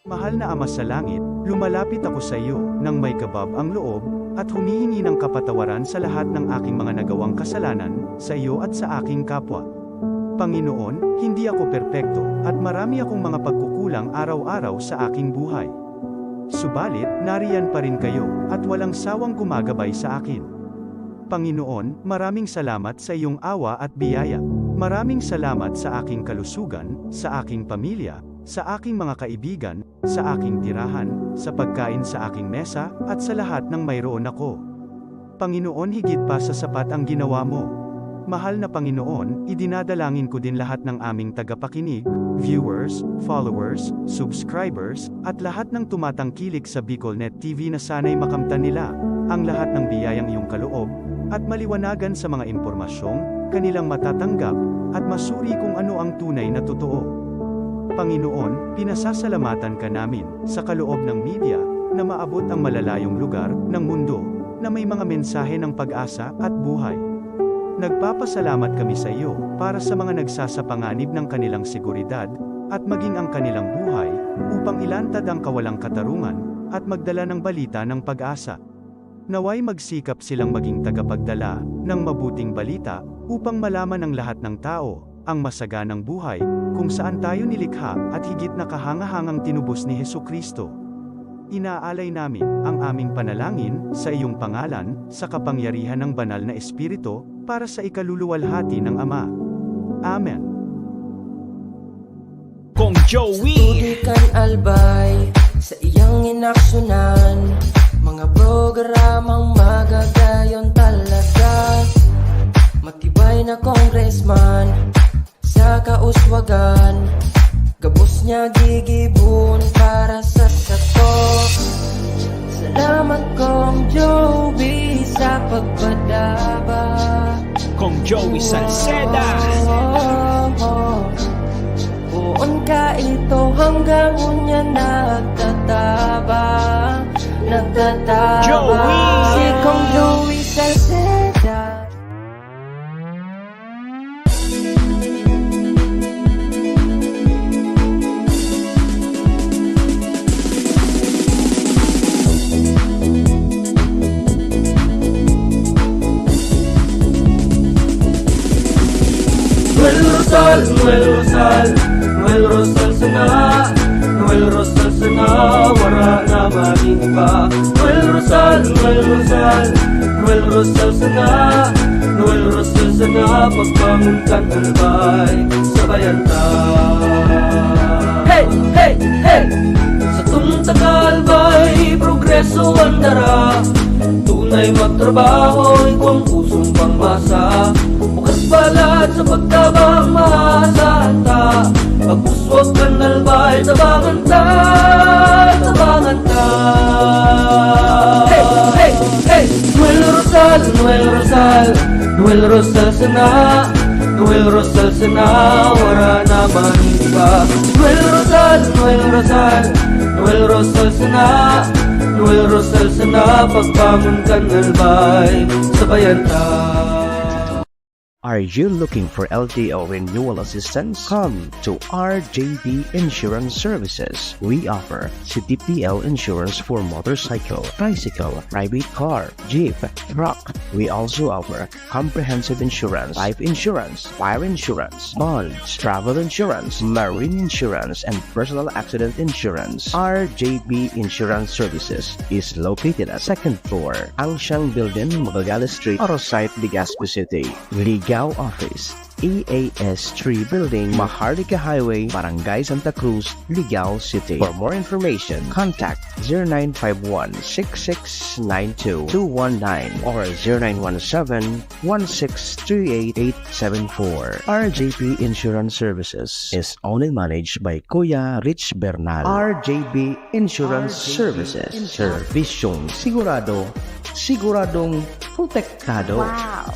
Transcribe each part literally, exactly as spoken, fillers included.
Mahal na Ama sa Langit, lumalapit ako sa iyo nang may kabab ang loob at humihingi ng kapatawaran sa lahat ng aking mga nagawang kasalanan sa iyo at sa aking kapwa. Panginoon, hindi ako perpekto at marami akong mga pagkukulang araw-araw sa aking buhay. Subalit, nariyan pa rin kayo at walang sawang gumagabay sa akin. Panginoon, maraming salamat sa iyong awa at biyaya. Maraming salamat sa aking kalusugan, sa aking pamilya, sa aking mga kaibigan, sa aking tirahan, sa pagkain sa aking mesa, at sa lahat ng mayroon ako. Panginoon, higit pa sa sapat ang ginawa mo. Mahal na Panginoon, idinadalangin ko din lahat ng aming tagapakinig, viewers, followers, subscribers, at lahat ng tumatangkilik sa BicolNet T V na sana'y makamtan nila ang lahat ng biyayang iyong kaloob at maliwanagan sa mga impormasyong kanilang matatanggap at masuri kung ano ang tunay na totoo. Panginoon, pinasasalamatan ka namin sa kaloob ng media na maabot ang malalayong lugar ng mundo na may mga mensahe ng pag-asa at buhay. Nagpapasalamat kami sa iyo para sa mga nagsasapanganib ng kanilang seguridad at maging ang kanilang buhay upang ilantad ang kawalang katarungan at magdala ng balita ng pag-asa. Naway magsikap silang maging tagapagdala ng mabuting balita upang malaman ng lahat ng tao ang masaganang buhay kung saan tayo nilikha at higit na kahangahangang tinubos ni Jesu-Cristo. Inaalay namin ang aming panalangin sa iyong pangalan, sa kapangyarihan ng Banal na Espiritu, para sa ikaluluwalhati ng Ama. Amen. Kong Joey. Sa tubig kan Albay, sa iyang inaksunan, mga programang magagayon talaga. Matibay na congressman, sa kauswagan, gabos niya gigibon para sa sato. Salamat, Kong Joey, sa pagpadaba. Kong Joey Salceda. Poon ka ito hanggang unya nagtataba, nagtataba. Joey! Si Kong Joey Salceda. Noel Rosal, Noel Rosal, Noel Rosal sana, Noel Rosal sana, wara na magin iba. Noel Rosal, Noel Rosal, Noel Rosal sana, Noel Rosal sana, pagbangon kan Albay, sabayan ta. Hey! Hey! Hey! Satong taga Albay, progreso an dara. Tunay magtrabaho, igwang pusong pangmasa. Bukas balat sa pagtabang, maasahan ta. Pag-uswag kan Albay, tabangan ta, tabangan ta. Hey! Hey! Hey! Noel Rosal, Noel Rosal, Noel Rosal sana, Noel Rosal sana, wara na man iba. Noel Rosal, Noel Rosal, Noel Rosal sana, Noel Rosal sana, pagbangon kan Albay, sabayan ta. Are you looking for L T O renewal assistance? Come to R J B Insurance Services. We offer C T P L insurance for motorcycle, tricycle, private car, jeep, truck. We also offer comprehensive insurance, life insurance, fire insurance, bonds, travel insurance, marine insurance, and personal accident insurance. R J B Insurance Services is located at second floor, Angsiang Building, Magallanes Street, Arosite, Legazpi City. Ligao Office, E A S three Building, Maharlika Highway, Barangay Santa Cruz, Ligao City. For more information, contact zero nine five one six six nine two two one nine or zero nine one seven one six three eight eight seven four. R J P Insurance Services is owned and managed by Kuya Rich Bernal. R J P Insurance Services. Serbisyong sigurado, siguradong protektado. Wow!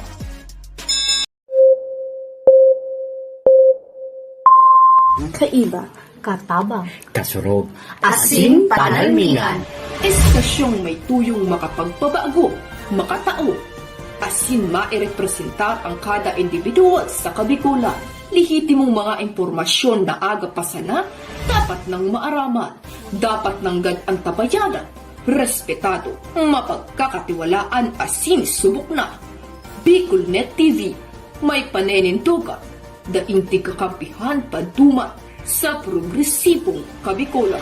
Kaiba, katabang, kasurog, asin panalmingan. Estasyong may tuyong makapagpabago, makatao, asin mairepresentar ang kada individual sa Kabikolan. Lehitimong mga impormasyon na aga pa sana, Dapat nang maaraman, dapat nanggad antabayanan, respetado, mapagkakatiwalaan asin subok na. BicolNet T V, may paninindogan, daing tigkakampihan paduman sa progresibong Kabikolan.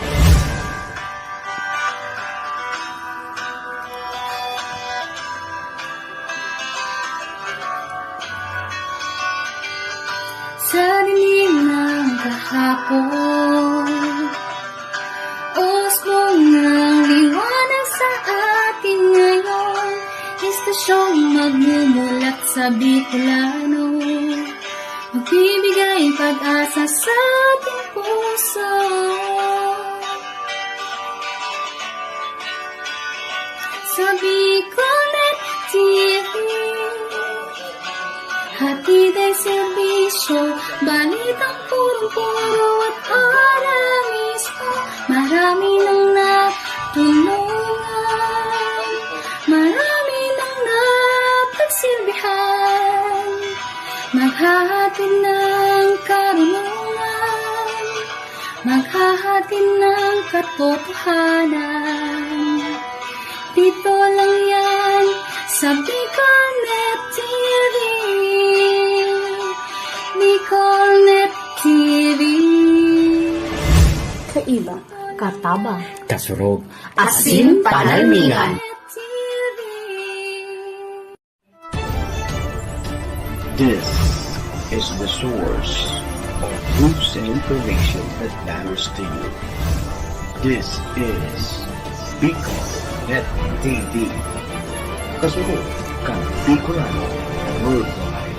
Sa dilim ng kahapon, usbong ng liwanag sa atin ngayon. Istasyong magmumulat sa Bicolano, magbibigay pag-asa sa ating puso. Sa BicolNet T V, hatid ay serbisyo, balitang purong-puro at para mismo. Marami nang natulungan, marami nang napagsilbihan, maghahatid ng karunungan, maghahatid ng katotohanan. Dito lang yan sa BicolNet T V. BicolNet T V. Kaiba, katabang, kasurog, asin panalmingan. This is the source of news and information that matters to you. This is BicolNet T V. Kasunod kan Bicolano Worldwide.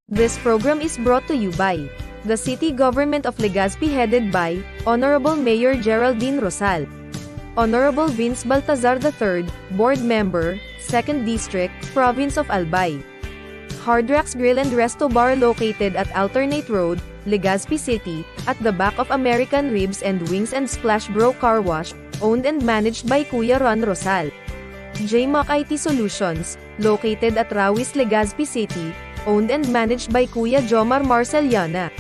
This program is brought to you by the City Government of Legazpi, headed by Honorable Mayor Geraldine Rosal, Honorable Vince Baltazar the third, Board Member, Second District, Province of Albay. Hard Rocks Grill and Resto Bar, located at Alternate Road, Legazpi City, at the back of American Ribs and Wings and Splash Bro Car Wash, owned and managed by Kuya Ron Rosal. J Mac I T Solutions, located at Rawis, Legazpi City, owned and managed by Kuya Jomar Marceliana.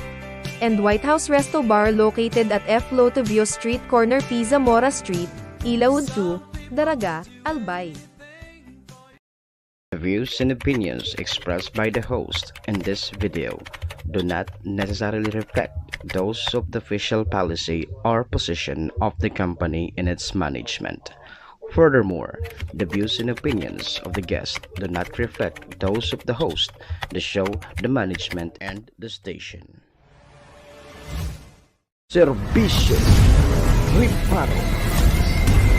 And White House Resto Bar, located at F Lotovio Street, corner P Zamora Street, Ilawod two, Daraga, Albay. The views and opinions expressed by the host in this video do not necessarily reflect those of the official policy or position of the company and its management. Furthermore, the views and opinions of the guest do not reflect those of the host, the show, the management, and the station. Serbisyo Reparo.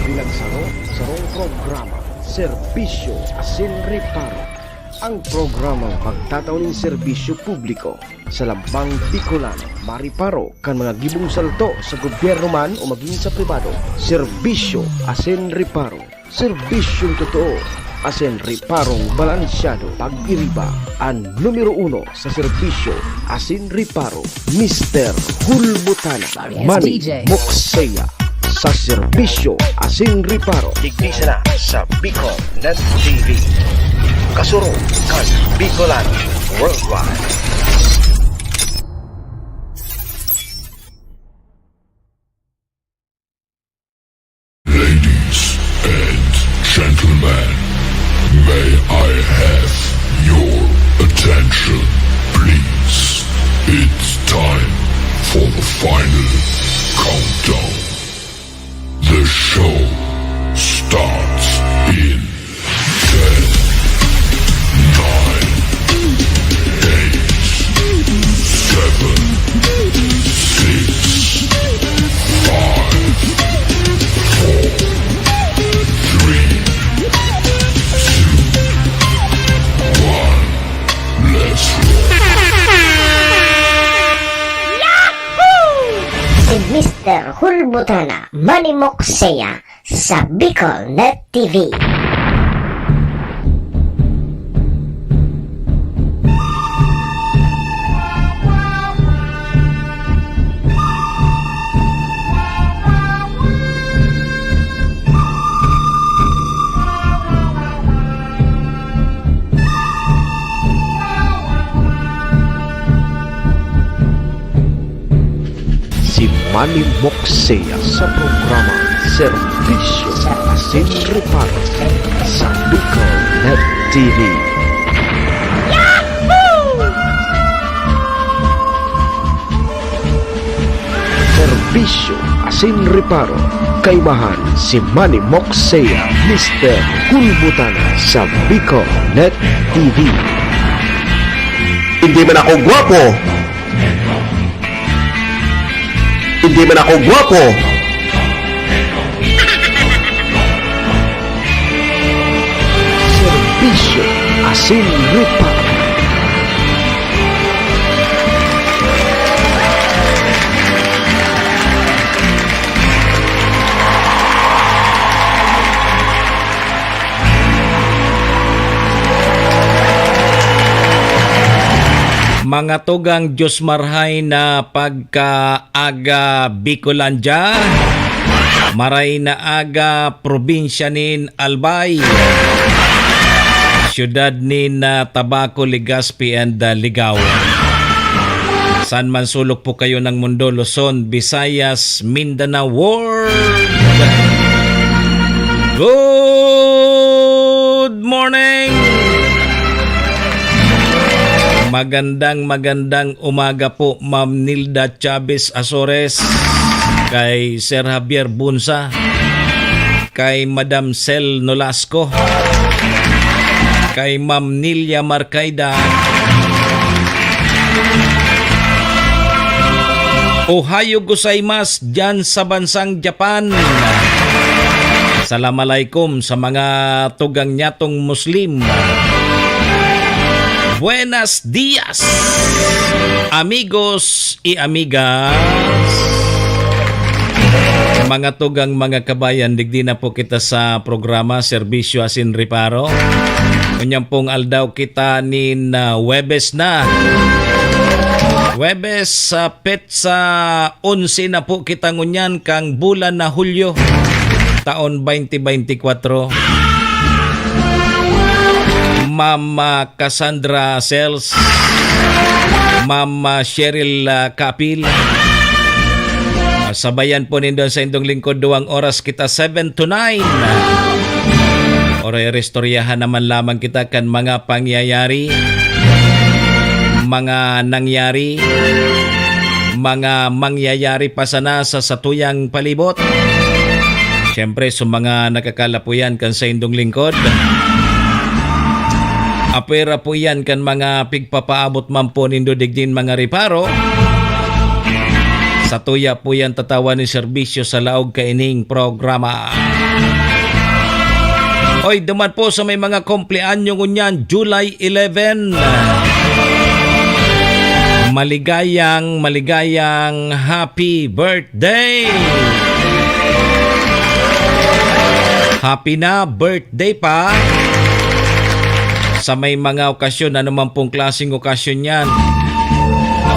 Bilang saro, sarong programa, Serbisyo asin Reparo. Ang programang magtatao nin serbisyo publiko sa lambang Bicolano, mareparo kan mga gibong salto sa gobyerno man o magin sa pribado. Serbisyo asin Reparo. Serbisyong totoo asin reparong balansyado. Pag-iriba, an numero uno sa serbisyo asin reparo, Mister Hulbutana. Yes, Manny D J. Moksea, sa serbisyo asin reparo. Digdi sana sa Bicol Net T V. Kasurog kan Bicolano Worldwide. Ladies and gentlemen, may I have your attention, please? It's time for the final countdown. The show starts in ten, nine, eight, seven, six, five, four, three, two, one. Let's roll. Si Mister Hulbutana, Manny Moksea, sa Bicol Net T V. Manny Moxea sa programa Serbisyo Asin Reparo sa Bicol Net T V. Serbisyo Asin Reparo, kaibahan si Manny Moxea, Mister Kulbutana sa Bicol Net T V. Hindi man ako gwapo. Hindi man ako gwapo. Serbisyo Asin Reparo. Mga tugang, Diyos marhay na pagkaaga, Bicolandia. Maray na aga, probinsya nin Albay, syudad nin, ah, Tabaco, Legazpi, and, ah, Ligao. Saan man sulok po kayo ng mundo, Luzon, Visayas, Mindanao World. Good morning! Magandang, magandang umaga po, Ma'am Nilda Chavez Azores, kay Sir Javier Bunsa, kay Madam Sel Nolasco, kay Ma'am Nilia Marcaida. Ohayo gozaimasu diyan sa bansang Japan. Assalamualaikum sa mga tugang nyatong Muslim. Buenas dias, amigos y amigas. Mga tugang, mga kabayan, digdi na po kita sa programa Serbisyo Asin Reparo. Ngunyan pong aldaw kita nin, ah, Huwebes na. Huwebes, sa petsa onse na po kita ngunyan kang bulan na Hulyo, taon twenty twenty-four. Ma'am, ah, Cassandra Sales, Ma'am, ah, Cheryl, ah, Kapil. Ah, sabayan po nindo sa indong lingkod, duwang oras kita, seven to nine. Oray, oray, istoryahan naman lamang kita kan mga pangyayari, mga nangyari, mga mangyayari pa sana sa satuyang palibot. Siyempre, sa mga nakakalapuyan kan saindong lingkod, apwera po yan kan mga pigpapaabot man po nindo digdin mga reparo. Satuya po yan tatawan ni serbisyo sa laog kaining programa. Oy, duman po sa may mga kumpleanyo ngunyan, July eleven. Maligayang, maligayang happy birthday! Happy na birthday pa! Sa may mga okasyon, ano man pong klaseng okasyon yan.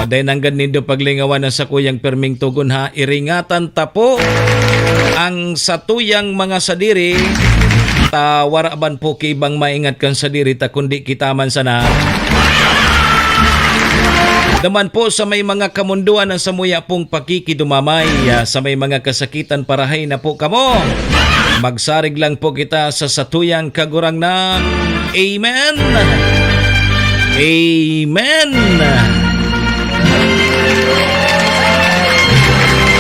O, dahil nanggad nindo paglingawan ang sakuyang perming tugon, ha, iringatan ta po ang satuyang mga sadiri, ta wara man po ki ibang maingat kan sadiri ta, kundi kita man sana. Duman po sa may mga kamundoan ang samuya pong pakikidumamay, ah, sa may mga kasakitan, parahay na po kamo. Magsarig lang po kita sa satuyang Kagurangnan. Amen. Amen.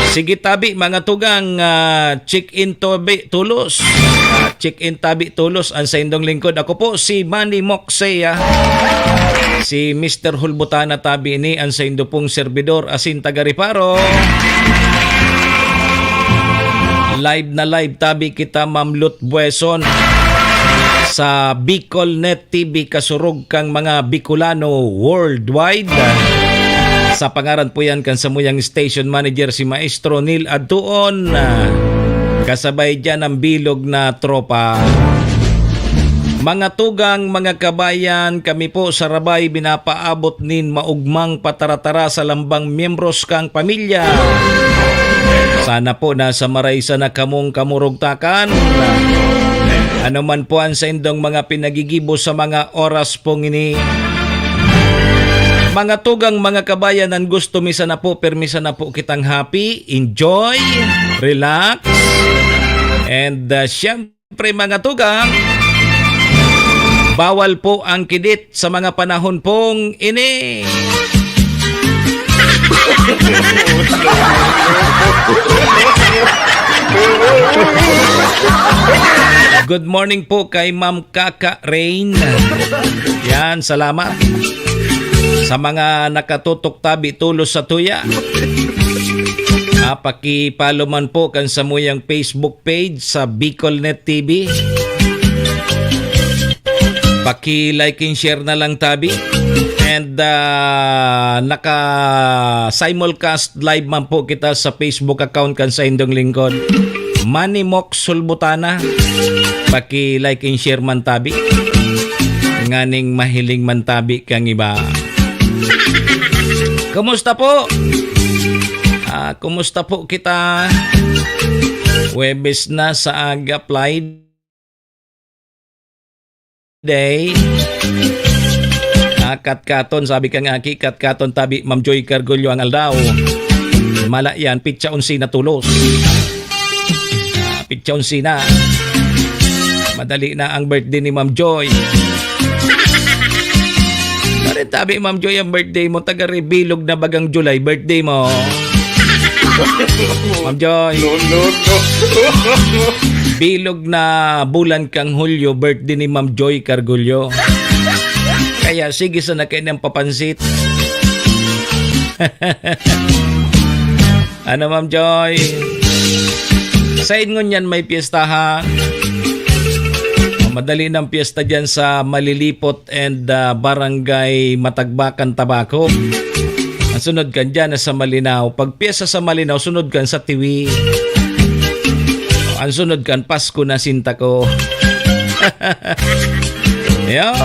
Sige tabi, mga tugang, ah, check in tabi tolos. Ah, check in tabi tolos ang saindong lingkod. Ako po si Manny Moxea. Si Mister Hulbutana tabi ini ang saindo pong serbidor asin taga Reparo. Live na live tabi kita, Ma'am Lut Bueson, sa Bicol Net T V, kasurog kang mga Bicolano worldwide. Sa pangaran po yan kan samuyang station manager, si Maestro Neil Adtuon. Kasabay dyan ang bilog na tropa. Mga tugang, mga kabayan, kami po sa Rabay binapaabot nin maugmang pataratara sa lambang miyembros kang pamilya. Sana po nasa maraysa na kamong kamurugtakan. Ano man po ang saindong mga pinagigibo sa mga oras pong ini, Pangatugang mga kabayan, ang gusto mi sana po, pirmi sana po kitang happy, enjoy, relax, and, ah, siyempre, mga tugang, bawal po ang kidit sa mga panahon pong ini. Good morning po kay Ma'am Kaka Rain. Yan, salamat. Sa mga nakatutok tabi tulos sa tuya. Ah, paki-follow man po kan samuyang Facebook page sa Bicolnet T V. Paki-like and share na lang tabi. And, ah, naka-simulcast live man po kita sa Facebook account kan saindong lingkod, Manny Mox Sulbutana. Paki-like and share man tabi. Nganing mahiling man tabi kang iba. Kumusta po? Ah, kumusta po kita? Huwebes na sa aga, Plaid Day. Ah, katkaton, sabi ka nga, Aki, katkaton tabi, Ma'am Joy Cargullo ang aldaw. Mala yan, pitsa onse na tulos. Ah, pitsa onse na. Madali na ang birthday ni Ma'am Joy. Pare, tabi, Ma'am Joy, ang birthday mo, taga Rebilog na bagang July, birthday mo. Ma'am Joy. No, no, no. Bilog na bulan kang Hulyo, birthday ni Ma'am Joy Cargullo. Kaya sige sana kayo ng papansit. Ano, Ma'am Joy? Sain ngunyan may piyestahan? Madali ng piyesta dyan sa Malilipot and, ah, Barangay Matagbakan, Tabaco. Ang sunod kan dyan na sa Malinao. Pag piyesta sa Malinao, sunod kan sa Tiwi. Ang sunod kan Pasko na sinta ko. Yo.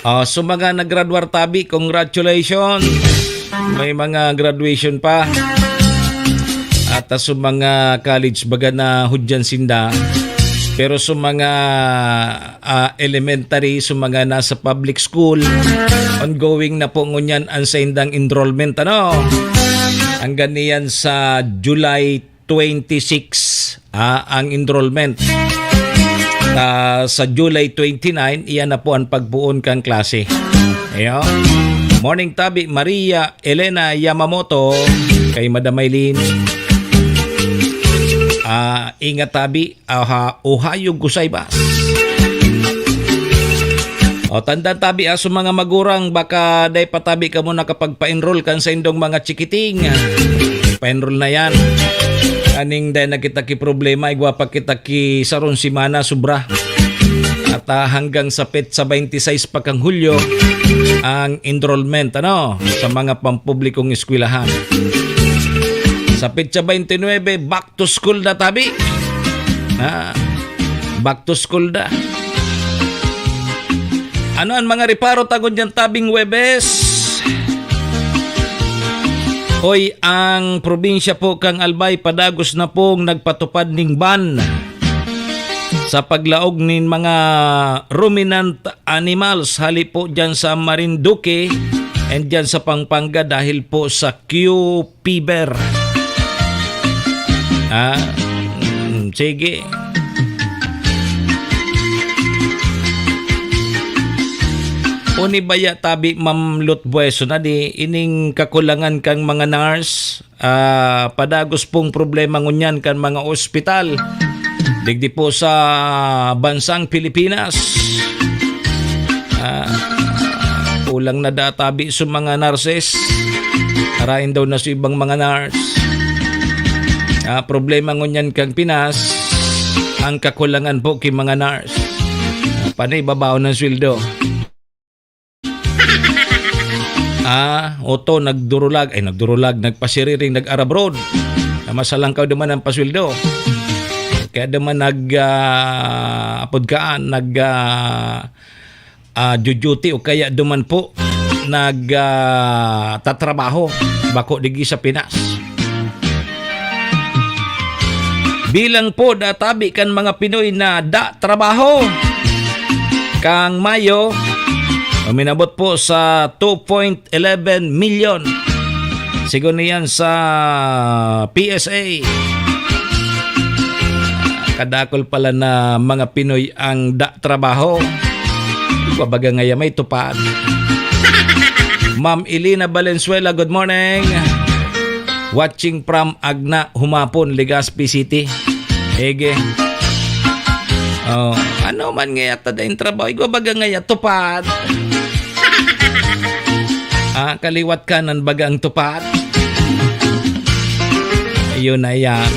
Oh, so mga naggraduar tabi, congratulations. May mga graduation pa. At, ah, sa mga college, baga na hudyan sinda. Pero sa mga, ah, elementary, sa mga nasa public school, ongoing na po ngunyan ang saindang enrollment, ano? Hanggang niyan sa July twenty-six, ah, ang enrollment. Ah, sa July twenty-nine, iyan na po ang pagbuon kan klase. Ayo. Morning tabi, Maria Elena Yamamoto, kay Madam Maylin. Ah, ingat tabi, aha, Ohio Gusayba. O, tandaan tabi, ah, sa mga magurang, baka dai pa tabi kamo nakapagpa-enroll kan saindong mga chikiting. Pa-enroll na yan. Aning dai na kita ki problema, igwa pa kita ki sarong semana, sobra. At, ah, hanggang sa petsa twenty-six pa kang Hulyo, ang enrollment, ano, sa mga pampublikong eskwelahan. Sa petsa twenty-nine, back to school na tabi. Ah, back to school na. Ano ang mga reparo ta ngunyan tabing Huwebes? Hoy, ang probinsya po kang Albay padagos na pong nagpatupad ning ban sa paglaog nin mga ruminant animals hali po dyan sa Marinduque and dyan sa Pampanga dahil po sa Q fever. Ah, mm, sige. Uni baya tabi, Ma'am Lutbueso, na di ining kakulangan kang mga nurse, ah, padagos pong problema ngunyan kan mga ospital. Digdi po sa bansang Pilipinas. Ah, kulang na da tabi sa mga nurses. Arain daw na sa ibang mga nurse. Ah, problema ngunyan kang Pinas, ang kakulangan po ki mga nurse. Panay babaw ng sweldo. Ah, oto, nagdurulag, ay, nagdurulag, nagpasiriring, nag-arabroad. Na masalangkaw duman ang pasweldo. Kaya duman nag, ah, apod kaan, nag, ah, ah, duduty o kaya duman po nag, ah, tatrabaho bako digdi sa Pinas. Bilang po databi kan mga Pinoy na da trabaho. Kang Mayo, Uminabot po sa two point eleven million. Sigon niyan sa P S A. Kadakol pala na mga Pinoy ang da trabaho. Babaga ngaya may tupad. Ma'am Elena Valenzuela, good morning. Watching from Agna, Humapon, Legazpi City. Ege. Oh, ano man ngaya ta daing trabaho? Igwa baga ngaya, tupad. Ah, kaliwat kanan baga ang tupad. Yun na yan.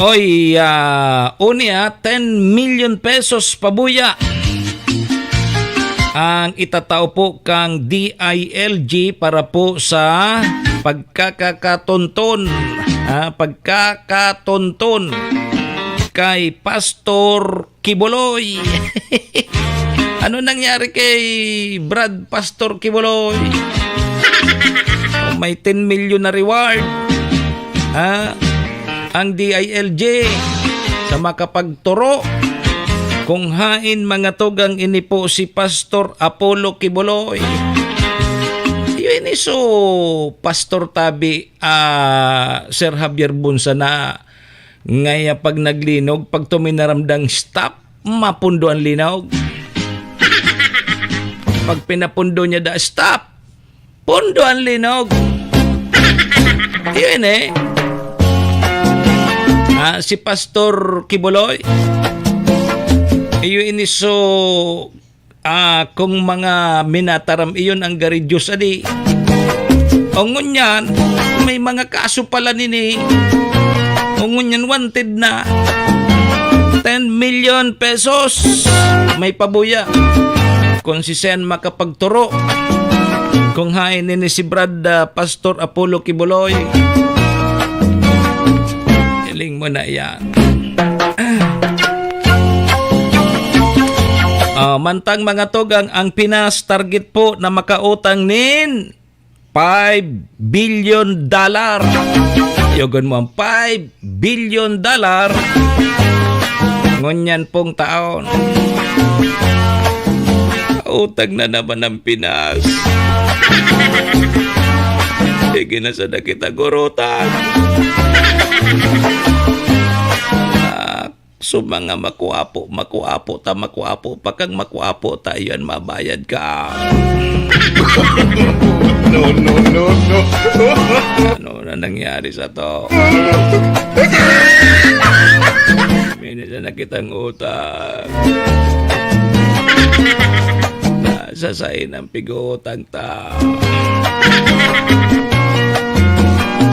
Oy, ah, unya, ten million pesos pabuya ang itatao po kang D I L G para po sa pagkakakatonton, ah, pagkakatonton kay Pastor Kibuloy. Ano nangyari kay Brad Pastor Kibuloy? Oh, may ten million na reward. Ha? Ang D I L G sa makapagturo kung hain mga tugang ini po si Pastor Apollo Kibuloy. Yun iso, Pastor Tabi, ah, Sir Javier Bunsa na ngaya pag naglinog, pag tuminaramdang stop, mapundo ang linog. Pag pinapundo niya da, stop! Pundo ang linog. Yun eh. Ah, si Pastor Kibuloy. Iyo ini so, ah, kung mga minataram iyon ang gari Diyos adi. O ngunyan, may mga kaso pala nini. O ngunyan, wanted na. Ten million pesos. May pabuya. Kung si Sen makapagturo, kung hain nini si Brad, ah, Pastor Apollo Kibuloy, iling mo na yan. Ah, mantang mga tugang, ang Pinas target po na makautang nin five billion dollar. Yogon mo ang five billion dollar. Ngunyan pong taon. Utang na naman ang Pinas. Sige na sa nakita, gurutan. Ah, so, mga makwapo, makwapo ta, makwapo pa kang makwapo ta, iyan mabayad ka. No, no, no, no. Ano na nangyari sa to? Minsan na kitang utang. Sa sain ang pig-utang ta.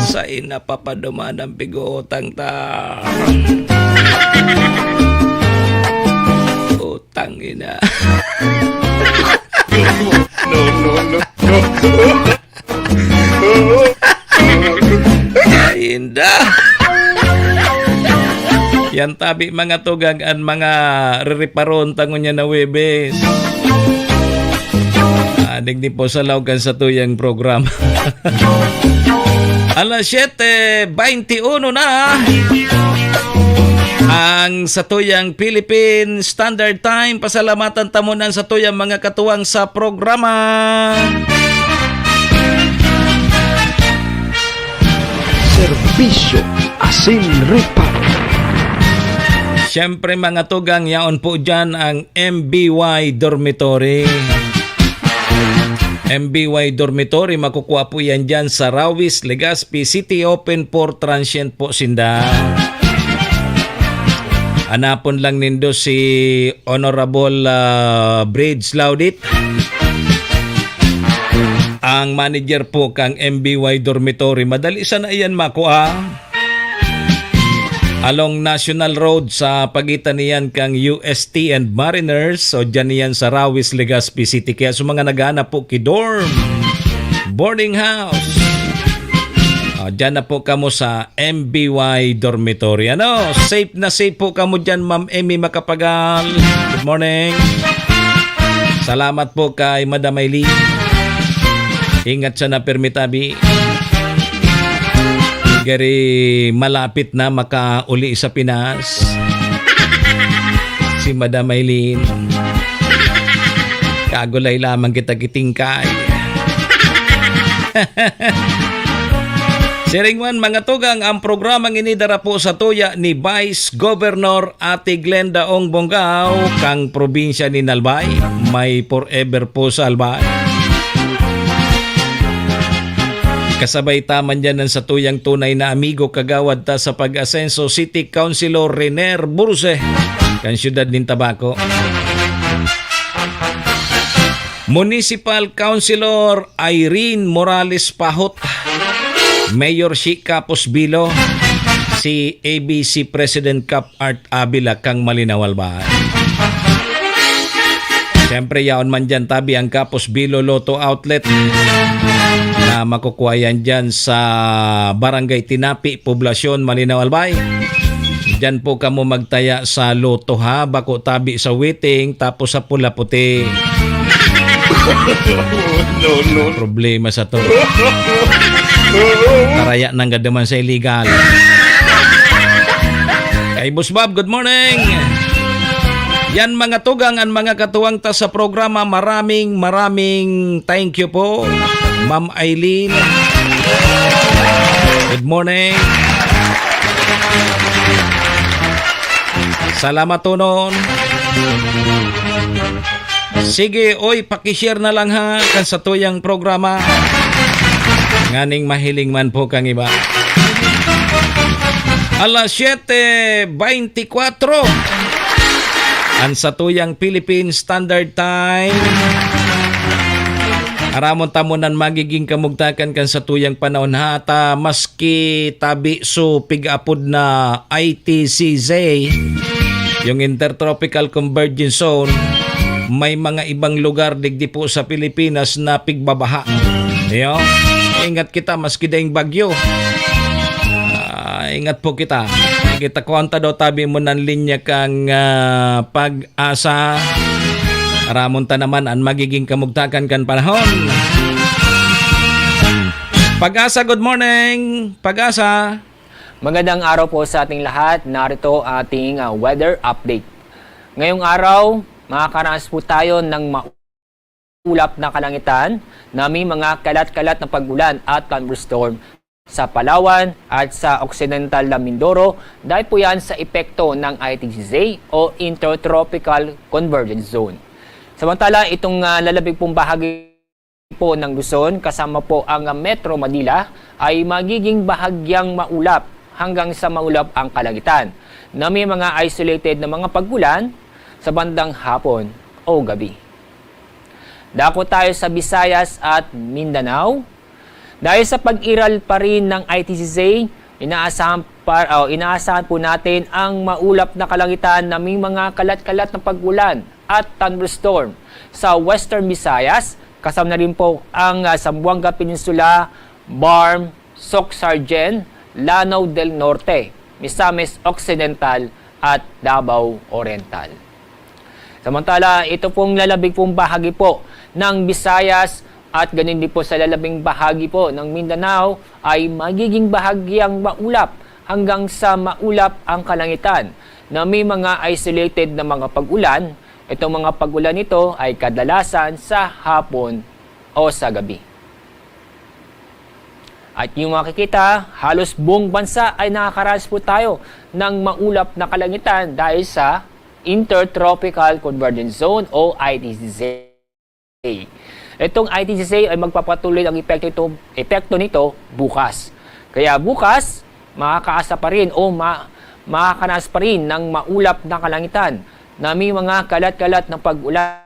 Sain na papaduman ang pig-utang ta. Utang ina. No, no, no, no. Ay, inda. Yan tabi, mga tugang, an mga rereparon ta ngunyan na Huwebes. Ah, digdi po sa laog kan satuyang programa. Alas siyete beintiuno na ang satuyang Philippine Standard Time. Pasalamatan ta muna ang satuyang mga katuwang sa programa. Serbisyo asin reparo. Siyempre, mga tugang, yaon po dyan ang M B Y Dormitory. M B Y Dormitory, makukuha po yan dyan sa Rawis, Legazpi City. Open for transient po sinda. Hanapon lang nindo si Honorable, ah, Bridge Laudit, ang manager po kang M B Y Dormitory. Madali sana iyan makua. Along National Road sa pagitan niyan kang U S T and Mariners, o dyan niyan sa Rawis, Legazpi City. Kaya sa mga naghahanap po ki dorm, boarding house, ah, dyan na po kamo sa M B Y Dormitory. Ano? Safe na safe po kamo dyan, Ma'am Emmy Macapagal. Good morning. Salamat po kay Madam Aileen. Ingat sana, pirmi tabi. Gari malapit na makauli sa Pinas. si Madam Aileen. Kagulay lamang kita gitingkay. Siring man, mga tugang, ang programang ini dara po sa tuya ni Vice Governor Ate Glenda Ong Bongao, kang probinsya ni Albay. May forever po sa Albay. Kasabay ta man dyan ang satuyang tunay na amigo, kagawad ta sa Pag-asenso, City Councilor Riner Burse, kan siyudad nin Tabaco. Municipal Councilor Irene Morales Pahot, Mayor Shi Capos Bilo, si A B C President Cap Art Avila, kang Malinao, Albay. Siyempre, yaon man dyan tabi ang Capos Bilo Lotto Outlet na makukuha yan dyan sa Barangay Tinapi, Poblacion, Malinao, Albay. Dyan po kamo magtaya sa Lotto, ha, bako tabi sa Witing, tapos sa Pula Puti. No, no. Problema sa to. Taraya nang gadaman sa illegal. Kay Boss Bob, good morning. Yan, mga tugang, ang mga katuwang ta sa programa. Maraming, maraming thank you po, Ma'am Aileen. Good morning. Salamat, Tunon. Sige, oy, paki-share na lang, ha, kan satuyang programa. Nganing mahiling man po kang iba. Alas siyete beintikwatro. Ang satuyang Philippine Standard Time. Aramon ta mo nan magiging kamugtakan kan satuyang panahon, ha, ta maski tabi so pig-apod na I T C Z, yung Intertropical Convergence Zone, may mga ibang lugar digdi po sa Pilipinas na pigbabaha. Iyo, ingat kita maski daing bagyo. Ah, ingat po kita. Kita kwanta daw tabi mo nan linya kang, ah, Pag-asa. Aramon ta naman an magiging kamugtakan kan panahon. Pag-asa, good morning, Pag-asa. Magandang araw po sa ating lahat. Narito ating, ah, weather update. Ngayong araw, makakaranas po tayo ng maulap na kalangitan na may mga kalat-kalat na pag-ulan at thunderstorm sa Palawan at sa Occidental na Mindoro, dahil po yan sa epekto ng I T C Z o Intertropical Convergence Zone. Samantala, itong, ah, lalabing pong bahagi po ng Luzon, kasama po ang Metro Manila, ay magiging bahagyang maulap hanggang sa maulap ang kalangitan, na may mga isolated na mga pag-ulan sa bandang hapon o gabi. Dako tayo sa Visayas at Mindanao. Dahil sa pag-iral pa rin ng I T C Z, inaasahan pa, o, inaasahan po natin ang maulap na kalangitan na may mga kalat-kalat na pag-ulan at thunderstorm sa Western Visayas, kasama na rin po ang, ah, Zamboanga Peninsula, BARMM, Soccsksargen, Lanao del Norte, Misamis Occidental at Davao Oriental. Samantala, ito pong lalabing pong bahagi po ng Visayas at ganun din po sa lalabing bahagi po ng Mindanao ay magiging bahagyang maulap hanggang sa maulap ang kalangitan na may mga isolated na mga pag-ulan. Itong mga pag-ulan nito ay kadalasan sa hapon o sa gabi. At yung makikita, halos buong bansa ay nakakaranas po tayo ng maulap na kalangitan dahil sa Intertropical Convergence Zone o I T C Z. Itong I T C Z ay magpapatuloy ang epekto nito, epekto nito bukas. Kaya bukas, makakaasa pa rin o ma-, makakaranas pa rin ng maulap na kalangitan na may mga kalat-kalat na pag-ulan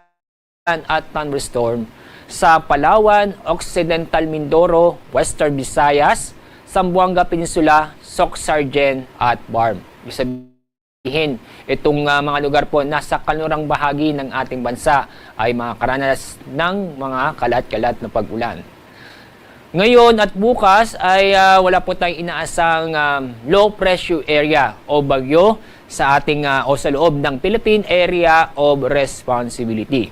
at thunderstorm sa Palawan, Occidental Mindoro, Western Visayas, Zamboanga Peninsula, Soccsksargen at BARMM. Ibig sabihin, itong, ah, mga lugar po nasa kanlurang bahagi ng ating bansa ay makakaranas ng mga kalat-kalat na pag-ulan. Ngayon at bukas ay, ah, wala po tayong inaasang, ah, low pressure area o bagyo sa ating, ah, o sa loob ng Philippine Area of Responsibility.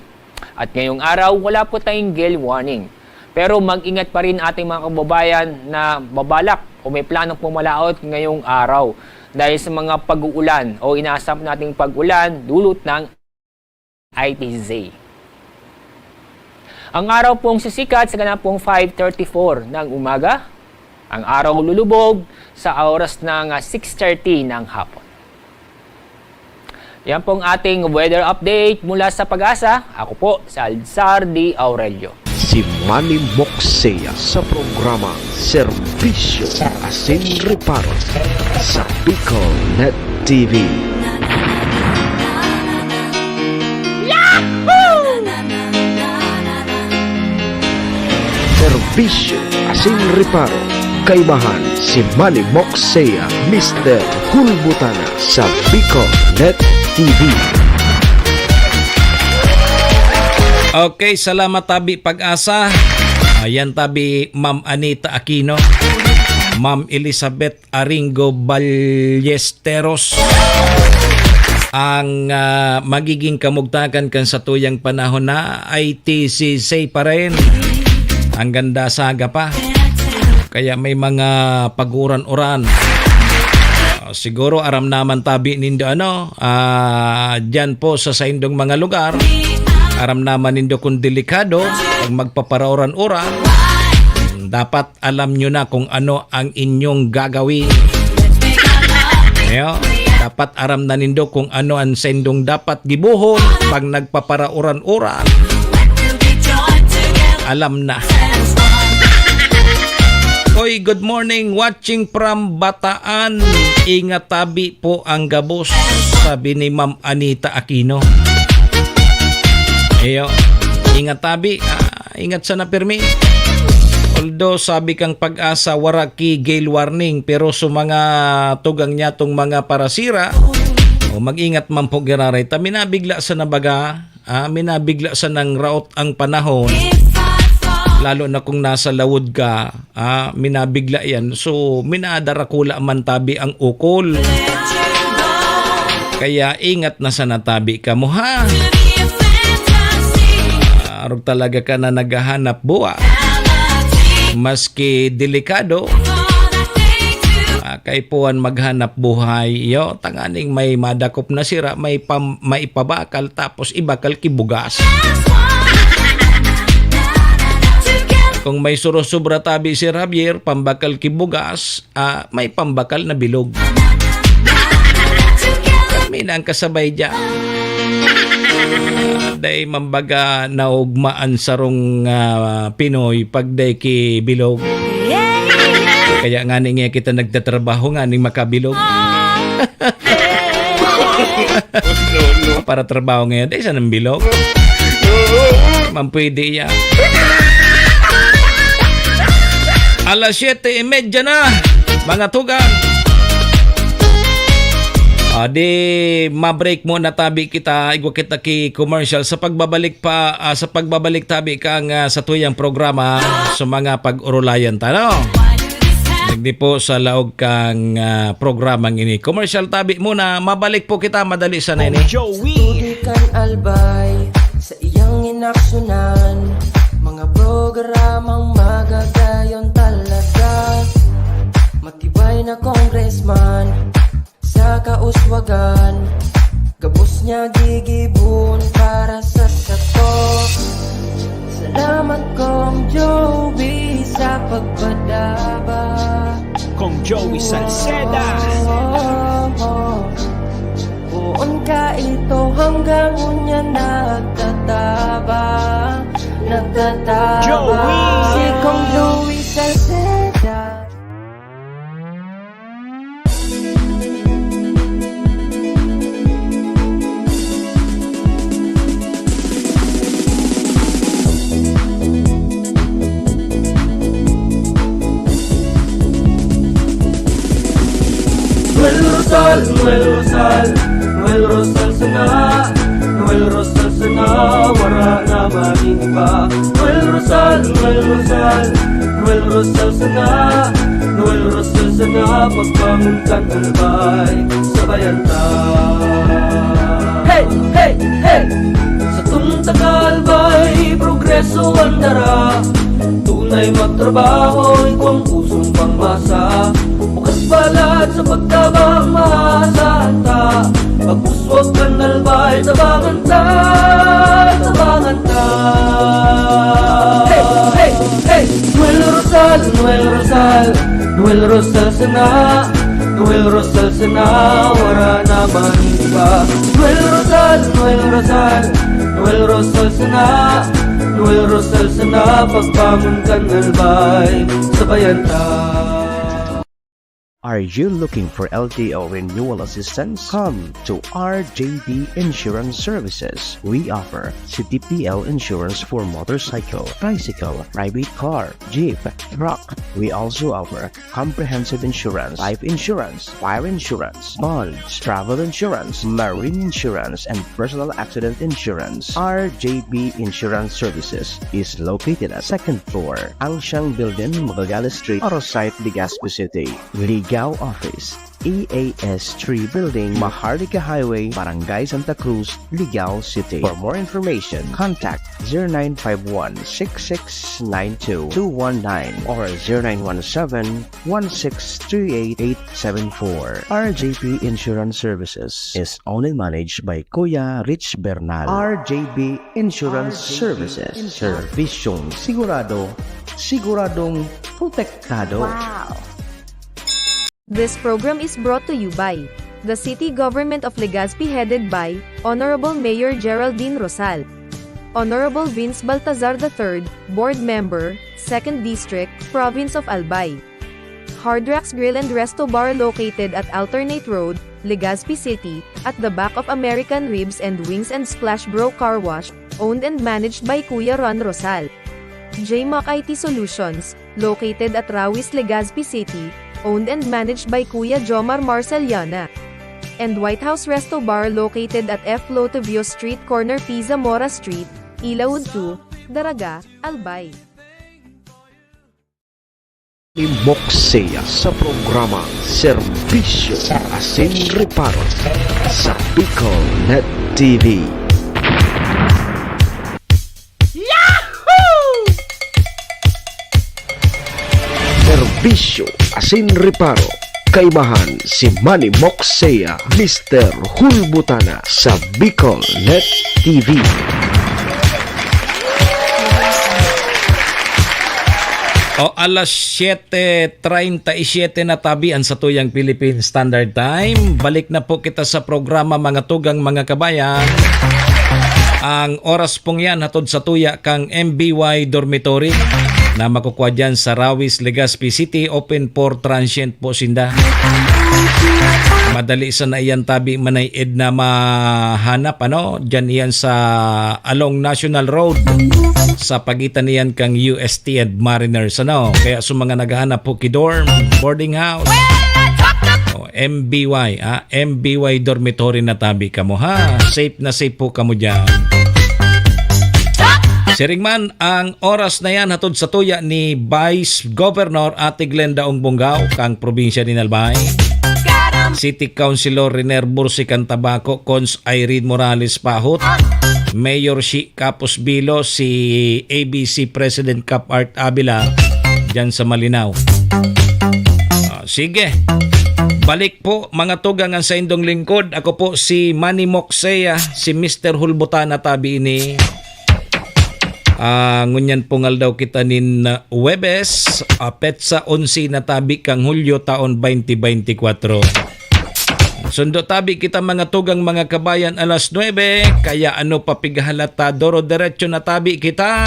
At ngayong araw, wala po tayong gale warning. Pero mag-ingat pa rin ating mga kababayan na babalak o may plano pumalaot ngayong araw dahil sa mga pag-uulan o inaasam nating pag-ulan dulot ng I T Z. Ang araw pong sisikat sa ganapong five thirty-four ng umaga. Ang araw lulubog sa oras ng, ah, six thirty ng hapon. Yan pong ating weather update mula sa Pag-asa. Ako po si Alzar D. Aurelio. Si Manny Moksea sa programa Serbisyo Asin Reparo sa Bicol Net T V. Serbisyo asin reparo. Kaibahan si Manny Moksea, Mister Hulbutana sa Bicol Net T V. Okay, salamat tabi Pag-asa. Ayan tabi Ma'am Anita Aquino, Ma'am Elizabeth Aringo Ballesteros. Ang, ah, magiging kamugtakan kan satuyang panahon na I T C C pa rin. Ang ganda saga pa. Kaya may mga paguran-uran. Ah, siguro aram naman tabi nindo ano, ah, dyan po sa saindong mga lugar. Aram naman nindo kung delikado pag magpaparauran-uran. Dapat alam nyo na kung ano ang inyong gagawin. Ayo, dapat aram na nindo kung ano ang sendong dapat gibuhon pag nagpaparauran-uran. Alam na. Oy, good morning. Watching from Bataan. Ingat tabi po ang gabos, sabi ni Ma'am Anita Aquino. Iyo, ingat tabi. Ah, ingat sana pirmi. Although sabi kang Pag-asa, wara ki gale warning, pero sa mga tugang niya tong mga parasira, o mag-ingat man po giraray ta. Minabigla sa nabaga, ah, minabigla sa nang raot ang panahon. Lalo na kung nasa lawod ka, ah, minabigla yan. So, minadarakula man tabi ang ukol. Kaya ingat na sana tabi kamo, ha? Arog talaga ka na naghahanap buhay. Maski delikado, ah, kaipuhan maghanap buhay. Iyo, tanganing may madakop na sira, may pam-, maipabakal, tapos ibakal ki bugas. Kung may suro-sobra tabi, Sir Javier, pambakal ki bugas, ah, may pambakal na bilog. Kami na ang kasabay dyan. Dai mambaga naugma an sarong, ah, Pinoy pag dai ki bilog. Kaya nga ni nga kita nagtatrabaho nga ning makabilog. Para trabaho ngayon, dai sa nang bilog. Man pwede yan. Alas siyete y media na, mga tugang. Ah, di ma-break muna tabi kita, igwa kita ki commercial. Sa pagbabalik pa, ah, sa pagbabalik tabi kang, ah, satuyang programa, sa mga pag-urulayan ta, no? Nagdi po sa laog kang, ah, programang ini. Commercial tabi muna, mabalik po kita, madali sana ini. Joey. Sa tubig kan Albay, sa iyang inaksunan, mga programang magagayon talaga. Matibay na congressman sa kauswagan, gabos niya gigibon para sa sato. Salamat, Kong Joey, sa pagpadaba. Kong Joey Salceda. Poon ka ito hanggang unya nagtatabang, nagtatabang. Joey! Si Kong Joey Salceda. Noel Rosal, Noel Rosal, Noel Rosal sana, Noel Rosal sana, wara na magin iba. Noel Rosal, Noel Rosal, Noel Rosal sana, Noel Rosal sana, pagbangon kan Albay, sabayan ta. Hey, hey, hey! Satong taga Albay, progreso an dara. Tun- Nay magtrabaho, igwang pusong pangmasa. Bukas balat sa pagtabang, mahasa ta. Pag-uswag kan Albay, tabangan ta, tabangan ta. Hey, hey, hey! Noel Rosal, Noel Rosal, Noel Rosal sana. Noel Rosal sana, wara na man iba. Noel Rosal, Noel Rosal, Noel Rosal sana. Noel Rosal sana, pagbangon kan Albay, sabayan ta. Are you looking for L T O renewal assistance? Come to R J B Insurance Services. We offer C T P L insurance for motorcycle, tricycle, private car, jeep, truck. We also offer comprehensive insurance, life insurance, fire insurance, bonds, travel insurance, marine insurance, and personal accident insurance. R J B Insurance Services is located at second floor, Angsiang Building, Magallanes Street, Arosite, Legazpi City. Ligao Office, E A S three Building, Maharlika Highway, Barangay Santa Cruz, Ligao City. For more information, contact zero nine five one six six nine two two one nine or zero nine one seven one six three eight eight seven four. R J P Insurance Services is only managed by Kuya Rich Bernal. R J B Insurance Services. Serbisyong sigurado, siguradong protektado. Wow! This program is brought to you by the City Government of Legazpi, headed by Honorable Mayor Geraldine Rosal, Honorable Vince Baltazar the third, Board Member, Second District, Province of Albay. Hard Rocks Grill and Resto Bar, located at Alternate Road, Legazpi City, at the back of American Ribs and Wings and Splash Bro Car Wash, owned and managed by Kuya Ron Rosal. J Mac I T Solutions, located at Rawis, Legazpi City, owned and managed by Kuya Jomar Marceliana. And White House Resto Bar, located at F Lotovio Street, corner P Zamora Street, Ilaud two, Daraga, Albay. Ni Moksea sa programang Serbisyo Asin Reparo sa Bicol Net T V. Yahoo! Serbisyo Asin Reparo, kaibahan si Manny Moksea, Mister Hulbutana sa Bicol Net T V. O, alas siyete treinta y siete na tabi an satuyang Philippine Standard Time. Balik na po kita sa programa, mga tugang, mga kabayan. Ang oras pong yan, hatod sa tuya kang M B Y Dormitory na makukwa dyan sa Rawis, Legazpi City. Open for transient po sinda. Madali sana iyan tabi, Manay Edna, mahanap, ano? Dyan iyan sa along National Road, sa pagitan niyan kang U S T and Mariners, ano? Kaya sa mga naghahanap po ki dorm, boarding house, o M B Y, ah, M B Y dormitory na tabi kamo, ha? Safe na safe po kamo dyan. Siring man, ang oras na yan hatod sa tuya ni Vice Governor Ate Glenda Ong Bongao, kang probinsya nin Albay. City Councilor Riner Bursi kan Tabaco, Cons Irene Morales Pahot, Mayor Shi Capos Bilo, si A B C President Cap Art Avila, dyan sa Malinao. Ah, sige. Balik po, mga tugang, ang saindong lingkod. Ako po si Manny Moksea, si Mister Hulbutana tabi ini. Ah, ngunyan pong aldaw kita nin, ah, Huwebes, ah, petsa onse na tabi kang Hulyo, taon twenty twenty-four. Sundo tabi kita, mga tugang, mga kabayan, alas nuebe. Kaya ano pa pighalata, doro-derecho na tabi kita.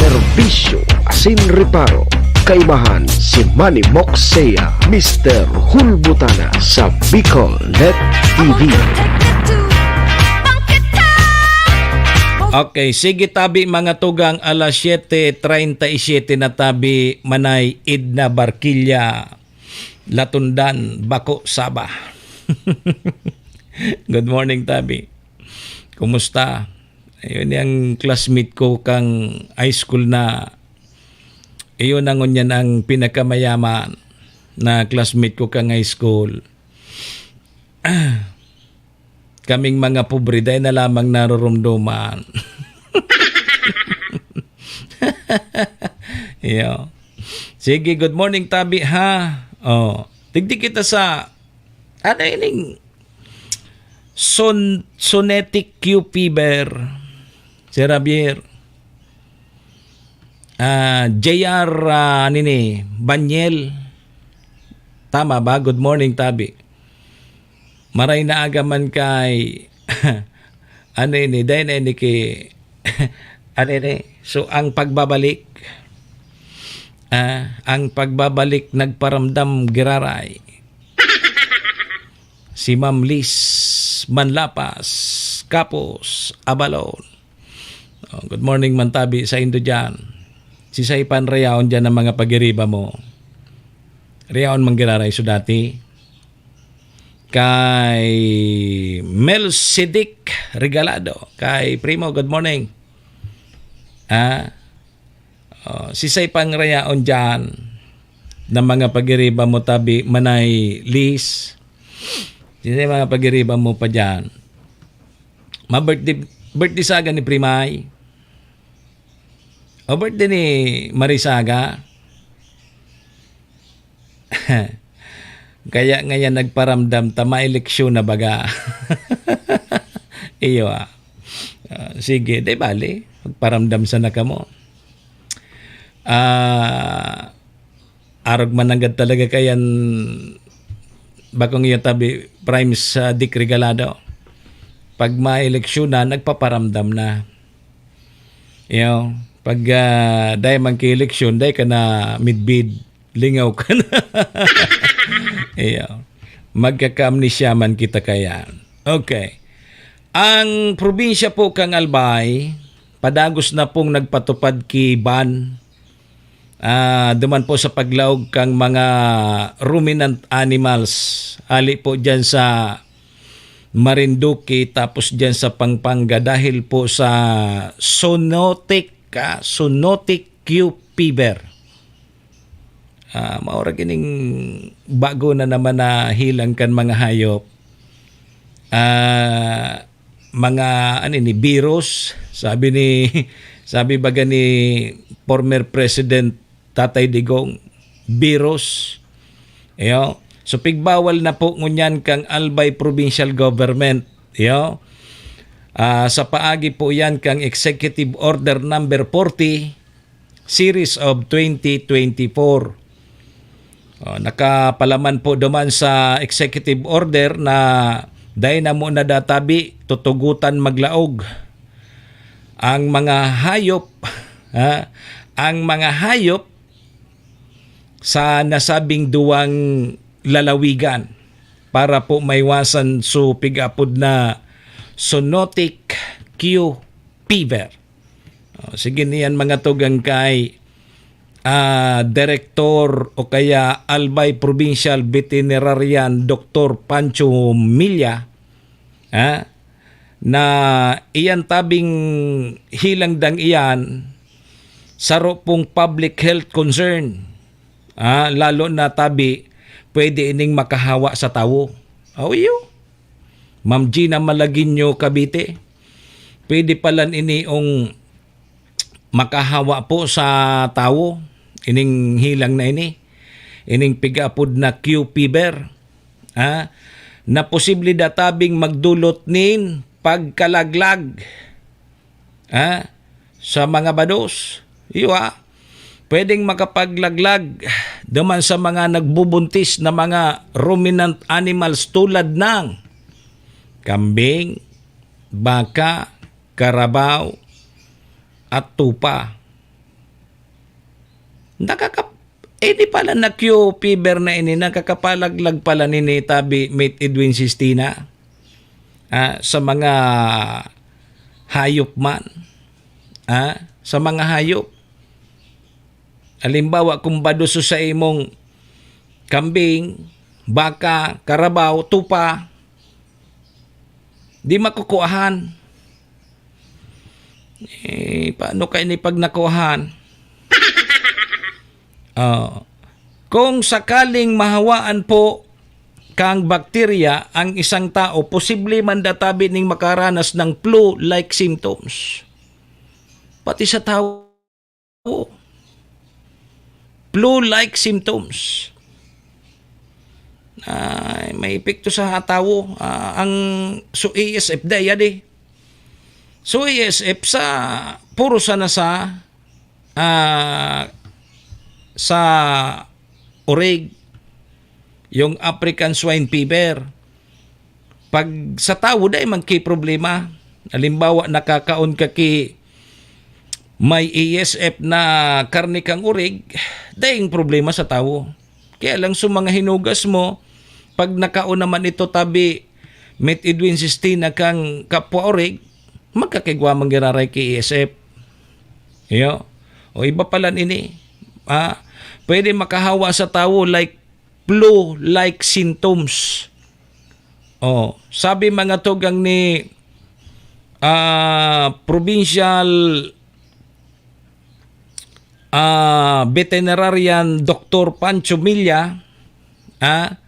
Serbisyo asin reparo. Kaibahan si Manny Moksea, Mister Hulbutana sa Bicol Net T V. Okay, sige tabi, mga tugang, alas siyete treinta y siete na tabi, Manay Edna Barquilla, Latundan, Bako, Saba. Good morning, tabi. Kumusta? Ayun, yung classmate ko kang high school na, iyon na ngunyan ang pinakamayaman na classmate ko kang high school. Kaming mga pobre, dai na lamang naroromdoman. Iyo. Sige, good morning, tabi, ha? Oh, digdi kita sa, ano ining son-, sonetic Q fever? Si Javier. Ah, J R, ah, nini, Banyel. Tama ba? Good morning, tabi. Maray na aga man kay, ano ini, dai na ini ki, ano ini? So, ang pagbabalik, ah, ang pagbabalik nagparamdam giraray. Si Ma'am Liz Manlapas, Kapos, Abalon. Oh, good morning, mantabi sa indo diyan. Si Saipan Rayaon diyan ang mga pagiriba mo. Rayaon manggiraray so dati. Kay Melchizedek Regalado. Kay Primo, good morning. Ah, oh, si Saipan Rayaon diyan na mga pagiriba mo tabi, Manay Liz. Si mga pagiriba mo pa diyan. Ma-birthday, birthday saga ni Primay. O birthday ni Marisaga. Kaya ngayon nagparamdam ta maeleksyon na baga. Iyo, ah. Ah, sige, di bali. Magparamdam sana kamo. Ah, arog mananggad talaga kayan bakong iyo tabi, Prime, sa Dick Regalado. Pag maeleksyon na, nagpaparamdam na. Iyo, pag, ah, dai man ki eleksyon, dai ka na midbid, lingaw ka na. Iyo. Magkaka-amnesia man kita kayan. Okay. Ang probinsya po kang Albay, padagos na pong nagpatupad ki ban, ah, duman po sa paglaog kang mga ruminant animals. Ali po diyan sa Marinduque, tapos diyan sa Pampanga, dahil po sa zoonotic, ah, zoonotic Q fever. Ah, maurag ining bago na naman na hilang kan mga hayop. Ah, mga, ano ni, virus. Sabi ni, sabi baga ni former President Tatay Digong, virus. Iyo. So, pigbawal na po ngunyan kang Albay Provincial Government. Iyo. Ah, sa paagi po yan kang Executive Order number forty, series of twenty twenty-four. Oh, nakapalaman po duman sa executive order na dai na muna databi tutugutan maglaog ang mga hayop, ha? Ang mga hayop sa nasabing duwang lalawigan para po maiwasan so pig-apod na zoonotic Q fever. Oh, sige niyan mga tugang kay, ah, Direktor o kaya Albay Provincial Veterinarian Doktor Pancho Milla, ah, na iyan tabing hilang dang iyan, saro pong public health concern. Ah, lalo na tabi, pwede ining makahawa sa tawo. Oh, iyo. Ma'am Gina Malagueño, Cavite. Pwede palan ini ong makahawa po sa tawo, ining hilang na ini, ining pig-apod na Q fever, ha? Na posible databing magdulot nin pagkalaglag, ha? Sa mga bados. Iyo, ha? Pwedeng makapaglaglag duman sa mga nagbubuntis na mga ruminant animals tulad ng kambing, baka, karabaw, at tupa. Nakaka-, eh, di pala na Q fever na ini, nakakapalaglag pala nini tabi, Mate Edwin Sistina. Ah, sa mga hayop man. Ah, sa mga hayop. Halimbawa, kung badoso sa imong kambing, baka, karabaw, tupa, di makukuahan. Eh, paano kaini pag nakuahan? Oh. Kung sakaling mahawaan po kang bakterya ang isang tao, posible man databi ning makaranas ng flu-like symptoms. Pati sa tao flu-like symptoms. Ah, may epekto sa tawo. Ah, ang, so, A S F da, yadi. So, A S F sa, puro sana sa, ah, sa orig, yung African Swine Fever. Pag sa tawo, dai magki-problema. Halimbawa, nakakaon ka ki may A S F na karne kang orig, daing problema sa tawo. Kaya lang sa mga hinugas mo, pag nakaon naman ito tabi, met idwin sistina kang kapwa orig, magkakigwa man giraray ki A S F. Iyo. O iba pala nini. Ah, pwede makahawa sa tawo like flu-like symptoms. Oh, sabi mga tugang ni, ah, provincial, ah, veterinarian Doktor Pancho Milla, ah,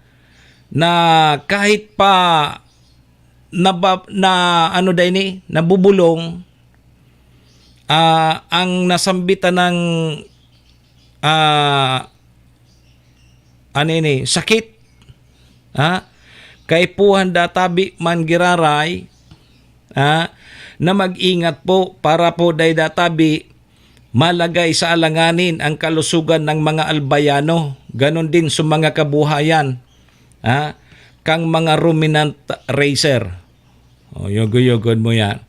na kahit pa naba-, na ano daw ini, nabubulong, ah, ang nasambitan ng, ah, ano ini, sakit, ha? Kaipuhan da tabi man giraray, ha? Na mag-ingat po para po dai da tabi malagay sa alanganin ang kalusugan ng mga Albayano, ganon din sa mga kabuhayan, ha? Kang mga ruminant racer. O, yogo-yogon mo yan.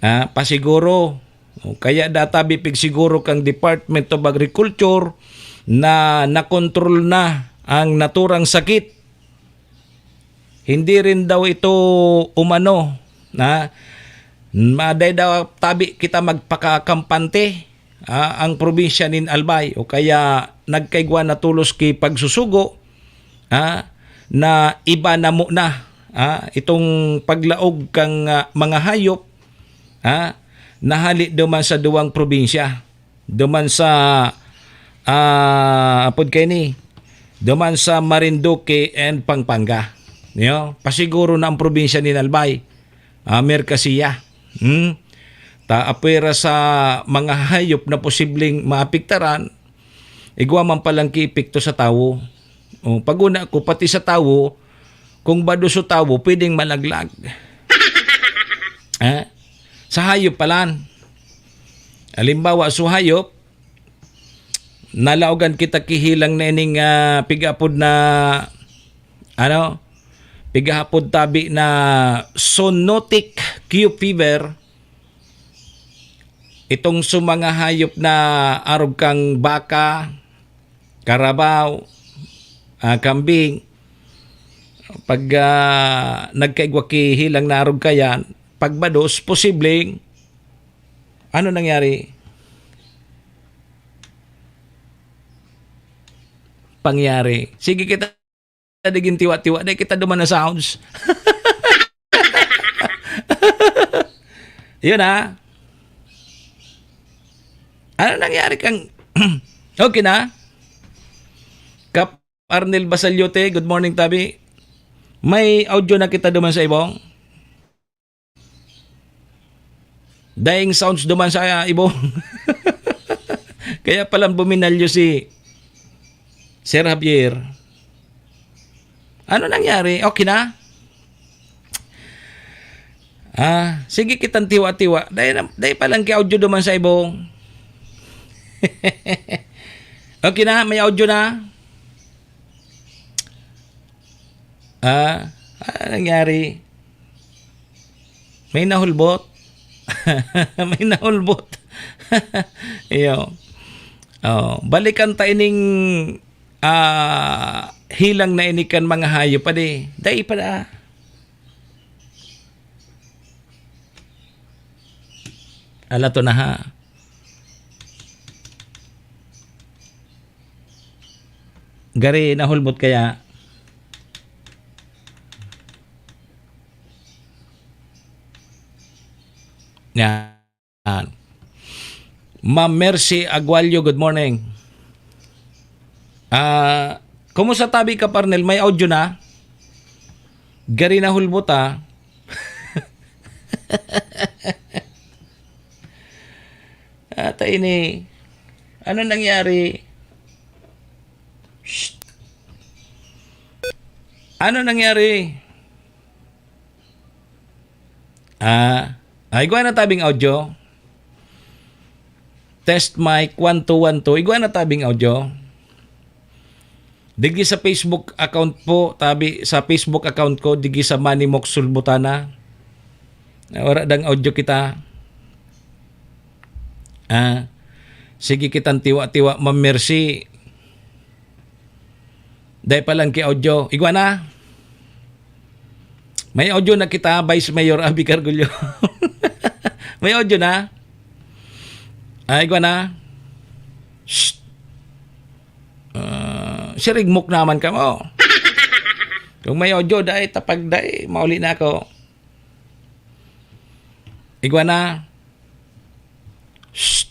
Ah, pasiguro. O, kaya da tabi pigsiguro kang Department of Agriculture na nakontrol na ang naturang sakit. Hindi rin daw ito umano, na maday daw tabi kita magpakakampante, ah, ang probinsya nin Albay, o kaya nagkaigwa na tolos ki pagsusugo, ah, na iba na muna, ah, itong paglaog kang, ah, mga hayop, ah, nahali duman sa duwang probinsya, duman sa, ah, apod kaini, duman sa Marinduque and Pampanga. Niyo, pasiguro na ang probinsya ni Albay, ah, Mercasia. Hmm? Ta apwera sa mga hayop na posibleng maapektaran, igwa man palang ki epekto sa tawo. O, pag-una ko, pati sa tawo, kung bado sa tawo, pwedeng malaglag. Eh? Sa hayop palan. Halimbawa, sa hayop, nalaogan kita kihilang na ining, ah, pigapod na, ano, pigahapod tabi na zoonotic Q fever. Itong sa mga hayop na arog kang baka, karabaw, ah, kambing, pag, ah, nagkaigwa kihilang na arog kayan, pagbados, posibleng, ano nangyari? Pangyari. Sige kita, digin tiwa-tiwa, dai kita duman na sounds. Yun, ha? Ano nangyari kang, okay na? Kap Arnel Basalyote, good morning, tabi. May audio na kita duman sa ibong. Daing sounds duman sa ibong. Kaya palang buminalyo si Sir Javier. Ano nangyari? Okay na? Ah, sige kitang tiwa-tiwa. Dai na, dai palang ki audio duman sa ibong. Okay na? May audio na? Ah, ano nangyari? May nahulbot? May nahulbot. Iyo. Oh, balikan ta ining, ah, hilang na ini kan mga hayop, adi. Dai pa na. Ala to na, ha. Gari nahulbot kaya. Yan. Ma'am Mercy Agualyo, good morning. Ah, kumusta tabi ka, Parnel? May audio na? Gari nahulbot, ah. Ata ini. Ano nangyari? Shh. Ano nangyari? Ah, ah, igwa na tabing audio. Test mic, one two, one two. Igwa na tabing audio. Digdi sa Facebook account po, tabi sa Facebook account ko, digdi sa Manny Mox Sulbutana. Wala dang audio kita. Ah, sige kitang tiwa-tiwa, Ma'am Mercy. Dai pa lang ki audio. Igwa na. May audio na kita, Vice Mayor Abby Cargullo. May audio na. Ah, igwa na. Shh. Ah, sirigmok naman kamo. Kung may audio, dai, tapag dai, mauli na ako. Igwa na. Shh.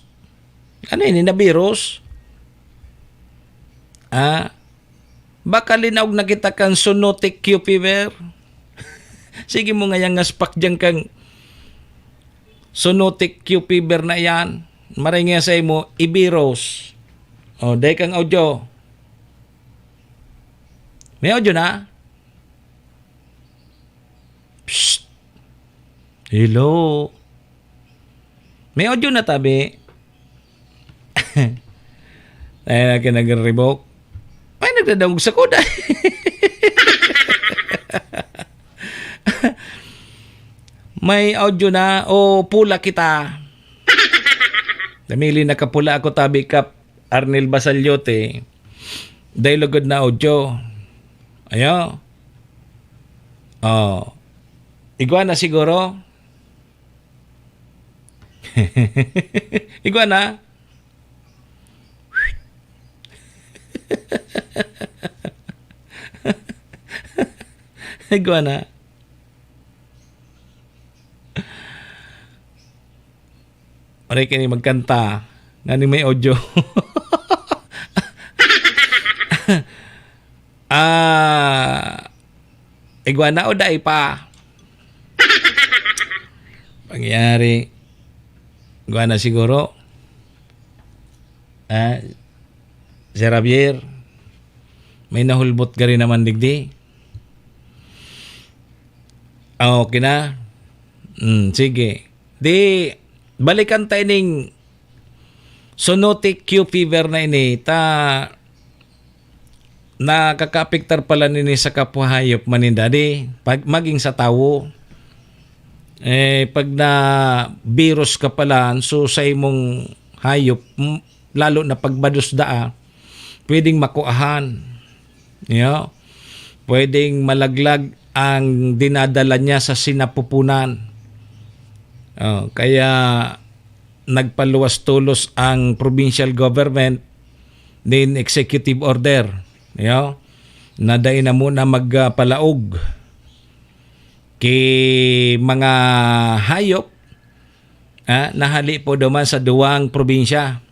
Ano ini, na virus? Ah, baka linaog na kita kan zoonotic Q fever. Sige mo ngayang ngaspak diyan kang zoonotic Q fever na yan. Maray nga sa imo, i-virus. O, dai kang audio. May audio na? Psst. Hello. May audio na, tabi. Ay, na kinagaribok. Ay, nagdadangog sa kuda. May audio na o pula kita? Namili na kapula ako, tabi, Kap Arnel Basalyote. Dai lugod na audio. Ayo. Oh. Igwa na siguro? Igwa na? Igwa na? Maray kini magkanta, ngani may audio. Ah, igwa na o dai pa? Pangyari, igwa na siguro. Ah, Sir Javier, may nahulbot ka rin naman digdi. Ah, okay na? Hmm, sige. Di, balikan tayo ning zoonotic Q fever na ini. Ta, nakakaapektar pala nini sa kapwa hayop maninda. Di, pag, maging sa tawo. Eh, pag na-virus ka pala, so sa imong hayop, m-, lalo na pag madusda, ah, pwedeng makuahan. Yo. Pwedeng malaglag ang dinadala niya sa sinapupunan. Oh, kaya nagpaluwas tolos ang provincial government nin executive order, yo, na dai na muna magpalaog ki mga hayop, ah, na hali po duman sa duwang probinsya.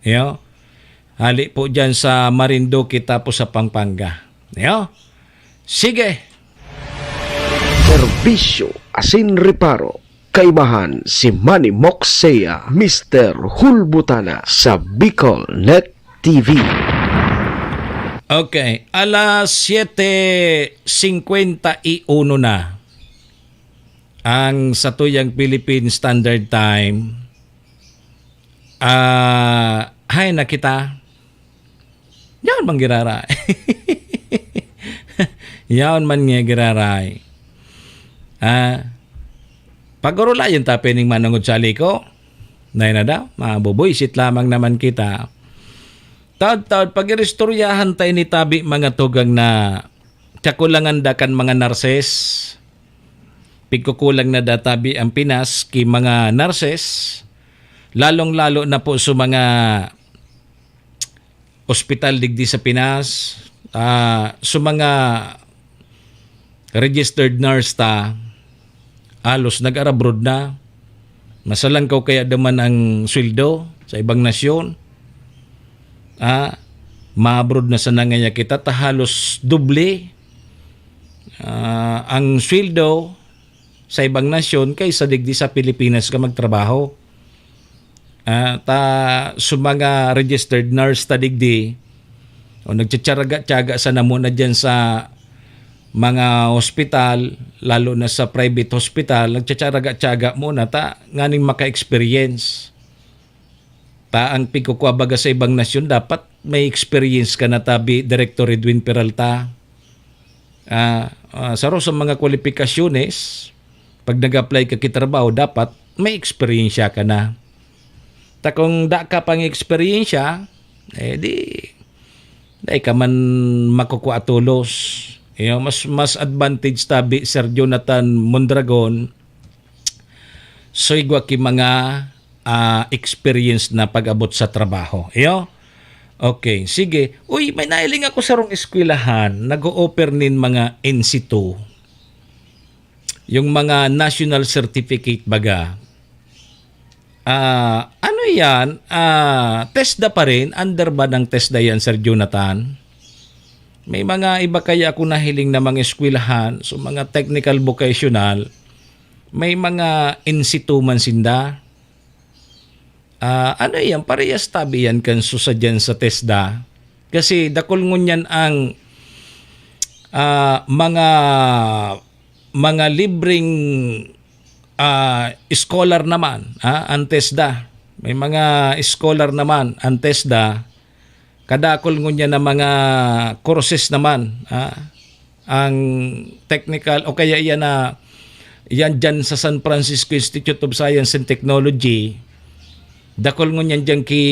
Yo. Hali po dyan sa Marinduque tapos sa Pampanga. Yo. Sige. Serbisyo asin reparo. Kaibahan si Manny Moxea, Mister Hulbutana sa Bicol Net T V. Okay, alas siyete singkwenta y uno na ang satuyang Philippine Standard Time. Ah, hay na kita. Yaon man giraray. Yaon man nga giraray. Ah, pagurulayon ta pining manungod sa liko. Nay na daw, mabubuisit lamang naman kita. Taod-taod, pag-iristoryahan tayo ni tabi mga tugang na kakulangan da kan mga nurses. Pigkukulang na da tabi ang Pinas ki mga nurses, lalong-lalo na po sa mga ospital digdi sa Pinas, ah, sa mga registered nurse ta, halos nag-arabroad na. Masalangkaw kaya duman ang sweldo sa ibang nasyon. Ah, maabroad na sana ngaya kita, ta halos doble, ah, ang sweldo sa ibang nasyon kaysa digdi sa Pilipinas ka magtrabaho. Ah, ta, sa mga registered nurse ta digdi, o nagtsatsaga-tsaga sana muna diyan sa mga hospital, lalo na sa private hospital, nagtsatsaga-tsaga muna ta nganing maka-experience. Ta ang pigkukwa baga sa ibang nasyon, dapat may experience ka na tabi, Director Edwin Peralta. Ah, ah, saro sa mga kwalipikasyones, pag nag-apply ka ki trabaho, dapat may eksperyensya ka na. Ta kung da ka pang eksperyensya, eh, di, dai ka man makukua tolos. You know, mas, mas advantage tabi, Sir Jonathan Mondragon, so igwa ki mga, ah, experience na pag-abot sa trabaho. Iyo? Okay, sige. Uy, may nahiling ako sarong eskwelahan, nag-o-offer nin mga N C two. Yung mga national certificate baga. Ah, ano yan? Ah, TESDA pa rin? Under ba ng TESDA yan, Sir Jonathan? May mga iba kaya ako nahiling na mga eskwelahan, so mga technical vocational, may mga N C two man sinda. Ah, ano yan? Parehas tabi yan kan susa dyan sa TESDA. Kasi dakul ngunyan ang, ah, mga, mga libreng, ah, scholar naman, ah, ang TESDA. May mga scholar naman ang TESDA. Kadakul ngunyan na mga courses naman, ah, ang technical o kaya iyan na, iyan dyan sa San Francisco Institute of Science and Technology, dakul ngunyan dyan ki,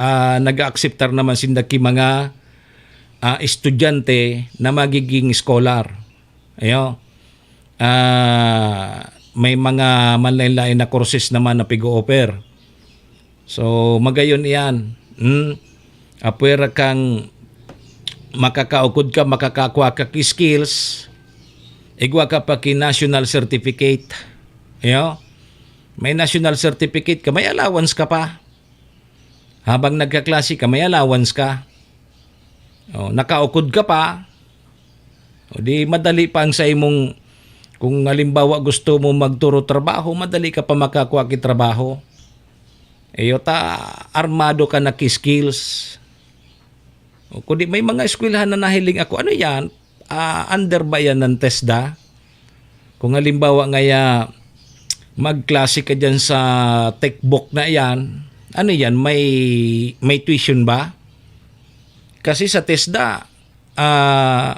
ah, nag-akseptar naman sinda ki mga, ah, estudyante na magiging scholar. Ayo. Ah, may mga manlain-lain na courses naman na pig-o-offer. So, magayon iyan. Hmm? Apwera kang makakaukod ka, makakakwa ka ki skills, igwa ka pa ki national certificate. Ayo? May national certificate ka, may allowance ka pa. Habang nagkaklase ka, may allowance ka. O, nakaukod ka pa. O di madali pa ang sa imong, kung halimbawa gusto mo magturo trabaho, madali ka pa makakwa ki trabaho. Iyo ta, armado ka na ki skills. O, kundi may mga eskwelahan na nahiling ako, ano yan? Ah, under ba yan ng TESDA? Kung halimbawa ngaya, magklase ka dyan sa textbook na yan, ano yan, may, may tuition ba? Kasi sa TESDA, ah,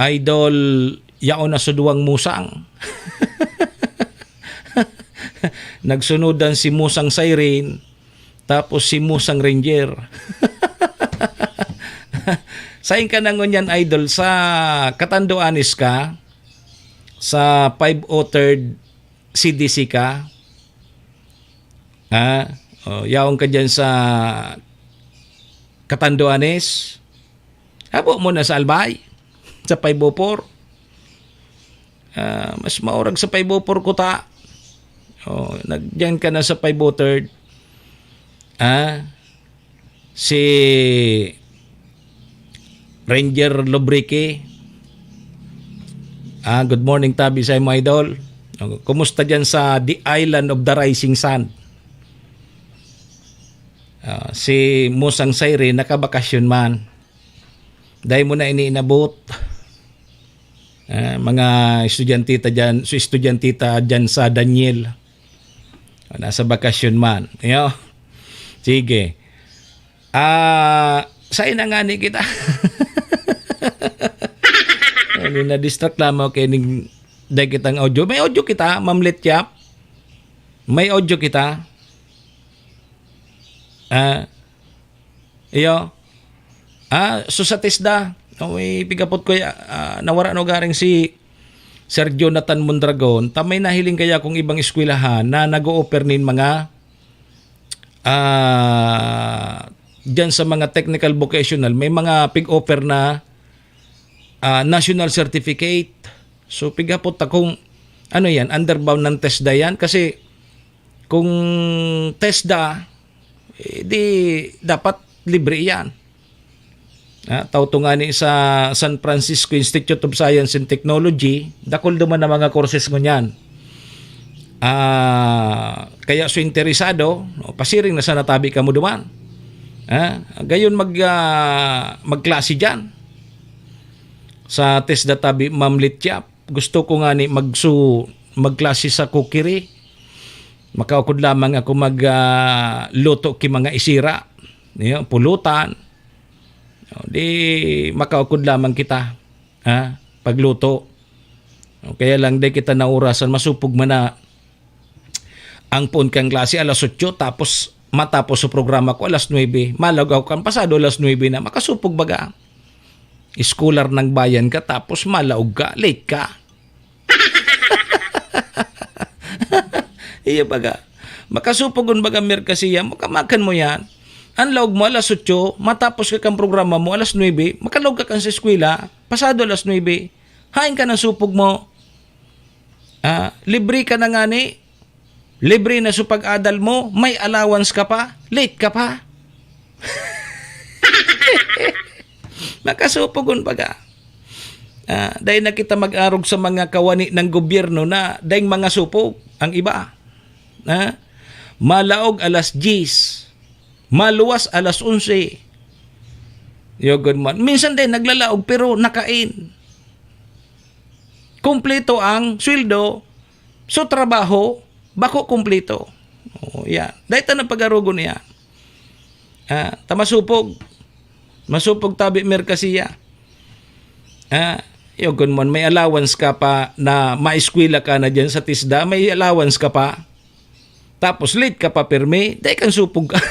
idol, yaon na sa duwang musang. Nagsunodan si Musang Siren, tapos si Musang Ranger. Sain ka na ngunyan, idol? Sa Catanduanes ka? Sa five oh third C D C ka? Ha? O, yaon ka dyan sa Catanduanes? Habo mo na sa Albay, sa five oh four. Ah, mas maurag sa five oh four kuta. O, nag-, dyan ka na sa five oh third. Ah, si Ranger Lubrique. Ah, good morning, tabi sa imo, idol. O, kumusta dyan sa the island of the rising sun? Ah, si Musang Siren, nakabakasyon man. Dai mo na ini inabot. Ah, mga estudyante ta dyan, so estudyante ta dyan sa Daniel. Ah, nasa bakasyon man. Iyo. Sige. Ah, sain na ngani kita? Ano, na-distract lamang kay ning, dai kitang audio. May audio kita, Ma'am Letyap? May audio kita? Ah, iyo. Ah, so sa TESDA, no, eh, pigapot ko ya-, ah, nawara na garing si Sir Jonathan Mondragon, ta may nahiling kaya kung ibang eskwelahan na nag-o-offer nin mga, ah, dyan sa mga technical vocational, may mga pig-offer na, ah, national certificate. So, pigapot ta kung ano yan, under ba ng TESDA yan? Kasi kung TESDA, eh, di dapat libre yan. Ah, tao to nga ni sa San Francisco Institute of Science and Technology, dakul duman na mga courses ngunyan. Ah, kaya so interesado, no, pasiring na sana tabi kamo duman. Ah, gayon mag, ah, magklase diyan sa TESDA tabi, Ma'am Lityap. Gusto ko nga ni magsu-, magklase sa cookery. Makaukod lamang ako mag, ah, luto ki mga isira, niyo, pulutan. O, di makaukod lamang kita, ha, pagluto. O, kaya lang, di kita naurasan, masupog man na ang poon kang klase alas otso, tapos matapos sa programa ko alas nuebe. Malaog ako kan pasado alas nuebe na, makasupog baga. Scholar ng bayan ka, tapos malaog ka, late ka. Iyo baga. Makasupog kun baga merkasiya mo, kamakan mo yan. Ang laog mo alas otso, matapos ka kang programa mo alas nuebe, makalaog ka kan sa eskwela, pasado alas nuebe. Hain ka ng supog mo. Ah, libre ka na ngani. Libre na so pag-adal mo, may allowance ka pa, late ka pa. Makasupog kun baga. Ah, dai na kita mag-arog sa mga kawani ng gobyerno na daing mga supog ang iba. Ha? Malaog alas diyes, maluwas alas onse. Yo, good man. Minsan din naglalaog pero nakain. Kumpleto ang sweldo, so trabaho, bako kumpleto. Oh, yan. Dahil ta pag-arogon niya. Ah, ta masupog. Masupog tabi merkasiya. Ah, yo, kun man may allowance ka pa na maeskwela ka na diyan sa TESDA, may allowance ka pa. Tapos late ka pa pirmi, dai kan supog ka.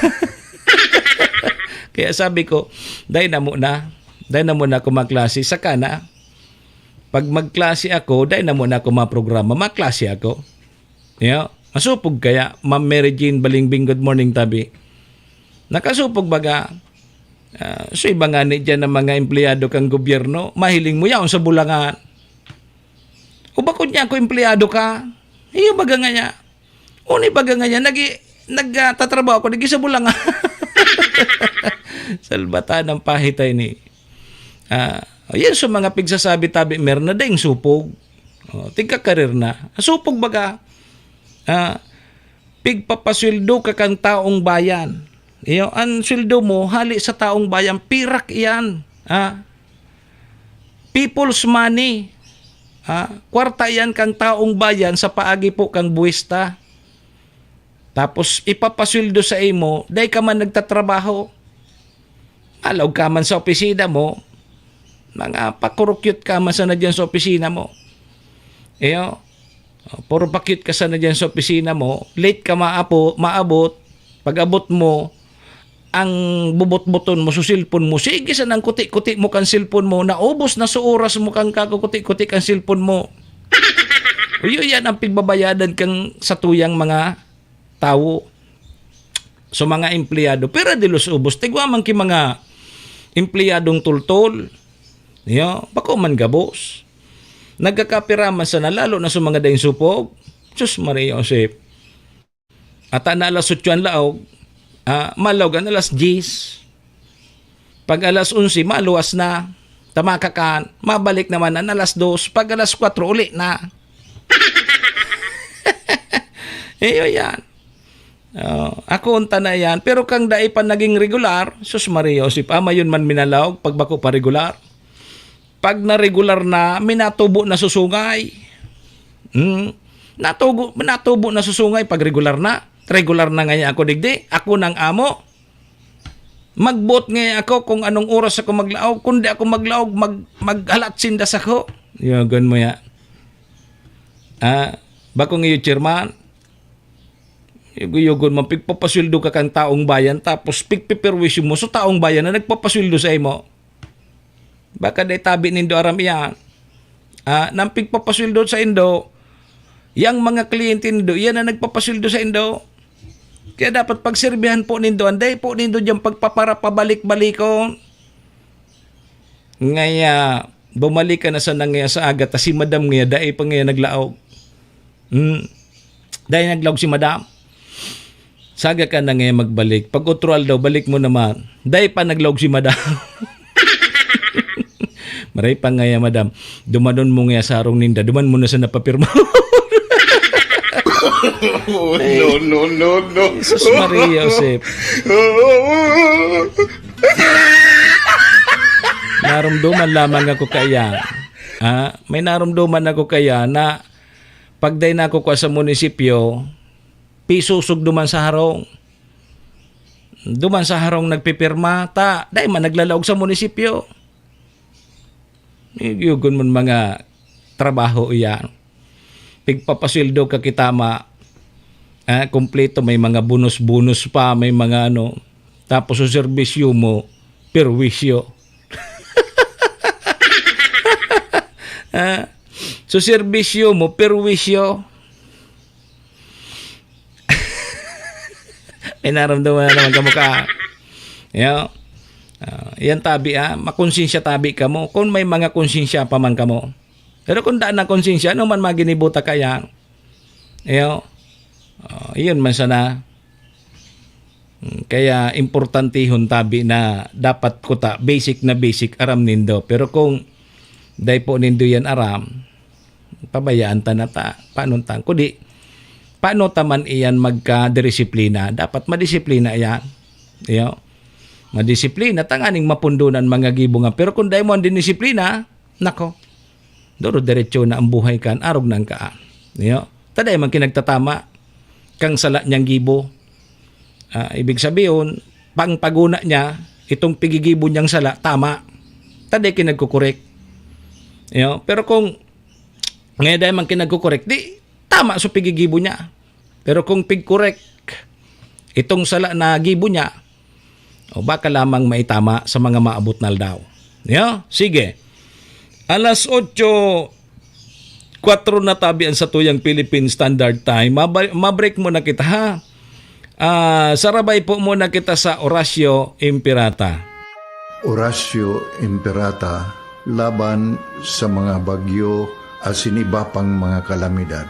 Kaya sabi ko, dai na muna. Dai na muna ako magklase. Saka na, pag magklase ako, dai na muna ako maprograma. Magklase ako. Yo, masupog kaya, Ma'am Mary Jane Balingbing, good morning, tabi. Nakasupog baga. Ah, so iba nga ni dyan ng mga empleyado kang gobyerno, mahiling mo yaon sa bulangan. O bakod niya ako empleyado ka? Iyo baga nga niya. Uni baga nga niya, nag-, nagtatrabaho ako, nag-isa bulangan. Salbatan ng pahitay ni. Ah, yan sa mga pigsasabi tabi, mer na daing supog. Oh, tigkakarir na. Supog baga. Ah, pigpapasweldo ka kang taong bayan. Iyo, ang sweldo mo, hali sa taong bayan, pirak iyan. Ah, people's money. Ah, kwarta iyan kang taong bayan sa paagi po kang buwista. Tapos ipapasweldo sa imo, dai ka man nagtatrabaho. Alaog ka man sa opisina mo, mga pakurukyot ka man sana diyan sa opisina mo. Iyo, puro pakyot ka sana diyan sa opisina mo, late ka maapo-, maabot, pag-abot mo, ang bubot-buton mo sa cellphone mo, sige sa nang kuti-kuti mo kan cellphone mo, naubos na sa oras mo kan kakukuti-kuti kan cellphone mo. Uyo, yan ang pigbabayadan kang satuyang mga tawo, sa mga empleyado. Pero di los ubos, tigwa man ki mga empleyadong tultol. Yo, bako man gabos. Nagkakapira man sana, lalo na sa mga daing supog. Sus, Maria Josep. Ata na alas otso ang laog, ah, malaog ang alas diyes. Pag alas onse, maluwas na. Tamaka kan, mabalik naman ang alas dos. Pag alas kwatro, uli na. Iyo yan. Oh, ako unta na yan. Pero kang dai pa naging regular, sus Maria, si Pama yun man minalaog pag bako pa regular. Pag na-regular na, minatubo na susungay. Hmm. Natugo, minatubo na susungay pag regular na. Regular na ngayon ako digdi. Ako nang amo. Magbot ngayon ako kung anong oras ako maglaog. Kung di ako maglaog, mag, maghalat sinda sa ko. Yagan mo ya. Ah, bako ngayon, chairman. Yugo-yugon man, pigpapasweldo ka kan taong bayan, tapos pigpiperwisyo mo sa taong bayan na nagpapasweldo sa imo. Baka dai tabi nindo aram iyan. Ah, nang pigpapasweldo sa indo, yang mga kliyente nindo, iyan na nagpapasweldo sa indo. Kaya dapat pagserbihan po nindo, anday po nindo dyan pagpapara pabalik-balikon. Ngaya, bumalik ka na sana ngaya sa aga, ta si madam ngaya, dai pa ngaya naglaog. Hmm. Dai naglaog si madam. Saga ka na ngaya magbalik. Pag otro aldaw, balik mo naman. Dai pa naglaog si madam. Maray pa ngaya, madam. Dumanon mo ngaya sa harong ninda. Duman mo na sa napapirma. Oh, no, no, no, no. Jesus Maria, Joseph. Narumduman lamang ako kaya. Ah, may narumduman ako kaya na pag dai na ako kwa sa munisipyo, pisusog duman sa harong. Duman sa harong nagpipirma, ta, dai man naglalaog sa munisipyo. Yugon man mga trabaho iyan. Pigpapasweldo ka kita ma-, ah, kompleto, may mga bonus-bonus pa, may mga ano. Tapos sa serbisyo mo, perwisyo. Ah, sa serbisyo mo, perwisyo. May naramdaman na naman kamo ka. Yo. Ah, yan tabi, ah. Makonsensya tabi kamo. Kung may mga konsensya pa man kamo. Pero kung daan na konsensya, ano man maginibuta kaya? Yo. Ah, yun man sana. Hmm, kaya importantehon tabi na dapat kuta, basic na basic, aram nindo. Pero kung dai po nindo yan aram, pabayaan ta na ta. Paano ta? Kundi, paano ta man iyan magkadisiplina? Dapat madisiplina iyan. Iyo. Madisiplina, tanganing mapundonan mga gibo nga. Pero kung dai mo ang dinisiplina, nako, duro-diretso na ang buhay kan, arog na ang kaan. Iyo. Ta dai man kinagtatama kang sala niyang gibo. Ah, ibig sabihin, pang paguna niya, itong pigigibo niyang sala, tama. Ta dai kinagkukorek. Iyo. Pero kung ngayon dai man kinagkukorek, di tama sa pigigibo niya. Pero kung pigkorek itong sala na gibo niya, o baka lamang maitama sa mga maabot na aldaw. Yo, sige. Alas otso, kwatro na tabi ang satuyang Philippine Standard Time. Mabal-, mabreak muna kita, ha? Ah, sarabay po muna kita sa Oratio Imperata. Oratio Imperata laban sa mga bagyo asin iba pang mga kalamidad.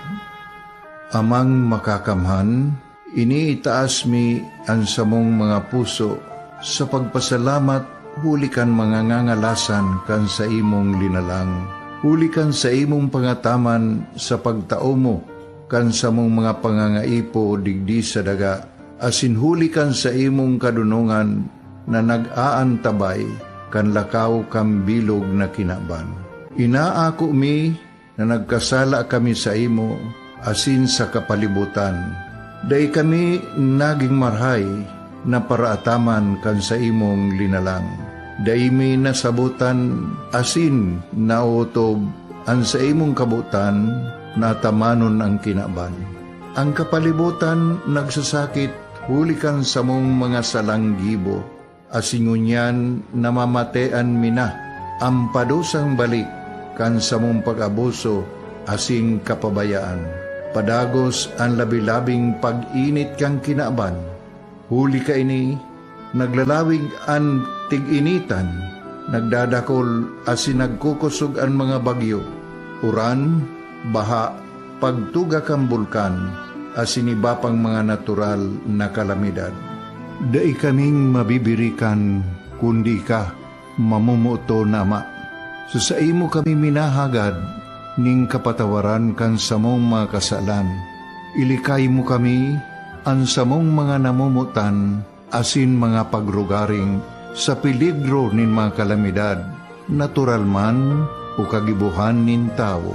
Amang Makakamhan, iniitaas mi an samong mga puso sa pagpasalamat huli kan mga ngangalasan kan saimong linalang, huli kan saimong pangataman sa pagtao mo kan samong mga pangangaipo digdi sa daga, asin huli kan saimong kadonongan na nag-aantabay kan lakaw kan bilog na kinaban. Inaako mi na nagkasala kami saimo asin sa kapalibotan. Dai kami nagin marahay na paraataman kan saimong linalang. Dai mi nasabotan asin naotob an saimong kabotan na atamanon an kinaban. An kapalibotan nagsasakit huli kan samong mga salang gibo. Asin ngunyan namamatean mi na an padusang balik kan samong pag-abuso asin kapabayaan. Padagos an labi-labing pag-init kan kinaban. Huli kaini, naglalawig an tig-initan, nagdadakol asin nagkukosog an mga bagyo, uran, baha, pagtuga kan bulkan, asin iba pang mga natural na kalamidad. Dai kaming mabibirikan, kundi ika, mamomoton na Ama. Sa saimo kami minahagad nin kapatawaran kan samong mga kasalan. Ilikay mo kami, an samong mga namomotan, asin mga pagrugaring sa peligro nin mga kalamidad, natural man o kagibohan nin tawo.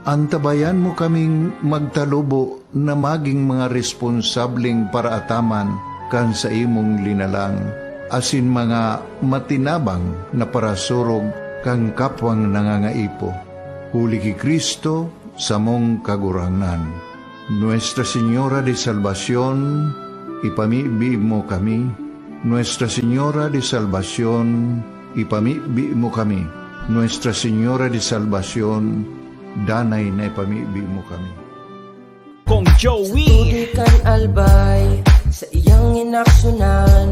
Antabayan mo kaming magtalubo na magin mga responsableng paraataman kan saimong linalang, asin mga matinabang na parasurog kan kapwang nangangaipo. Huli ki Cristo, samong Kagurangnan. Nuestra Señora de Salvacion, ipamibi mo kami. Nuestra Señora de Salvacion, ipamibi mo kami. Nuestra Señora de Salvacion, danay na ipamibi mo kami. Kong Joey. Sa tubig kan Albay, sa iyang inaksunan,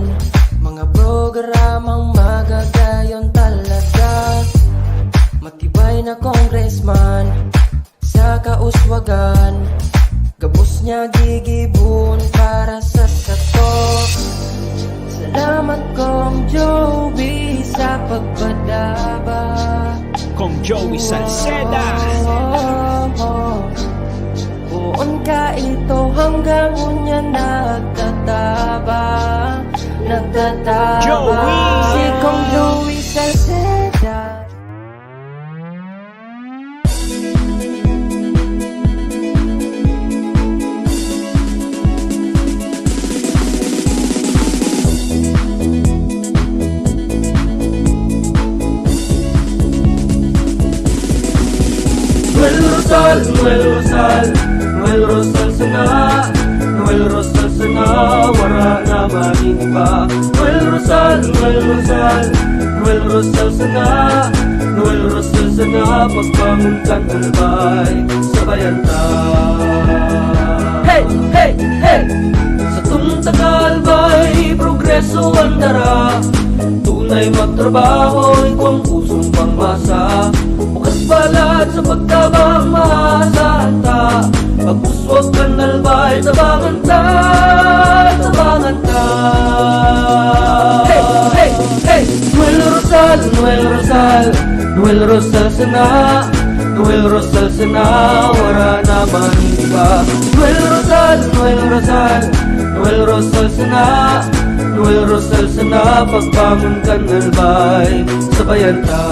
mga programang magagayon talaga. Matibay na congressman, sa kauswagan, gabos niya gigibon para sa sato. Salamat, Kong Joey, sa pagpadaba. Kong Joey Salceda. Poon ka ito Kamo niya nagtatabang, nagtatabang. Joey! Si Kong Louie Salceda. Noel Rosal, Noel Rosal, Noel Rosal sana. Noel Rosal sana, wara na man iba. Noel Rosal, Noel Rosal, Noel Rosal sana. Noel Rosal sana, pagbangon kan Albay, sabayan ta. Hey, hey, hey! Satong taga Albay, progreso an dara. Tunay magtrabaho, igwang pusong pangmasa. Bukas palad sa pagtabang, maasahan ta. Pagpuswag kan Albay, tabangan ta, tabangan ta. Hey, hey, hey! Noel Rosal, Noel Rosal, Noel Rosal sana. Noel Rosal sana, wara na man iba. Noel Rosal, Noel Rosal, Noel Rosal sana. Noel Rosal sana, pagbangon kan Albay, sabayan ta.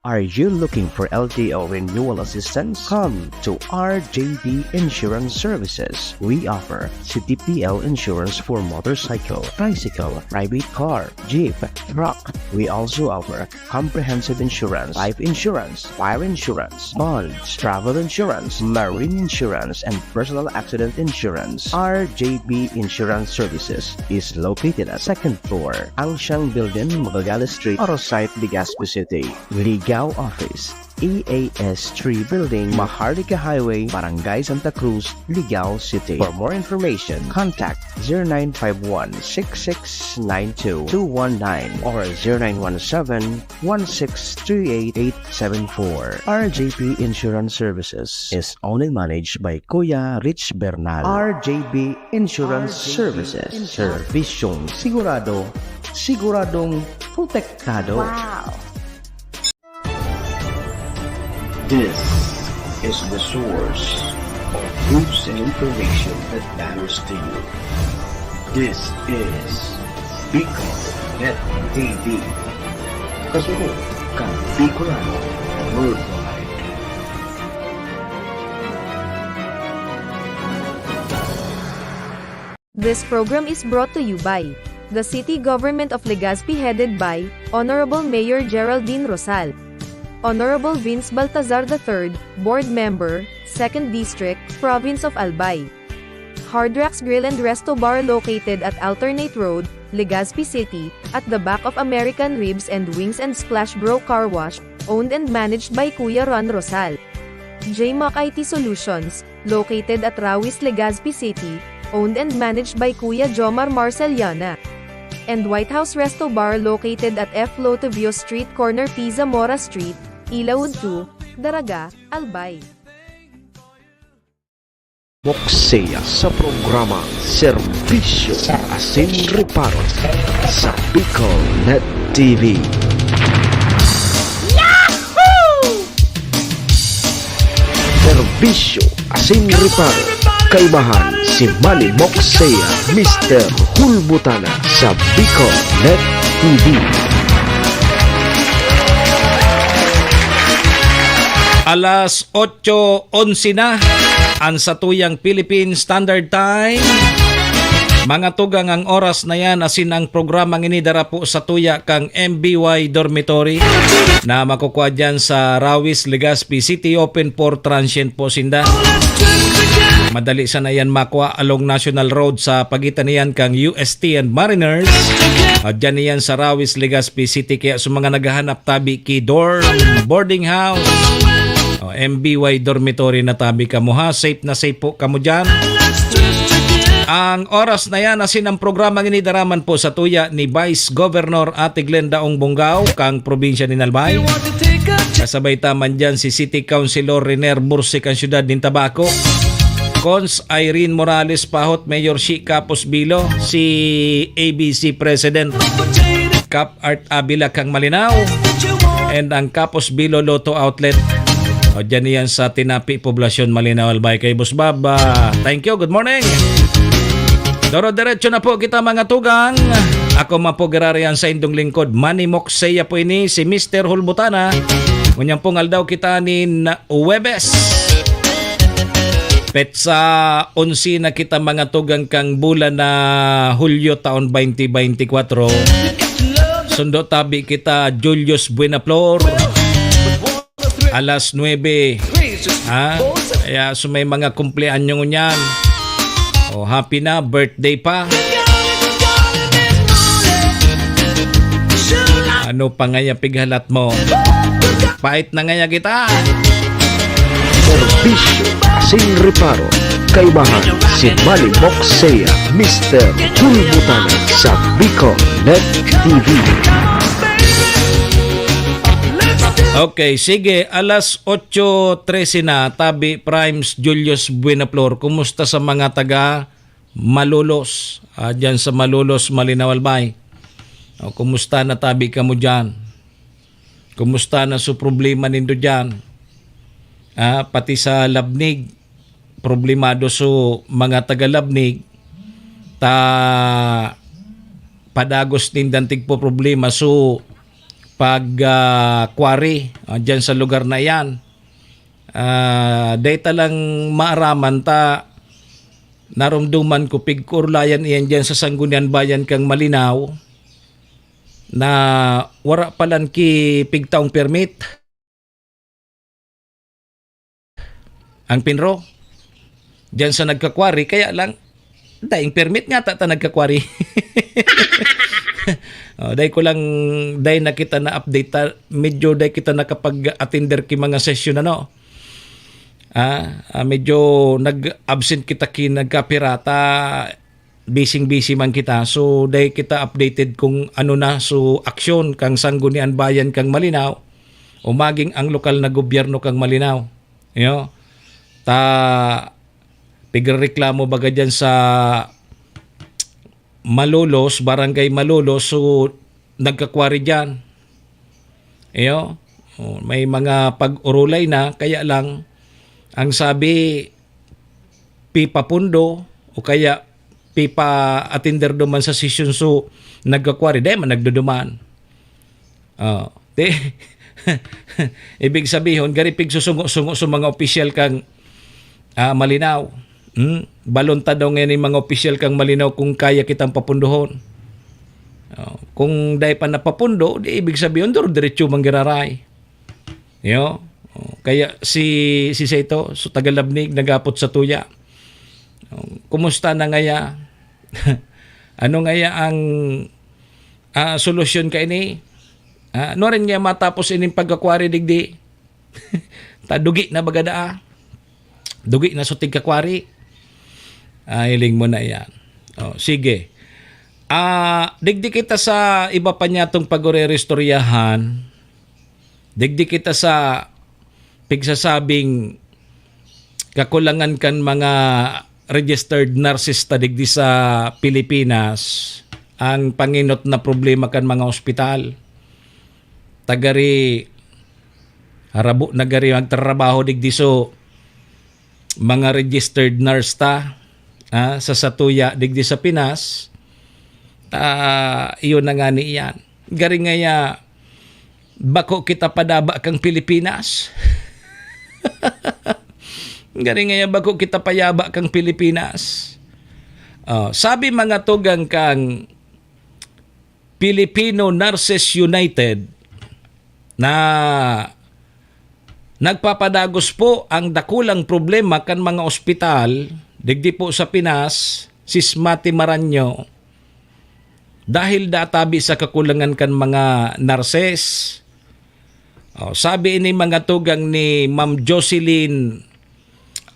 Are you looking for L T O renewal assistance? Come to R J B Insurance Services. We offer C T P L insurance for motorcycle, tricycle, private car, jeep, truck. We also offer comprehensive insurance, life insurance, fire insurance, bonds, travel insurance, marine insurance, and personal accident insurance. R J B Insurance Services is located at second floor, Angsiang Building, Magallanes Street, Arosite, Legazpi City. Ligao Office, E A S three Building, Maharlika Highway, Barangay Santa Cruz, Ligao City. For more information, contact zero nine five one, six six nine two, two one nine or zero nine one seven, one six three eight, eight seven four. R J P Insurance Services is owned and managed by Kuya Rich Bernal. R J P Insurance Services. Serbisyong sigurado, siguradong protektado. Wow! This is the source of news and information that matters to you. This is Bicol Net T V. Kasunod kan Bicolano Worldwide. This program is brought to you by the City Government of Legazpi, headed by Honorable Mayor Geraldine Rosal. Honorable Vince Baltazar the third, Board Member, Second District, Province of Albay. Hard Rocks Grill and Resto Bar, located at Alternate Road, Legazpi City, at the back of American Ribs and Wings and Splash Bro Car Wash, owned and managed by Kuya Ron Rosal. J Mac I T Solutions, located at Rawis, Legazpi City, owned and managed by Kuya Jomar Marceliana. And White House Resto Bar, located at F Lotivio Street, corner P Zamora Street, Ilaud two, Daraga, Albay. Moksea sa programa Serbisyo Asin Reparo sa Bicol Net T V. Serbisyo Asin Reparo. Kaibahan si Manny Moksea, Mister Hulbutana sa Bicol Net T V. Alas otso onse na an satuyang Philippine Standard Time. Mga tugang, ang oras na yan asin ang programang ini dara po satuya kang M B Y Dormitory na makukua dyan sa Rawis, Legazpi City. Open for transient po sinda. Madali sana yan makua along National Road sa pagitan niyan kang U S T and Mariners. Ah, dyan niyan sa Rawis, Legazpi City. Kaya sa mga naghahanap tabi ki dorm, boarding house, o M B Y dormitory na tabi kamo ha. Safe na safe po kamo dyan. Ang oras na yan, asin ang programang ini dara man po satuya ni Vice Governor Ate Glenda Ong Bongao, kang probinsya ni Albay. Kasabay ta man dyan si City Councilor Riner Bursi, kang siyudad nin Tabaco. Cons Irene Morales Pahot, Mayor Shi Capos Bilo, si A B C President Cap Art Avila, kang Malinao, and ang Capos Bilo Lotto Outlet. O, dyan yan sa Tinapi, Poblacion, Malinao, Albay, kay Boss Bab. Ah, thank you. Good morning. Doro-derecho na po kita, mga tugang. Ako man po, giraray an saindong lingkod, Manny Moxeya po ini, si Mister Hulbutana. Ngunyan pong aldaw kita nin Huwebes. Petsa onse na kita, mga tugang, kang bulan na Hulyo taon twenty twenty-four. Sundo tabi kita, Julius Buenaflor. Alas nuebe. Ha? Kaya sa may mga kumpleanyo ngunyan. O, happy na, birthday pa. Ano pa ngaya pighalat mo? Pait na ngaya kita. Serbisyo asin reparo. Kaibahan si Manny Moxeya, Mister Hulbutana sa Bicol Net T V. Okay, sige. Alas otso trese na, tabi Primes Julius Buenaflor. Kumusta sa mga taga Malolos? Ah, dyan sa Malolos, Malinao, Albay. O, kumusta na tabi kamo dyan? Kumusta na su problema nindo dyan? Ah, pati sa Labnig, problemado su mga taga Labnig, ta padagos nindang tigpo problema su pag, ah, quarry, ah, dyan sa lugar na iyan. Ah, dai ta lang maaraman ta naromdoman ko pigkurlayan iyan dyan sa Sangguniang Bayan kang Malinao na wara pa lang ki pigtaong permit ang PINRO dyan sa nagka-quarry, kaya lang daing permit nga ta, ta nagka-quarry. Oh, dai ko lang, dai na kita na-update ta, medyo dai kita nakapag-attender ki mga session, ano. Ah, ah, medyo nag-absent kita ki nagkapirata, bising-busy man kita. So, dai kita updated kung ano na so aksyon kang Sangguniang Bayan kang Malinao o maging ang lokal na gobyerno kang Malinao. Yo. Ta pigrereklamo baga dyan sa Malolos, Barangay Malolos, so nagkakwari dyan. Iyo, oh, may mga pag-urulay na, kaya lang, ang sabi, pipapundo o kaya pipa-attender duman sa session, so nagkakwari, dai man nagduduman. Oh, di, ibig sabihon, gari pigsusungo-sungo sa mga opisyal kang, ah, Malinao. Hmm? Balon ta daw ngayon yung mga opisyal kang Malinao kung kaya kitang papundohon. Oh, kung dai pa napapundo, di ibig sabihon, duro diretso manggiraray. Yo? Oh, kaya si, si Seto, so taga Labnig, nagapot sa tuya. Oh, kumusta na ngaya? Ano ngaya ang, ah, solusyon kaini? Ah, ano rin nga matapos ining pagkakwari digdi? Ta dugi na baga daa. Dugi na so tigkakwari. Ah, hiling mo na yan. Oh, sige. Ah, digdi kita sa iba pa niyatong pag-ureristoryahan. Digdi kita sa pigsasabing kakulangan kan mga registered nurses ta digdi sa Pilipinas, ang panginot na problema kan mga ospital. Tagari, harabo na gari magtrabaho digdi so mga registered nurse ta, ah, sa satuya digdi sa Pinas, ta, iyon na nga ni iyan. Gari ngaya, bako kita padaba kang Pilipinas. Gari ngaya, bako kita payaba kang Pilipinas. Oh, sabi mga tugang kang Filipino Nurses United na nagpapadagos po ang dakulang problema kan mga ospital digdi po sa Pinas, Sismati Maranyo, dahil databi sa kakulangan kan mga nurses. Oh, sabi ini mga tugang ni Ma'am Jocelyn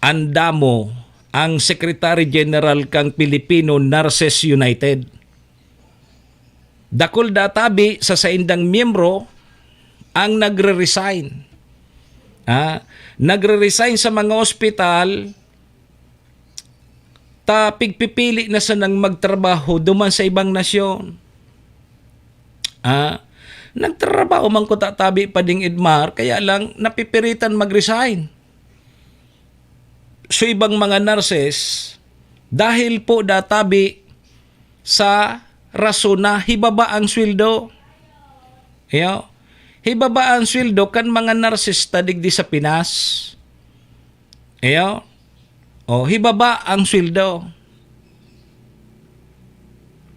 Andamo, ang Secretary General kang Filipino Nurses United. Dakul databi sa saindang miyembro ang nagre-resign. Ah, nagre-resign sa mga ospital, ta pigpipili na sanang magtrabaho duman sa ibang nasyon. Ah, Nagtrabaho man kuta tabi pa ding Edmar, kaya lang napipiritan mag-resign. So, ibang mga nurses, dahil po databi sa rason na hibaba ang sweldo. Iyo. Hibaba ang sweldo kan mga nurses ta digdi sa Pinas. Iyo. O, hibaba ang sweldo.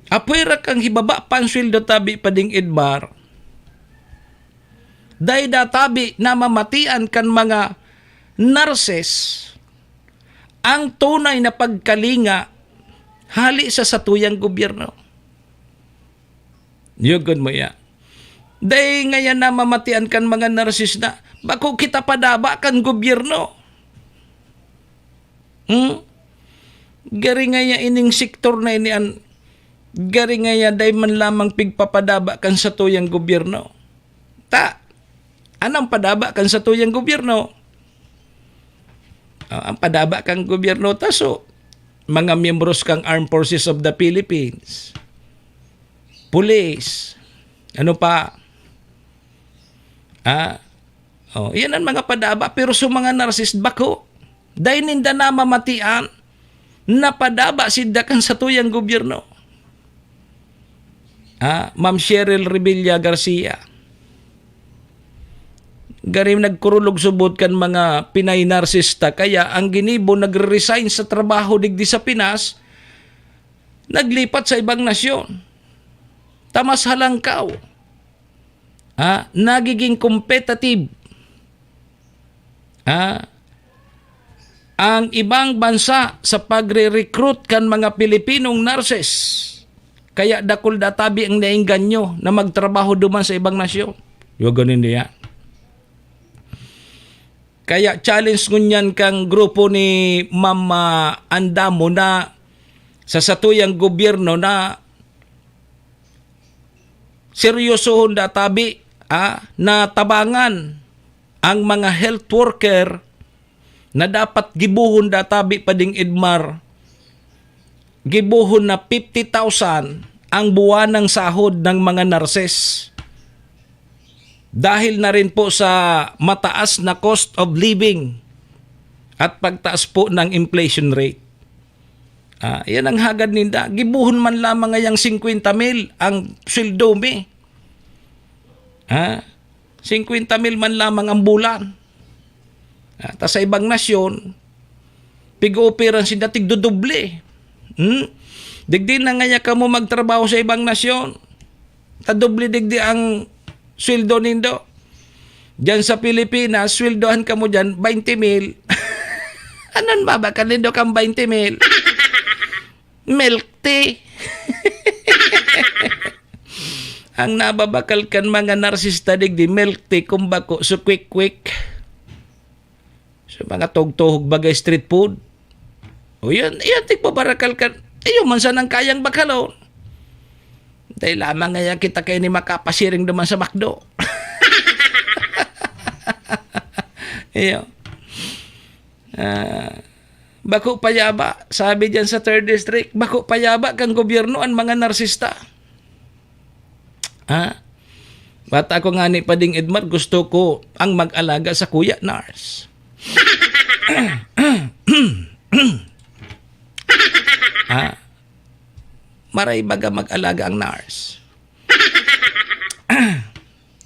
Apwera kang hibaba pa ang sweldo tabi pa ding Edmar. Dai databi na mamatian kan mga nurses ang tunay na pagkalinga hali sa satuyang gobyerno. Yugon mo ya. Dai ngayan na mamatian kan mga nurses na, "Bako kita padaba kan gobyerno." Hmm? Gari ngaya ining sektor na ini an, gari ngaya dai man lamang pigpapadaba kan satuyang gobyerno. Ta, anong padaba kan satuyang gobyerno? Ah, ang padaba kan gobyerno ta, so, mga miyembros kan Armed Forces of the Philippines, Police, ano pa? Ah, oh, yan ang mga padaba. Pero sa mga nurses, bako, dai ninda namamatian na padaba sinda kan satuyang gobyerno. Ah, Ma'am Cheryl Revilla Garcia. Gari nagkurulog subot kan mga Pinay nurses ta, kaya ang ginibo nagre-resign sa trabaho digdi sa Pinas, naglipat sa ibang nasyon. Ta mas halangkaw. Ah, nagiging competitive. Ah, ang ibang bansa sa pagre-recruit kan mga Pilipinong nurses. Kaya dakul databi ang naengganyo na magtrabaho duman sa ibang nasyon. Yugon nindo yan. Kaya challenge ngunyan kang grupo ni Ma'am, ah, Andamo na sa satuyang gobyerno na seryosohon databi, ah, na tabangan ang mga health worker na dapat gibohon databi pa ding Edmar, gibohon na fifty thousand ang buwanang sahod ng mga nurses. Dahil na rin po sa mataas na cost of living at pagtaas po ng inflation rate. Ah, yan ang hagad ninda. Gibohon man lamang ngayang singkwenta mil ang sweldo mi. Ha? Singkwenta mil man lamang ang bulan. Ah, ta sa ibang nasyon, pig-ooperan sinda tigdodoble. Hmm? Digdi na ngaya kamo magtrabaho sa ibang nasyon. Ta doble digdi ang sweldo nindo. Diyan sa Pilipinas, sweldohan kamo diyan, twenty mil. Anon babakal nindo kan twenty mil? Milk tea. Ang nababakal kan mga nurses ta digdi, milk tea, kung bako, so quick-quick. So, mga tugtuhog bagay street food. O yun, yun, tigbabarakal kan, ayun man sanang kayang bakalon. Dahil lamang ngaya kita kayo ni makapasiring duman sa McDo. Iyo. Ah, bako payaba, sabi diyan sa third district, bako payaba kang gobyerno ang mga narsista. Ha? Bata ko ngani pa ding Edmar, gusto ko ang mag-alaga sa kuya, nurse. Ha? Maray baga mag-alaga ang nurse.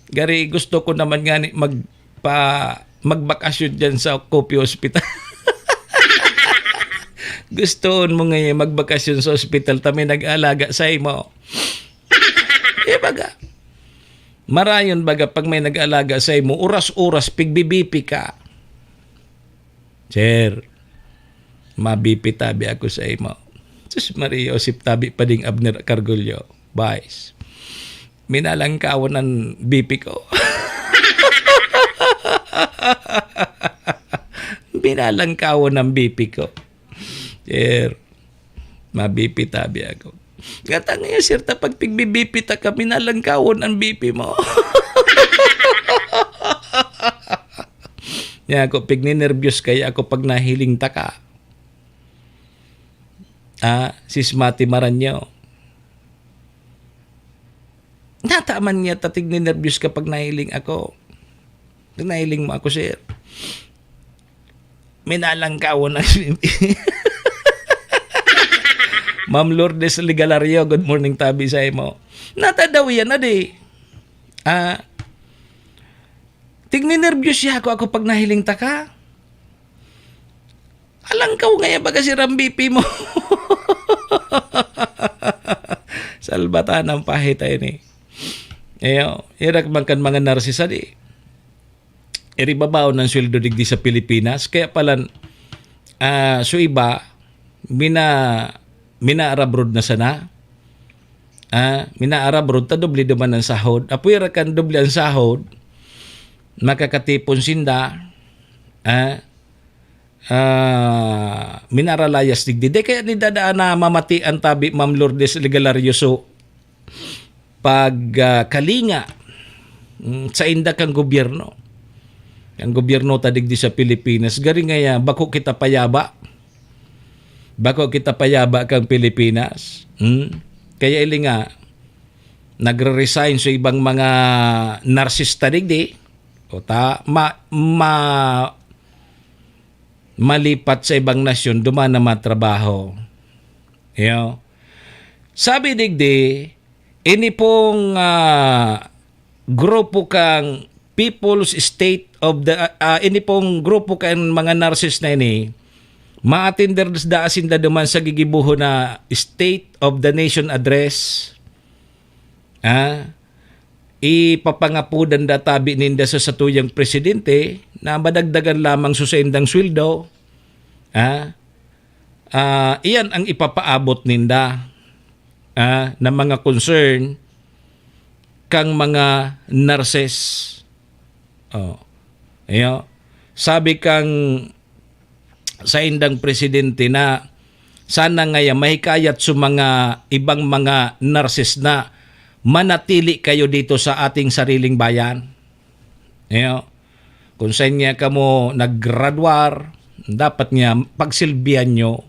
Gari, gusto ko naman ngani magpa-, magbakasyon diyan sa Kopyo Hospital. Gustoon mo ngayon magbakasyon sa ospital, ta may nag-aalaga sa imo. Eh, baga. Marayon baga pag may nag-aalaga sa imo, oras-oras, pigbibipi ka. Sir, mabipi tabi ako sa imo. Sus Maria, Josep tabi pa ding Abner Cargullo. Vice. Minalangkawon ang B P ko. Minalangkawon ang B P ko. Sir, mabipi tabi ako. Gata ngayon, sir, ta pag pigbibipi ta kami, nalangkawon ang B P mo. Yan ako, pigninervyos kaya ako pag nahiling taka. Ah, sis Mati Maranyo. Nataman niya ta tigninerbyos kapag nahiling ako. Nahiling mo ako, sir. Minalangkawan ang Ma'am Lourdes Ligalario, good morning, tabi sa imo. Nata daw yan, adi. Ah, tigninerbyos siya ako, ako pag nahiling taka. Alangkaw ngaya baga si Rambipi mo. Salbatan ang pahita ini. Ayo, irak man kan mga narsis, adi. Iribabaw ng sweldo digdi sa Pilipinas. Kaya pala, ah, so iba, mina-, minaarabroad na sana. Ah, minaarabroad, ta doble naman ang sahod. Apwera kan doble ang sahod, makakatipon sinda. Ah, ah, minaralayas digdi. Di kaya ni dadaan na mamati ang tabi, Ma'am Lourdes Ligalario, so pag, ah, kalinga, mm, sa inda kang gobyerno. Ang gobyerno ta digdi sa Pilipinas, gari ngaya, bako kita payaba. Bako kita payaba kang Pilipinas. Hmm? Kaya ili nga, nagre-resign sa ibang mga narsista digdi. O ta, ma-, ma-, malipat sa ibang nasyon, duman na matrabaho. Iyo. Sabi digdi, ini pong, ah, grupo kang People's State of the, ah, ini pong grupo kan mga nurses na ini, maatender da sinda duman sa gigibohon na State of the Nation Address. Ah, ipapangapodan da tabi ninda sa satuyang presidente na madagdagan lamang so saindang sweldo. Ah, ah, iyan ang ipapaabot ninda, ah, na mga concern kang mga nurses. Oh. Iyo. Sabi kang saindang presidente na sana ngaya mahikayat sa mga ibang mga nurses na manatili kayo dito sa ating sariling bayan. Iyo. Kung saan nga kamo naggraduar, dapat nga pagsilbihan nyo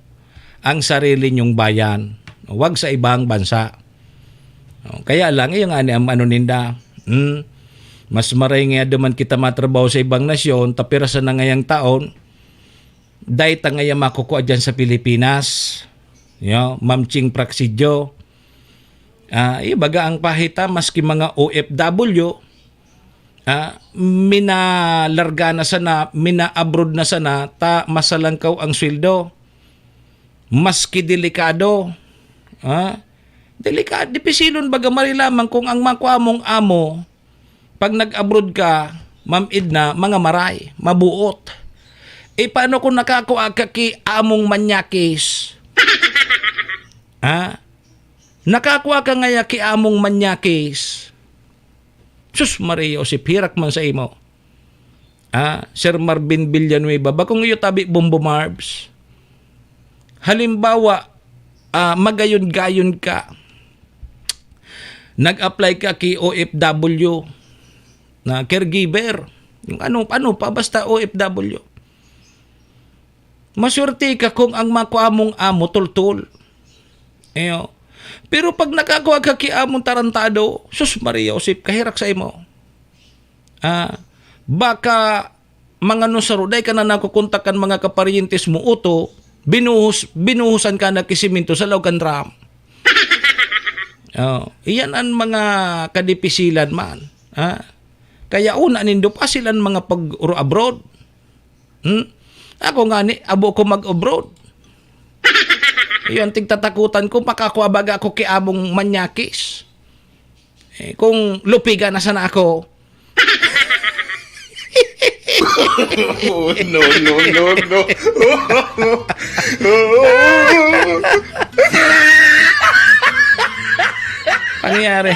ang sarili nyong bayan. Huwag sa ibang bansa. Oh, kaya lang, iyo nga ni ang ano ninda. Hmm? Mas maray nga duman kita matrabaho sa ibang nasyon, tapira sa nangayang taon, dai ta ngaya makukua dyan sa Pilipinas. Yo, Ma'am Ching Praxidyo. Ah, iyo, baga ang pahita, maski mga O F W, ah, minalarga na sana, mina-abroad na sana, ta masalangkaw ang sweldo. Maski delikado. Ah, delikado, dipisilon baga mari lamang kung ang makua mong amo, pag nag-abroad ka, Ma'am Edna, mga maray, mabuot. E, paano kung nakakua ka ki among manyakis? Ha? Nakakua ka ngaya ki among manyakis? Sus, Maria Josep, hirak man sa imo. Ah, Sir Marvin Villanueva, bakong iyo tabi, Bombo Marbs. Halimbawa, ah, magayon-gayon ka. Nag-apply ka ki O F W na caregiver. Yung ano, ano pa, basta O F W. Maswerte ka kung ang makua mong amo, tultul. Iyo. Pero pag nakakua ka ki among tarantado, sus, Maria Josep, kahirak sa imo. Ah, baka mga nusaro, dai ka na nakukontak kan mga kaparyentes mo, uto, binuhos, binuhosan ka na ki semento sa laog kan drum. Oh, iyan an mga kadipisilan man. Ha? Kaya una nindo pa sila an mga pag-abroad. Hmm? Ako ngani, abo ko mag-abroad. Iyon, tigtatakutan ko, makakua baga ako ki among manyakis. Eh, kung lupigan na sana ako. Oh, no, no, no, no. Pangyari.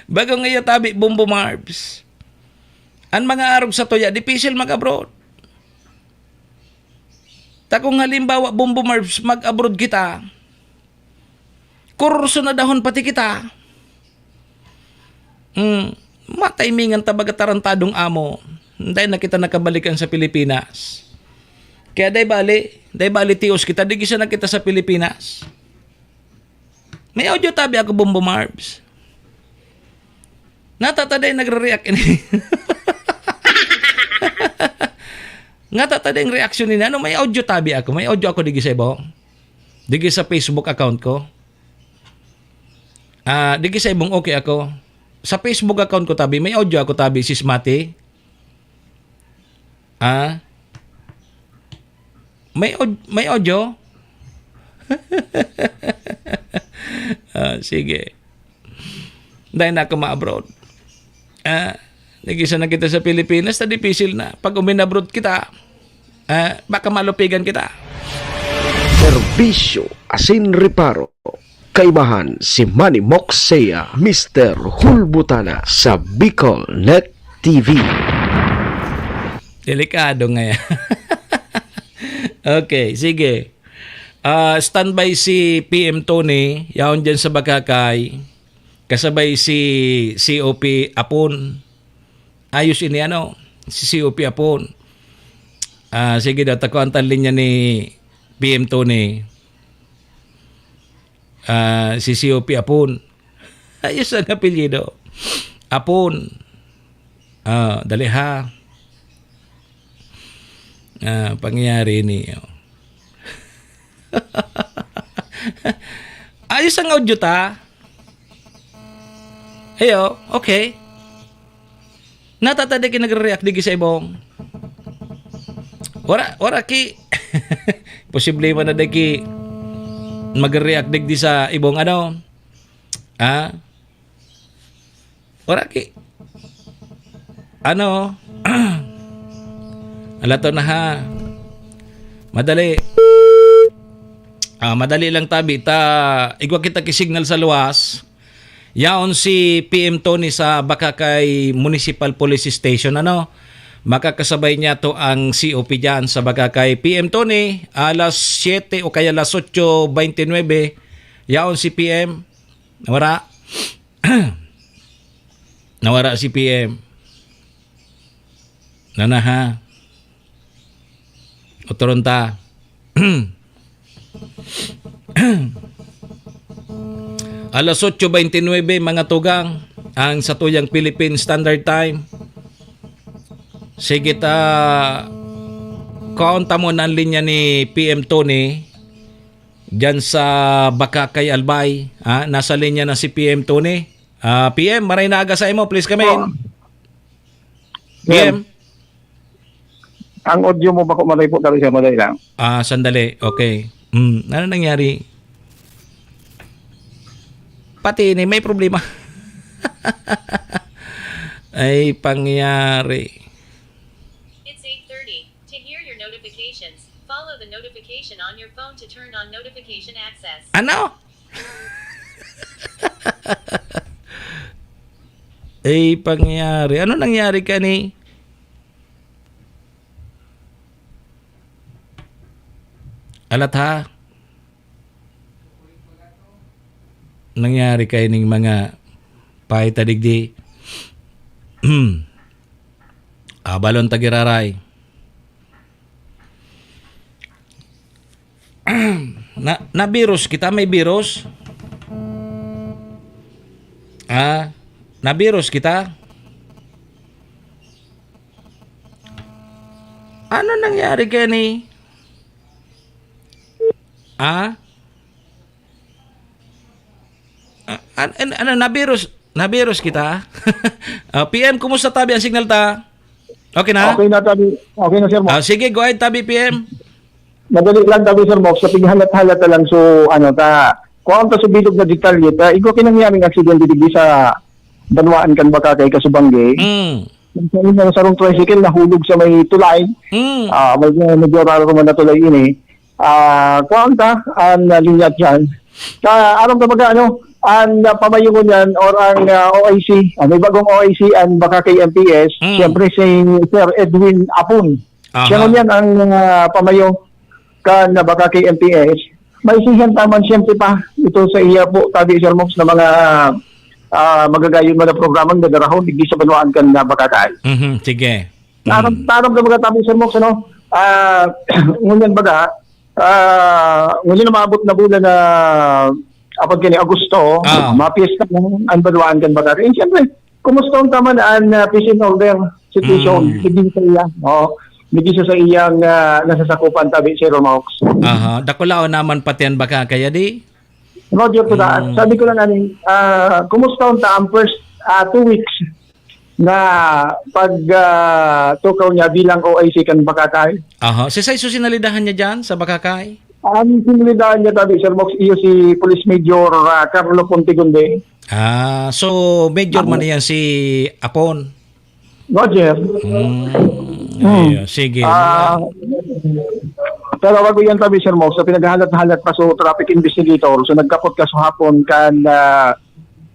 Bago ngayon tabi, Bombo Marbs. Ang mga arog sa tuya, dipisil mag-abroad. Ta kung halimbawa, Bombo Marbs, mag-abroad kita, kurso na dahon pati kita. Hmm, matimingan ta baga tarantadong amo. Dai na kita nakabalikan sa Pilipinas. Kaya dai bali, dai bali tios kita, digdi sana kita sa Pilipinas. May audio tabi ako, Bombo Marbs. Nata ta dai nagre-react ini. Ngata ta dai ang reaksyon ini. Ano, may audio tabi ako. May audio ako digi sa iba. Digi sa Facebook account ko. Ah, digi sa ibong okay ako. Sa Facebook account ko tabi, may audio ako tabi, Sis Mati. Ah? May aud-, may audio? Ah, sige. Dahil na ako ma-abroad. Ah, nag-isa na kita sa Pilipinas, na dipisil na. Pag umin-abroad kita, ah, baka malupigan kita. Serbisyo asin reparo. Kaibahan si Manny Moxea, Mister Hulbutana sa Bicol Net T V. Delikado nga yan. Okay, sige. Ah, standby si P M Tony, yaon dyan sa Bakakay. Kasabay si C O P Apon. Ayos ini, ano, si C O P Apon. Ah, sige daw, tako ang linya ni P M Tony. Ah, si C O P Apon. Ayos ang apelyido. Apon. Ah, dali ha. Ah, pangyayari ini, oh. Ayos ang audio ta. Ayo, okay. Nata ta dai ki nagre-react digi sa ibong. Wala, wala ki. Posible man na dai ki magre-react digdi sa ibong ano. Ah? Wala ki. Ano? Alato na ha. Madali. Ah, madali lang tabi ta igwa kita ki signal sa luwas. Yaon si P M Tony sa Bakakay Municipal Police Station, ano? Makakasabay niya to ang C O P diyan sa Bakakay. P M Tony, alas siyete o kaya alas otso beintinuebe, yaon si P M. Nawara. Nawara si P M. Nanaha. Otoron ta. Alas otso beintinuebe, mga tugang, ang satuyang Philippine Standard Time. Sige ta, kaon ta mo na ang linya ni P M Tony dyan sa Bakakay, Albay. Ah, nasa linya na si P M Tony. Ah, P M, maray na aga sa imo, please come in. Oh. P M. Ang audio mo bako malay po, dali siya, madali lang. Ah, sandali. Okay. Hmm, ano nangyari? Pati ini, may problema. Ay, pangyari. It's eight thirty. To hear your notifications, follow the notification on your phone to turn on notification access. Ano? Ay, pangyari. Ano nangyari kani? Alat ha? Nangyari kaining mga pahita digdi. Abalon ta giraray. Na, na-virus kita, may virus. Ah, na-virus kita. Ano nangyari kani? Ah? Ah, an-, an-, ano, na-virus, na-virus kita? Ah, P M, kumusta tabi ang signal ta? Okay na? Okay na, tabi. Okay na, sir. Ah, sige, go ahead, tabi, P M. Madali lang, tabi, sir, Mox. Sa pighalat-halat na lang, so, ano, ta, kung ang ta sa bilog na detalye, ta, igwa kinangyari ng aksidente digdi sa banwaan kan Bakakay, Kasubangge. Mm. Sa sarong tricycle, nahulog sa may tulay. Mm. Ah, may, medyo raro man na tulay ini. Ah, kuwan ta, ang, ah, linya diyan. Sa aram ta baga, ano, ang, ah, pamayo ko niyan or ang, ah, O I C, ah, may bagong O I C ang Bakakay M P S, Mm. siyempre si Sir Edwin Apon. Aha. Siya ngunyan ang, ah, pamayo kan, ah, Bakakay M P S. May sihan taman siyempre pa ito sa iya po, tabi, Sir Mox, na mga, ah, magagayon man na programang dadarahon digdi sa banwaan kan, ah, Bakakay. Mhm, sige. Aram, Mm. aram ka baga, tabi, Sir Mox, ano? Ah, ngunyan baga, ah, ngunyan na maabot na bulan na, kapag kini Agosto, Ah. mapiesta ang, ang banwaan kan Bagakay. And siyempre, kumusta ang tama na ang, ah, peace and order situation? Mm. Hindi sa iya. Oo. Hindi sa, sa iyang, ah, nasasakupan tabi, Sir Mox. Aha. Dakulaon naman pati ang Bagakay, adi? Roger, to that. Mm. Sabi ko lang, ano, ah, kumusta ang ta-, ang first, ah, two weeks na pag, ah, tukaw niya bilang O I C kan Bagakay? Aha. Si Saiso sinalidahan niya dyan sa Bagakay? Ang sinalidahan niya tabi, Sir Mox, iyo si Police Major, ah, Carlo Pontegonde. Ah, so major Ako. man yan si Apon? Roger. Mm. Hmm. Ayun, sige. Ah, pero bago yan tabi, Sir Mox, so pinaghahalat-halat pa so traffic investigator. So nagkapot ka sa hapon kan, ah,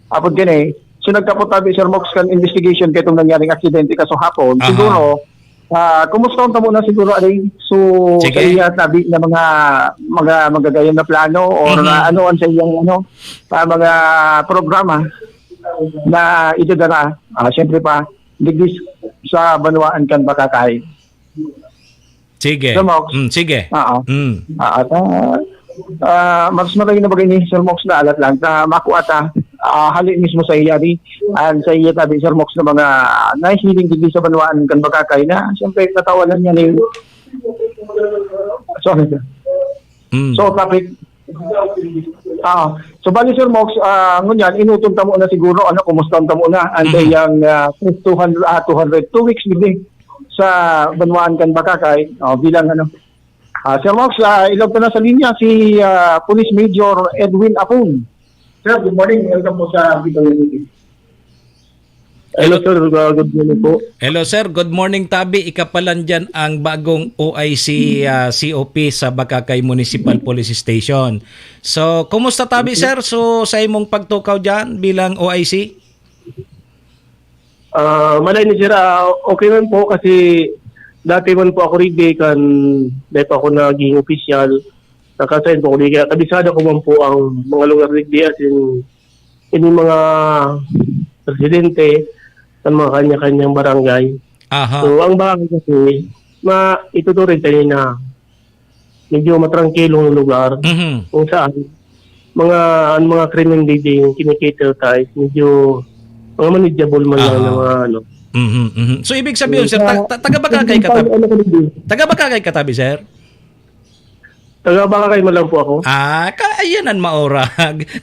hapon gani. So nagkapot tabi, Sir Mox, kan investigation kay itong nangyaring aksidente ka sa hapon. Aha. Siguro, ah, kumusta ang tamo na siguro, Aling? So, Sige. sa iya tabi na mga, mga magagayon na plano or Mhm. na ano ang sa iyang, ano, ah, mga programa na idadara, ah, siyempre pa, digdi sa banwaan kan Bagakay. Sige. Sir Mox? Mm, sige. Oo. Mm. Ah, ta-, ah, mas matay na bagay ni Sir Mox na alat lang. Ta, makuha ta, ah, hali mismo sa iya di. Ang sa iya tabi, Sir Mox, na mga nahihiling digdi sa banwaan kan Bagakay na, siyempre, katawanan niya ni, sorry, sir. Mm. So, traffic. Ah, so, bali, Sir Mox, ah, ngunyan, inuton tamo na siguro, ano, kumusta tamo na? Ang Mhm. dayang, ah, two hundred, ah, two hundred, two weeks, digdi sa banwaan kan Bagakay, oh, bilang, ano. Ah, Sir Mox, ah, ilaw pa na sa linya si, ah, Police Major Edwin Apon. Sir, good morning. Welcome po sa Bicol T V. Hello, sir. Uh, good morning po. Hello, sir. Good morning, tabi. Ika pa lang dyan ang bagong O I C, ah, C O P sa Bagakay Municipal Police Station. So, kumusta, tabi, sir? So, sa imong pagtukaw dyan bilang O I C? Ah, malay ni sir, ah, okay man po kasi dati man po ako rigdi kan dati pa ako naging opisyal. Nakasign po ako di kaya kabisado ko man po ang mga lugar digdi, as in, ini mga presidente ng mga kanya-kanyang barangay. Aha. So, ang barangay kasi, ma-, ituturing tayo na medyo matrangkilong lugar Mhm. kung saan mga, ang mga krimen digdi yung kinikita tayo is medyo mga manageable man lang Aha. na mga ano. Mhm, mhm. So, ibig sabihin, Yung sir, sa ta-, ta-, taga Bagakay ka, tab-, ano ko digdi? Taga Bagakay ka, tabi, sir? Taga Bagakay man lang po ako. Ah, ka-, ayan ang maurag.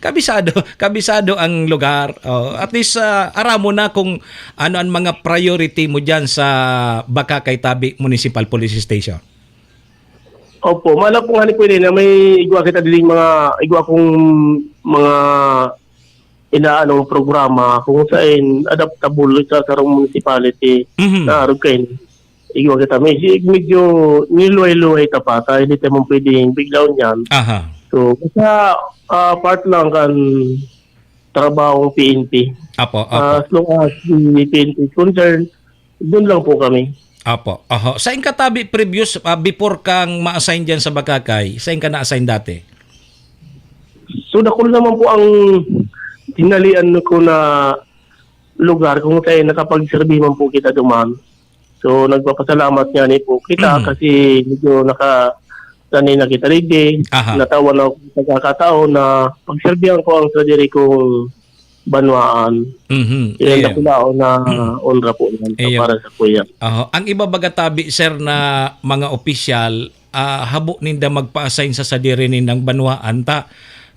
Kabisado, kabisado ang lugar. Oh, at least, ah, aram mo na kung ano ang mga priority mo dyan sa Bagakay Tabi Municipal Police Station. Opo, mayo pong hali pwede na may igwa kita diring mga, igwa kong mga inaanong programa kung saan adaptable sa sarong municipality Mhm. na arog kayo. Igwa kita. May, medyo niluhay-luhay ta pa, ta, hindi tayo mong pwedeng biglaon yan. Aha. So, basta, ah, part lang kan trabahong P N P. Apo, apo. Ah, as long as the P N P is concerned, doon lang po kami. Apo. Aha. Sain ka tabi previous, ah, before kang ma-assign dyan sa Bagakay? Sain ka na-assign dati? So, dakul naman po ang tinalian ko na lugar kung saan nakapagserbi man po kita duman. So, nagpapasalamat nga ni po kita Mhm. kasi medyo naka-, sanay na kita digdi. Aha. Natawan ako sa pagkakataon na pagserbihan ko ang sadiri kong banwaan. Mhm. Iyan Ayan. dakulaon na Mhm. onra po yan Ayan. para sa kuya. Aha. Ang iba baga tabi, sir, na mga opisyal, ah, habo ninda magpa-assign sa sadiri nindang banwaan ta.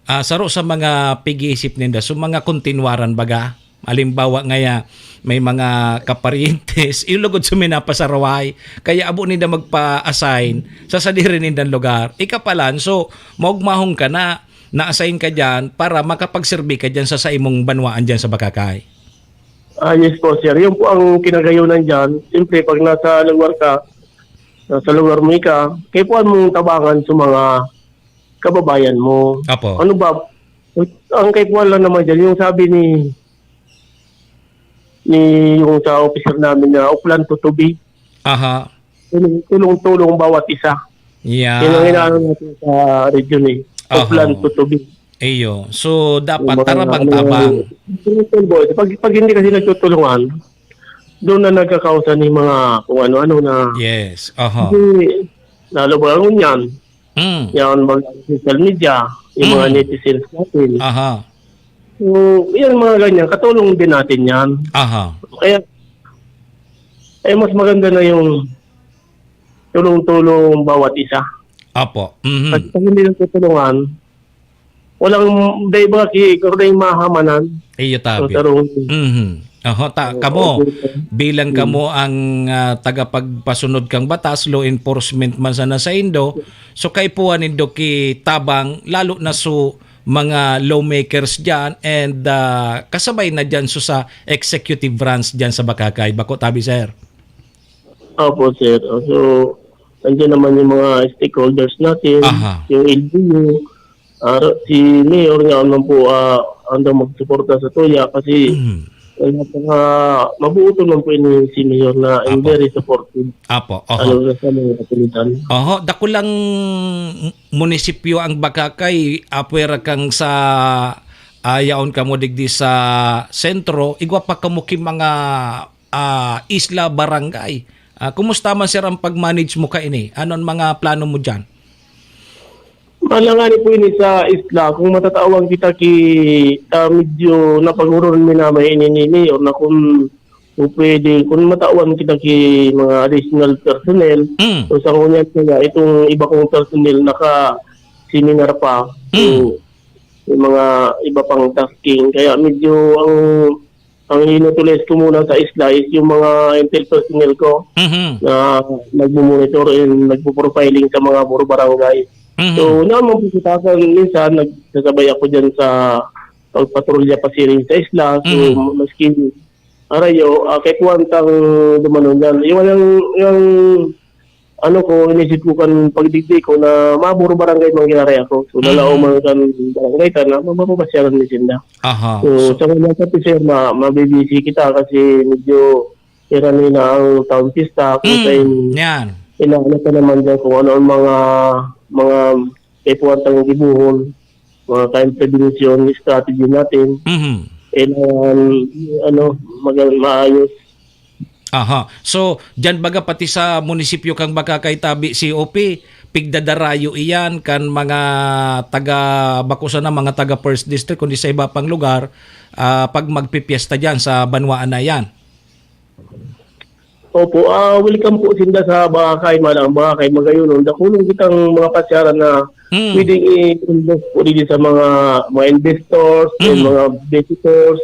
Ah, saro sa mga pig-iisip ninda, so mga kontinwaran baga. Halimbawa ngaya, may mga kaparyentes, yung lugod sa minapasaraway, kaya abo ninda magpa-assign sa sadiri nindang lugar. Ikapalan, so, maugmahon ka na, na-assign ka dyan para makapagserbi ka dyan sa, sa imong banwaan dyan sa Bakakay. Ah, yes po, sir. Yun po ang kinagayonan dyan. Siyempre, pag nasa lugar ka, nasa lugar mo ika, kaya po ang mong tabangan sa mga kababayan mo. Apo. Ano ba? Ang kaipuhan lang naman dyan, yung sabi ni, ni, yung sa officer namin na Oplan to Tubi. Aha. Tulong, tulong-tulong bawat isa. Yan. Yun ang inaano natin sa region eh. Aha. Oplan to Tubi. Iyo. So, dapat Yung mga tarabang-tabang. ano, yung boy, pag, pag hindi kasi nagtutulungan, doon na nagkakausan yung mga kung ano-ano na Yes. Aha. Hindi, lalo ba ang yan? Mm. Yan, mag social media. yung mga Mm. netizens natin. Aha. So, yan, mga ganyan, katulong din natin yan. Aha. Kaya, eh, mas maganda na yung tulong-tulong bawat isa. Apo. Mhm. Kasi pag hindi nagtutulungan, walang, dai ba, ki-, kung dai mahamanan. Iyo, tabi. So, tarong Mhm. Oho, ta-, Oo, kamo, okay, sir. bilang Hmm. kamo ang, ah, tagapagpasunod kang batas, law enforcement man sana saindo, so kaipuhan nindo ki tabang, lalo na so mga lawmakers diyan and, ah, kasabay na diyan so sa executive branch diyan sa Bacacay. Bako, tabi, sir? Opo, sir. Oh, so, nandiyan naman yung mga stakeholders natin, Aha. yung L G U, ah, si Mayor nga naman po, ah, andang magsuporta sa tuya kasi Mhm. napaka-, mabuo to naman po ini si Mayor na and Apo. very supportive, Apo, oho. lalo na sa mga kapulisan. Oho, dakulang munisipyo ang Bacacay, apwera kang sa, ah, yaon kamo digdi sa sentro, igwa pa kamo ki mga, ah, isla, barangay. Ah, kumusta man, sir, ang pag-manage mo kaini? Ano ang mga plano mo diyan? Malangani po ini sa isla. Kung matatawan kita ki, ah, medyo napag-uron mi na may ini ni Mayor na kung, kung pwede, kung matawan kita ki mga additional personnel, Mm. so sa ngunyan kaya itong iba kong personnel naka-seminar pa. So, Mm. yung mga iba pang tasking. Kaya medyo ang, ang inutulis ko muna sa isla is yung mga intel personnel ko Mhm. na nagmo-monitor and nagpo-profiling sa mga puro barangay. Mhm. So, naman po kita sa minsan, nagsasabay ako dyan sa pagpatrolya pa siring sa isla. So, Mhm. maski arayo, ah, kay kuwan tang dumanon yan. Yung, yung, yung ano ko, inisip ko kan pagdigdi ko na maburo barangay man giraray ako. So, lalaom Mhm. man kan barangay ta na mapapasyalan mi sinda. Aha. So, So sa ngayon, Kati Sir, ma-, mabibisi kita kasi medyo irani na ang taon pista. Kung Mm, sa in-, yan. inaano pa naman dyan kung ano ang mga, mga kaipuhan tang gibohon, mga crime prevention strategy natin. Mhm. Kailangan, ano, maga-, maayos. Aha. So, diyan baga pati sa munisipyo kang Bacacay tabi, C O P, pigdadarayo iyan kan mga taga, bako sana mga taga First District, kundi sa iba pang lugar, ah, pag magpipiesta diyan sa banwaan na iyan? Opo, ah, welcome po sinda sa Bacacay, Malang Bacacay, Magayonon. Dakulon kitang mga pasyaran na Hmm. pwedeng i-invest po dito sa mga, mga investors, and Hmm. mga visitors.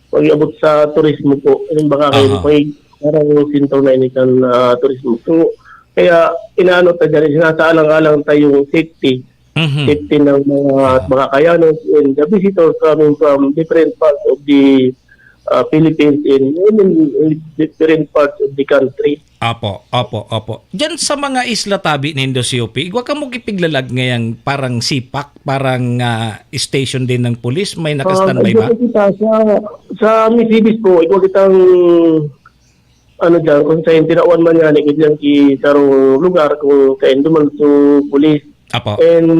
Pag-abot sa turismo po, yung Bacacay, Aha. may parang sentro na ini kan, ah, turismo. So, kaya inaano ta dyan, sinasaalang-alang ta yung safety. Mhm. Safety ng mga Aha. Bacacayano and the visitors coming from different parts of the, ah, Philippines and even in different parts of the country. Apo, apo, apo. Diyan sa mga isla tabi nindo, C O P, igwa kamo gipiglalag ngayang parang sipak, parang, ah, station din ng pulis? May Ah, naka-standby ba? Kita sa, sa Misibis po, igwa kitang, ano diyan, kung sa tinawan man nga, ni diyan ki sarong lugar, kung sa Indoman, so, pulis. Apo. And,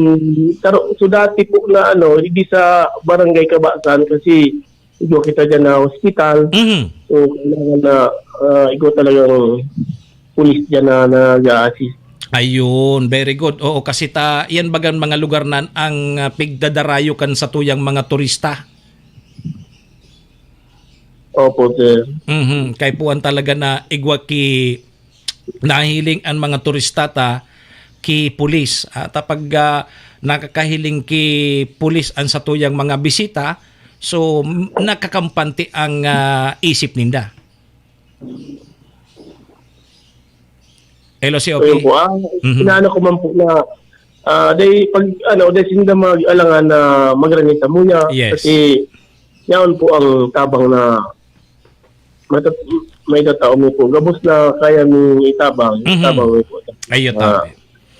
taro-, so, dati po na, ano, hindi sa barangay Kabasan, kasi igwa kita diyan na hospital. Mhm. So, kailangan na, ah, igwa talagang pulis diyan na nag-a-assist. Ayun, very good. Oo, kasi ta, yan bagang mga lugar na ang, ah, pigdadarayo kan satuyang mga turista. Opo, sir. Mhm. Kaipuhan talaga na igwa ki nahiling an mga turista ta ki pulis. At pag, ah, nakakahiling ki pulis an satuyang mga bisita, so, m-, nakakampante ang, ah, isip ninda. Hello, C O P. Ayun po, ah, Mhm. inaano ko man po na, ah, dahil pag, ano, dahil sinda mag-alangan na magrani sa muya, Yes. kasi yaon po ang tabang na matat-, may tatao mo po. Gabos na kaya mong itabang, Mhm. itabang mo po. Ayo, Ah, tabi.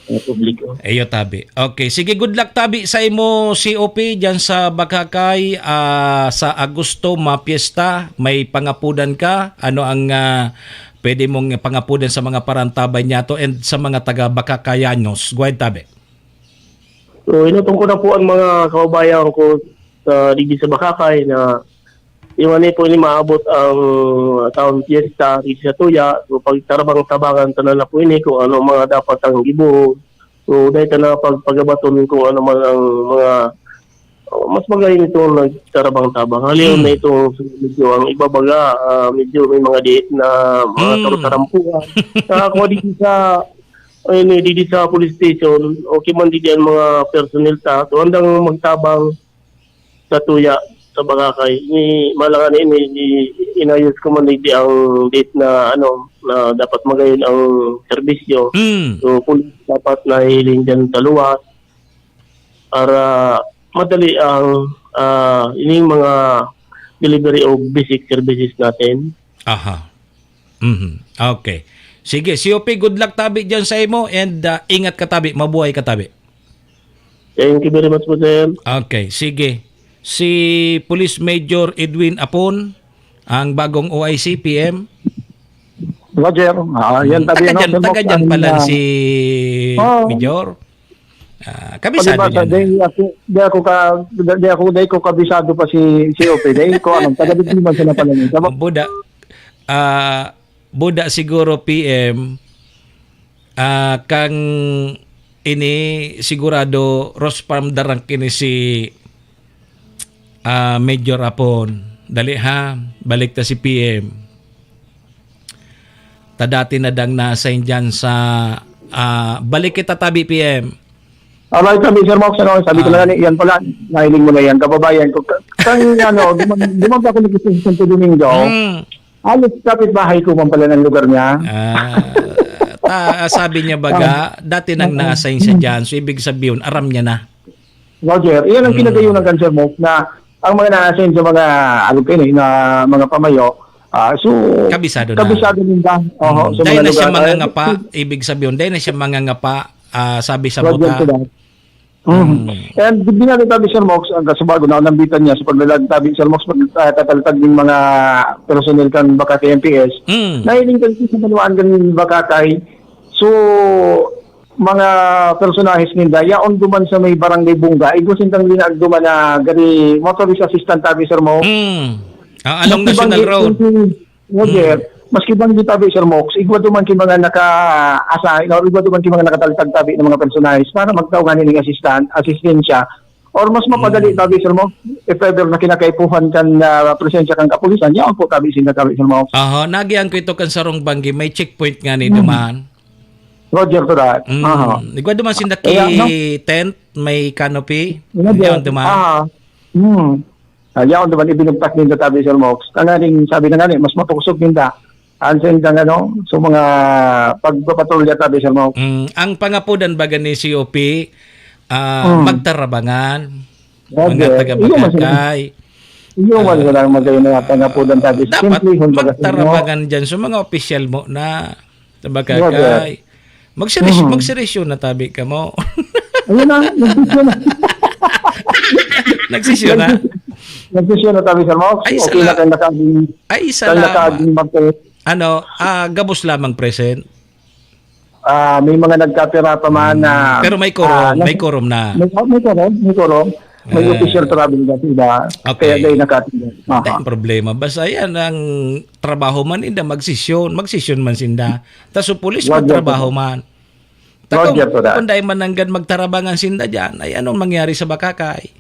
Ang publiko. Ayo, tabi. Okay, sige, good luck, tabi, sa imo C O P diyan sa Bacacay, ah, sa Agosto, mapiesta, may pangapudan ka? Ano ang, ah, pwede mong pangapudan sa mga parantabay niyato and sa mga taga Bacacayanos? Go ahead, tabi. So, inutong ko na po ang mga kababayan ko sa, digdi sa Bacacay na iwan ni po ini maabot ang taon piyesta digdi sa tuya. So, pagtarabang-tabangan ta na, na po ini kung ano mga dapat ang gibuhon. So, dahil ka na pagpagabaton kung ano man ang mga, oh, mas magayon itong nagtarabang-tabang. Haliw Hmm. na itong medyo ang iba baga, ah, medyo may mga diit na mga Hmm. taru-tarampuhan. Nakakuha dito sa, ayun eh, dito sa police station, okay man dito ang mga personnel ta. So, handang magtabang sa tuya sa Boracay. Ni, malangan ini, ni, inayos ko man digdi ang date na, ano, na dapat magayon ang serbisyo. Mm. So, kung dapat nahiling dyan sa luwas para madali ang, ah, ining mga delivery of basic services natin. Aha. Mhm. Okay. Sige, C O P, good luck tabi dyan sa imo and, ah, ingat ka tabi, mabuhay ka tabi. Thank you very much po, sir. Okay, sige. Si Police Major Edwin Apon, ang bagong O I C, P M. Roger, ah, yan Hmm, tabi, taga ano, dyan, sir, taga Mox, dyan ang, pala ah, si Oo. Major. Ah, kabisado Pag-ibasa, niya na. Di ako, di ako ka, di ako, di ko kabisado pa si, si O P. Di ko, ano, taga dito man sila pala niya. Tama? Buda, ah, buda siguro, P M, ah, kang ini sigurado Rosfarm Darang kini si, ah, Major Apon. Dali ha, balik ta si P M. Ta dati na dang na-assign dyan sa, ah, balik kita tabi, P M. Alright, sabi, Sir Mox, ano, sabi ko Ah. na nga, yan pala, nahiling mo na yan, kababayan ko. Ka-, kang, ano, duman, duman pa ako nag-isip sa Santo Domingo. Hmm. Halos kapitbahay ko man pala ng lugar niya. Ah, ta-, sabi niya baga, Ah. dati nang Oo. na-assign siya dyan. So, ibig sabihin, aram niya na. Roger, iyan ang Hmm. kinagayunan kan Sir Mox na ang mga na-assign sa mga, ano kayo, na mga pamayo, ah, so, Kabisado na. kabisado ninda. Oho, Hmm. sa Dahil mga na siya lugar. mangangapa, ibig sabihin, dahil na siya mangangapa, ah, sabi sa Roger buta. to that. Mm. Mm. And di natin tabi, Sir Mox, ang kasubago na nambitan niya sa paglalag tabi, Sir Mox, pag, ah, tataltag ng mga personnel kan Makati M P S, Mm. nahiling kan sa banwaan kan Makati. So, mga personahes ninda, yaon duman sa may Barangay Bunga, igwa sindang linaag duman na gari motorist assistant tabi, Sir Mox. Mm. Ah, along Maski National banggi, Road. Roger, Mm. maski banggi tabi, Sir Mox, igwa duman ki mga naka-assign, or igwa duman ki mga nakataltag tabi ng mga personahes para magtao nga ning assistant, asistensya, or mas mapadali Mm. tabi, Sir Mox, if ever na kinakaipuhan kan, ah, presensya kan kapulisan, yaon po tabi, sinda tabi, Sir Mox. Aha, nagian ko ito kan sarong banggi, may checkpoint nga ni Mm. duman. Roger to that. Mm. Aha. Igwa duman sinda Kaya, no? ki tent, may canopy. Roger. Yaon duman. Aha. Hmm. Ah, yaon duman, ibinugtak ninda tabi, Sir Mox. Tanganing, sabi na nga ni, mas mapuksog ninda. Ang sendang, ano, sa mga pagpapatrolya tabi, Sir Mox. Mm, ang pangapudan baga ni C O P, ah, Hmm. magtarabangan. Roger. Mga taga Iyo, mas Bakakay. Iyo, mas Ah, lang magay na pangapudan tabi. dapat Simple, hon, baga sa inyo. magtarabangan dyan sa mga opisyal mo na sa Bakakay. Roger. Magseris-, Mhm. magserisyo na tabi ka mo. Ayun na, nagsisyo na. Nagsisyo na? Nagsisyo na tabi, Sir Mox. Ay, Okay na sala-, kayo nakaging, ay, kayo salamat. nakaging martes. Ano, ah, gabos lamang present? Ah, may mga nagkapira pa man Hmm. na, Pero may quorum, ah, may nas-, quorum na. may, may quorum, may quorum. May Ah. official travel na sila. Okay. Kaya dahil nakatingin. Aha. Dahil problema. Basta yan ang trabaho man, inda magsisyon. Magsisyon man sinda. Tas so pulis, Roger, magtrabaho sir. man. Ta kung, Roger, sir. kung dahil mananggad magtarabangan sinda dyan, ay anong mangyari sa Bakakay?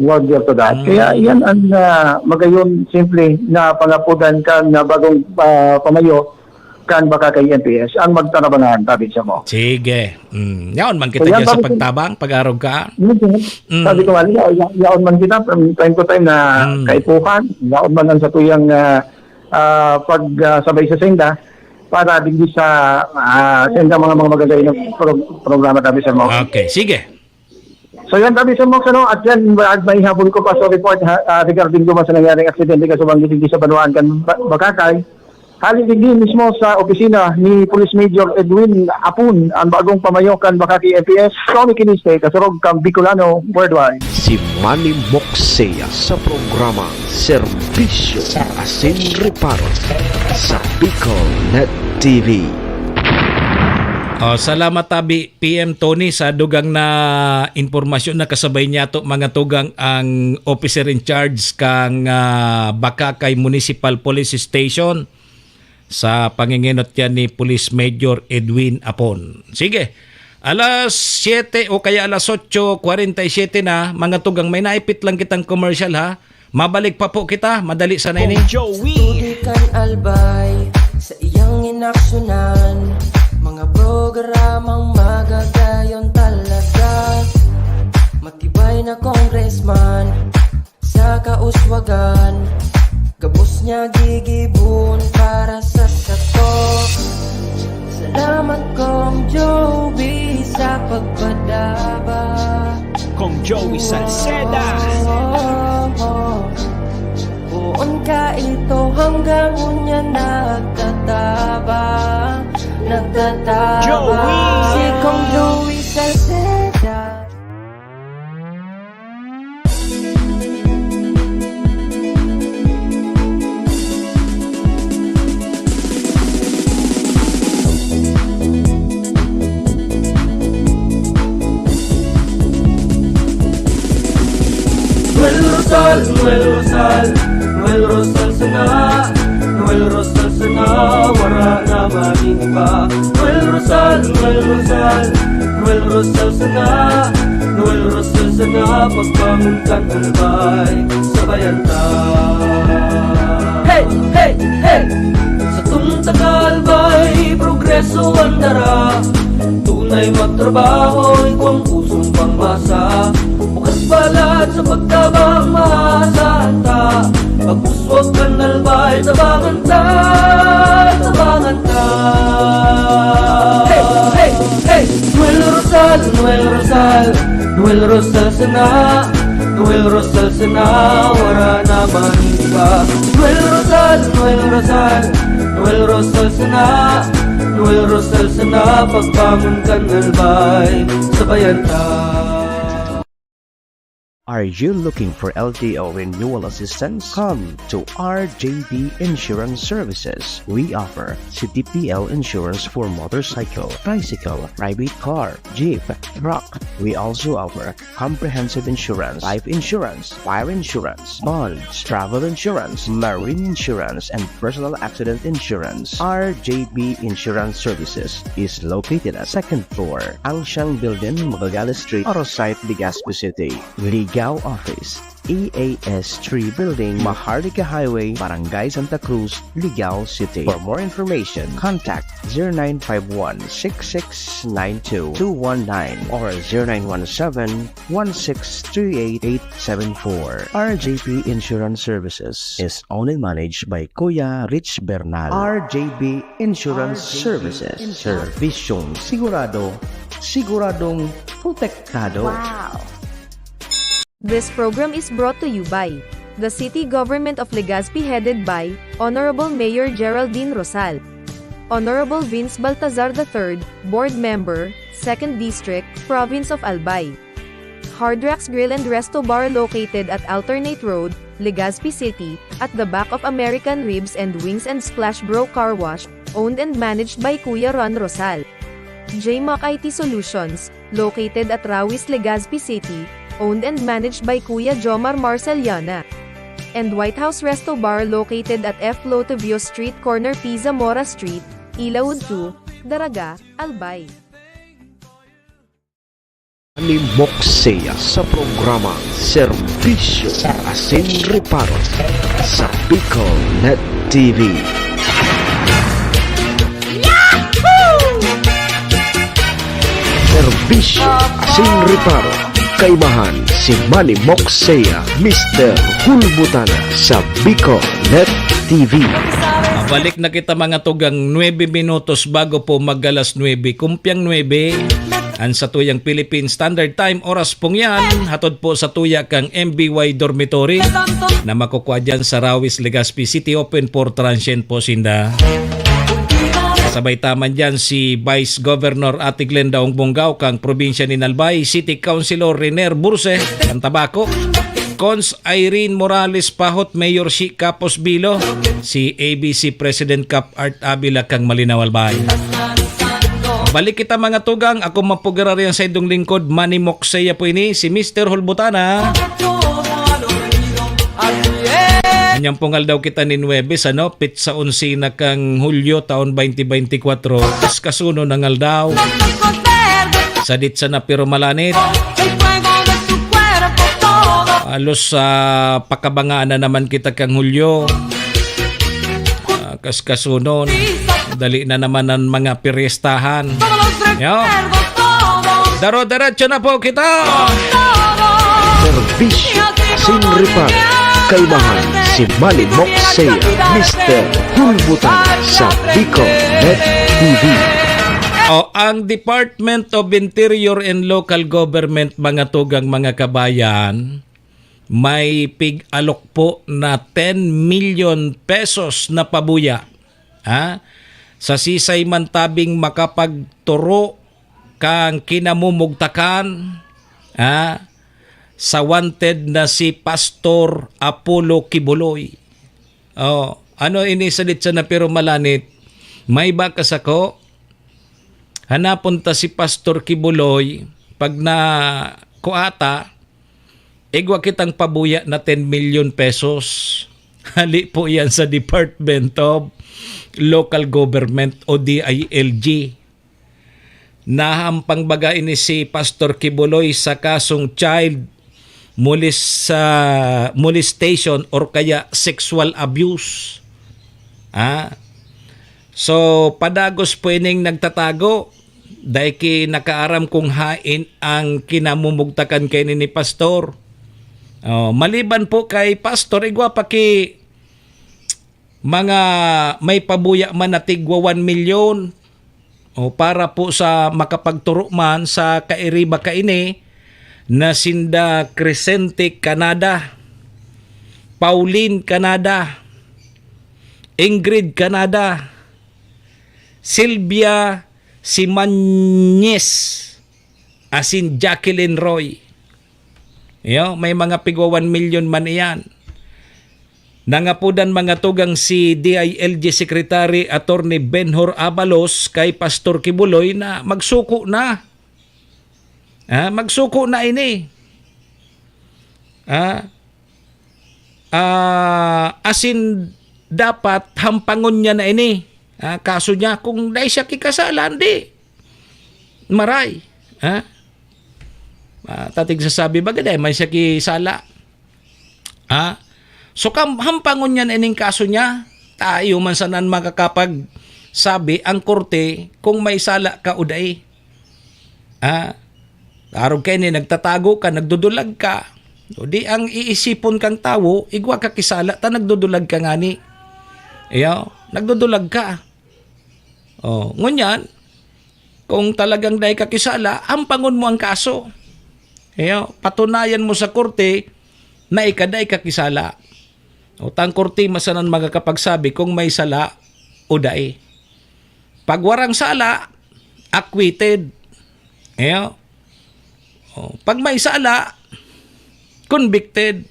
Roger to that. Hmm. Kaya yan ang, ah, magayon, simple na pangapudan kan, ah, bagong, ah, pamayo kan Bakakay M P S, ang magtarabangan, tabi sa mo. Sige. Mm. Yaon man kita So, yan, dyan sa sabi ko, pagtabang, pag-arog ka. Yun, sir. Mm. Sabi ko nga, ya-, ya-, yaon man kita from time to time na Mm. kaipuhan, yaon man ang satuyang, ah, ah, pag, ah, sabay sa senda para digdi sa, ah, senda mga, mga magagay na pro-, programa, tabi sa mo. Okay, sige. So yan, tabi sa mo, ano, at yan, ma-, maihabol ko pa sa report, ha, ah, regarding duman sa nangyaring aksidente kasubang gising sa banwaan kan Ba-, Bakakay. Hali digdi mismo sa opisina ni Police Major Edwin Apun, ang bagong pamayo kan Makati M P S, Tony Kiniste, kasurog kan Bicolano Worldwide. Si Manny Moxea sa programa Serbisyo Asin Reparo sa Bicol Net T V. Oh, salamat, tabi. P M Tony, sa dugang na impormasyon na kasabay niya to, mga tugang, ang officer in charge kang, ah, Bakakay Municipal Police Station sa pangingenot yan ni Police Major Edwin Apon. Sige, Alas siyete o kaya alas otso kwarenta y siyete na, mga tugang, may naipit lang kitang commercial, ha. Mabalik pa po kita, madali sana ini. Kong Joey. Tubig kan Albay, sa iyang inaksyonan, mga programang magagayon talaga. Matibay na congressman, sa kauswagan, gabos niya gigibon para sa sato. Salamat, Kong Joey, sa pagpadaba. Kong Joey Salceda. Poon ka ito hanggang unya nagtataba, nagtataba. Joey. Si Kong Joey Salceda. Noel Rosal, Noel Rosal, Noel Rosal sana. Noel Rosal sana, wara na magin iba. Noel Rosal, Noel Rosal, Noel Rosal sana. Noel Rosal sana, pagbangon kan Albay, sabayan ta. Hey, hey, hey! Sa tunta ka Albay, progreso ang dara. Tunay magtrabaho, igwang pusong pangmasa. Bukas palad sa pagtabang, maasahan ta. Pag-uswag kan Albay, tabangan ta, tabangan ta. Hey, hey, hey! Noel Rosal, Noel Rosal, Noel Rosal sana. Noel Rosal sana, wara na man iba. Noel Rosal, Noel Rosal, Noel Rosal sana. Noel Rosal sana, pagbangon kan Albay, sabayan ta. Are you looking for L T O renewal assistance? Come to R J B Insurance Services. We offer C T P L insurance for motorcycle, tricycle, private car, jeep, truck. We also offer comprehensive insurance, life insurance, fire insurance, bonds, travel insurance, marine insurance, and personal accident insurance. R J B Insurance Services is located at second floor, Angsiang Building, Magallanes Street, Arosite, Legazpi City. Ligao Office, E A S three Building, Maharlika Highway, Barangay Santa Cruz, Ligao City. For more information, contact zero nine five one, six six nine two, two one nine or zero nine one seven, one six three eight, eight seven four. R J P Insurance Services is owned and managed by Kuya Rich Bernal. R J P Insurance Services. Serbisyong sigurado, siguradong protektado. Wow! This program is brought to you by the City Government of Legazpi, headed by Honorable Mayor Geraldine Rosal, Honorable Vince Baltazar the third, Board Member, Second District, Province of Albay. Hard Rocks Grill and Resto Bar, located at Alternate Road, Legazpi City, at the back of American Ribs and Wings and Splash Bro Car Wash, owned and managed by Kuya Ron Rosal. J Mac I T Solutions, located at Rawis, Legazpi City, owned and managed by Kuya Jomar Marceliana. And White House Resto Bar, located at F Lotivio Street, corner P Zamora Street, Ilaud two, Daraga, Albay. Ni Moksea sa programang Serbisyo Asin Reparo sa Bicol Net T V. Serbisyo Asin Reparo. Kaimahan si Manny Moksea, Mister Hulbutana sa Bicol Net T V. Balik na kita, mga tugang, nuebe minutos bago po mag-alas nuebe. Kumpiang nuebe, ang satuyang Philippine Standard Time, oras pong yan, hatod po sa tuya kang M B Y Dormitory na makukuha dyan sa Rawis, Legazpi City. Open for transient po sinda. Sabay taman dyan si Vice Governor Ate Glenda Ong Bongao kang probinsya ni Albay, City Councilor Renier Burse, ang Tabaco, Cons Irene Morales Pahot, Mayor Shi Capos Bilo, si A B C President Cap Art Avila kang Malinao, Albay. Balik kita, mga tugang. Ako man po giraray ang saindong lingkod, Manny Moksea po ini, si Mister Hulbutana. Anyang pong aldaw kita nin Huwebes, ano? Pitsa onse na kang Hulyo, taon twenty twenty-four. Kas kasuno ng aldaw. Sadit sana pero malanit. Halos sa pakabangaan na naman kita kang Hulyo. Ah, kaskasunon. Dali na naman ang mga piristahan. Yo. Daro-diretso na po kita. Serbisyo asin reparo. Kaimahan si Manny Moxea, Mister Hulbutan sa Bicol Net T V. O, ang Department of Interior and Local Government, mga tugang, mga kabayan, may pig-alok po na ten milyon pesos na pabuya, ha? Sa sisay man tabing makapagturo kang kinamumugtakan, ha? Sa wanted na si Pastor Apollo Kibuloy. Oh, ano ini sadit sana pero malanit? May bakas ako. Hanapon ta si Pastor Kibuloy, pag na kuata, igwa kitang pabuya na ten milyon pesos. Hali po yan sa Department of Local Government o D I L G. Nahampang baga ini si Pastor Kibuloy sa kasong child moles-, sa molestation or kaya sexual abuse. Ah? So, padagos po ining nagtatago. Dai ki nakaaram kung hain ang kinamumugtakan kaini ni Pastor. Oh, maliban po kay Pastor, igwa pa ki mga may pabuya man na tigwa one milyon. O, para po sa makapagturo man sa kairiba kaini na sinda Crescente Canada, Pauline Canada, Ingrid Canada, Silvia Simanes, asin Jacqueline Roy. Yo, may mga pigwa one milyon man iyan. Nangapodan mga tugang si D I L G Secretary Attorney Benhur Abalos kay Pastor Kibuloy na magsuko na. Ah, magsuko na ini. Ah, ah, asin dapat hampangon niya na ini. Ah, kaso niya, kung dai siya kikasala, hindi. Maray. Ah? Ah, tatig sasabi, baga dai man siya kisala. Ha? So, kam-, hampangon niya na ining kaso niya. Tayo man sana an makakapagsabi ang korte kung may sala ka o dai. Ha? Arog kaini, nagtatago ka, nagdudulag ka. O di ang iisipon kang tawo, igwa ka kisala, ta nagdudulag ka ngani. Iyo, nagdudulag ka. Oh, ngunyan, kung talagang dai ka kisala, ampangon mo ang kaso. Iyo, patunayan mo sa korte na ika dai ka kisala. O, ta ang korte man sana an makakapagsabi kung may sala o dai. Pag warang sala, acquitted. Iyo. O, pag may sala, convicted.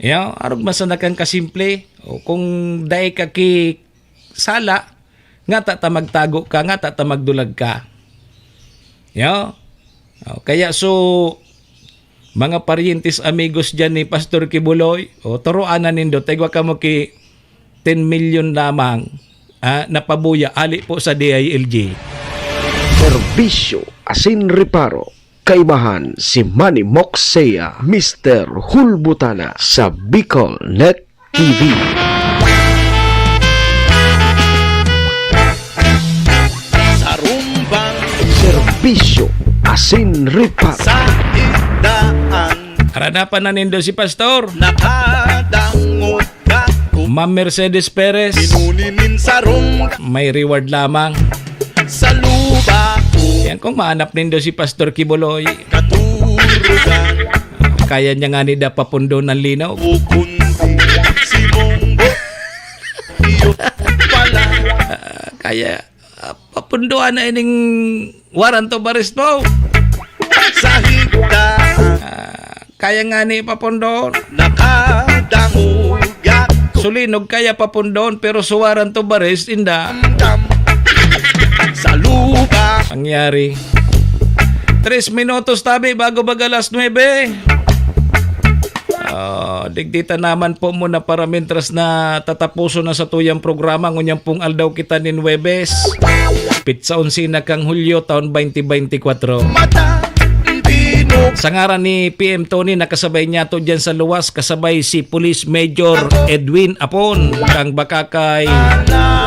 Iyo, arog man sana kan kasimple. O, kung dai ka ki-, sala, ngata ta magtago ka, ngata ta magdulag ka. Yo? O, kaya so, mga paryentes, amigos diyan ni Pastor Kibuloy, o, turuan na nindo, ta igwa kamo ki ten milyon lamang, ah, na pabuya, ali po sa D I L G. Serbisyo asin reparo. Kaibahan si Manny Moxea, Mister Hulbutana sa Bicol Net T V. Sarumbang serbisyo asin reparo sa igdaan. Aranapan na nindo si Pastor. Nakadangog ka. Ma'am Mercedes Perez. Pinuni nin sarong. May reward lamang. Sa luba ko. Yan kung mahanap nindo si Pastor Kibuloy. Katurugan. Kaya niya nga ni da papundo ng linaw. O kundi si Monggo. Iyo pala. Ah, kaya, ah, papundoan na ining warrant of arrest mo. Sa higda. Ah, kaya nga ni papundoon. Nakadangog ako. Sulinog kaya papundoon, pero sa warrant of arrest, inda. Damdam. Sa lupa. Pangyari. Tres minutos tabi bago mag alas nuebe. Ah, digdi ta naman po muna para mintras na tatapuson na sa tuyang programa. Ngunyan pong aldaw kita nin Huwebes. Pitsa onse na kang Hulyo, taon twenty twenty-four. Mata, bino. Sa ngaran ni P M Tony, nakasabay niyato dyan sa luwas, kasabay si Police Major Edwin Apon, kang Bacacay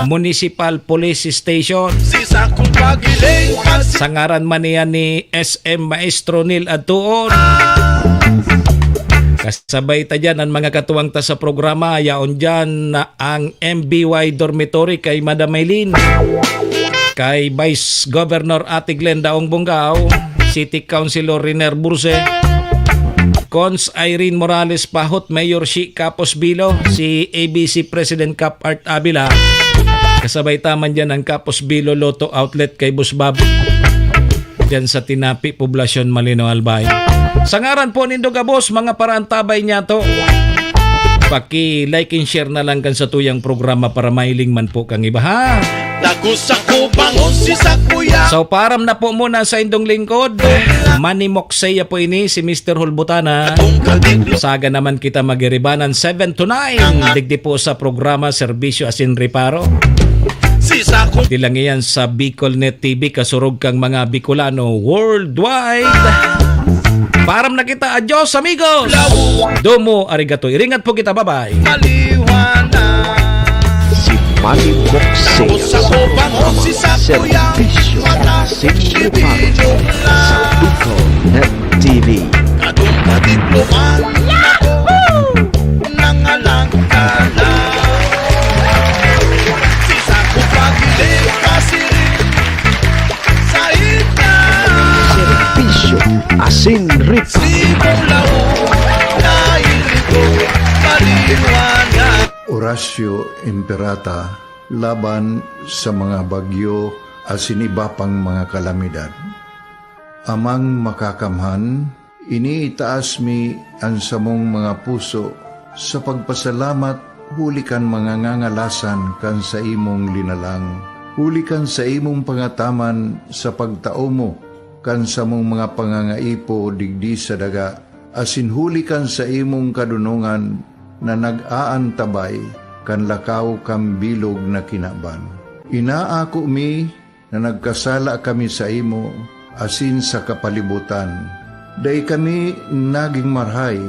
Municipal Police Station. Si sakong pagiling, kasi Sa ngaran man niya ni S M Maestro Neil Adtuon. Kasabay ta dyan ang mga katuwang ta sa programa. Yaon dyan na ang M B Y Dormitory kay Madam Maylin, kay Vice Governor Ate Glenda Ongbongao, City Councilor Riner Burse, Cons Irene Morales Pahot, Mayor Shi Capos Bilo, si A B C President Cap Art Avila. Kasabay ta man dyan ang Capos Bilo Lotto Outlet kay Boss Bob. Diyan sa Tinapi, Poblacion, Malinaw, Albay. Sa ngaran po nindo gabos, mga paraantabay niyato, paki-like and share na lang kan satuyang programa para mahiling man po kang iba, ha? Dako sako, bangon si sakuya. So, param na po muna sa indong lingkod. Manimok saya po ini, si Mister Hulbutana. Saga naman kita magiribanan seven to nine. Digdi po sa programa Serbisyo Asin Reparo. Si sako. Di lang iyan sa Bicol Net T V, kasurog kang mga Bicolano worldwide. Param na kita. Adios, amigos. Domo arigato. Iringat po kita. Bye-bye. Maliwanag. Si Manny Moxey. Sa Cubang, si Sakuya. Serbisyo sa Singripan. Sa Bicol Net T V. Kadong kadiploman ako. Nangalang ka na. Si Saku pagiling, kasiring. Saida. Serbisyo asin ripa. Simulaw na ito, maliwanag. Horacio Imperata laban sa mga bagyo asin iba pang mga kalamidad. Amang Makakamhan, iniitaas mi an samong mga puso sa pagpasalamat huli kan mga ngangalasan kan saimong linalang, huli kan saimong pangataman sa pagtao mo kan samong mga pangangaipo digdi sa daga, asin huli kan saimong kadonongan na nag-aantabay kan lakaw kan bilog na kinaban. Inaako mi na nagkasala kami saimo asin sa kapalibotan. Dai kami nagin marahay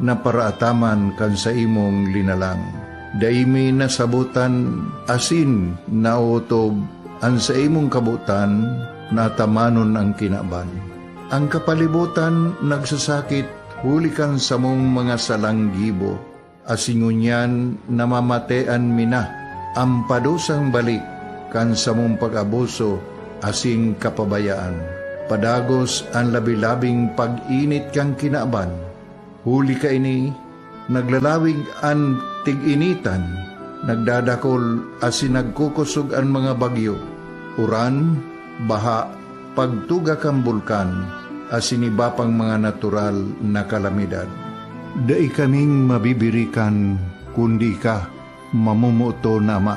na paraataman kan saimong linalang. Dai mi nasabotan asin naotob an saimong kabotan na atamanon an kinaban. An kapalibotan nagsasakit huli kan samong mga salang gibo, asin ngunyan namamatean mi na an padusang balik kan samong pag-abuso asin kapabayaan. Padagos an labi-labing pag-init kan kinaban. Huli kaini, naglalawig an tig-initan, nagdadakol asin nagkukosog an mga bagyo, uran, baha, pagtuga kan bulkan, asin iba pang mga natural na kalamidad. Dai kaming mabibirikan kundi ika, mamomoton na Ama.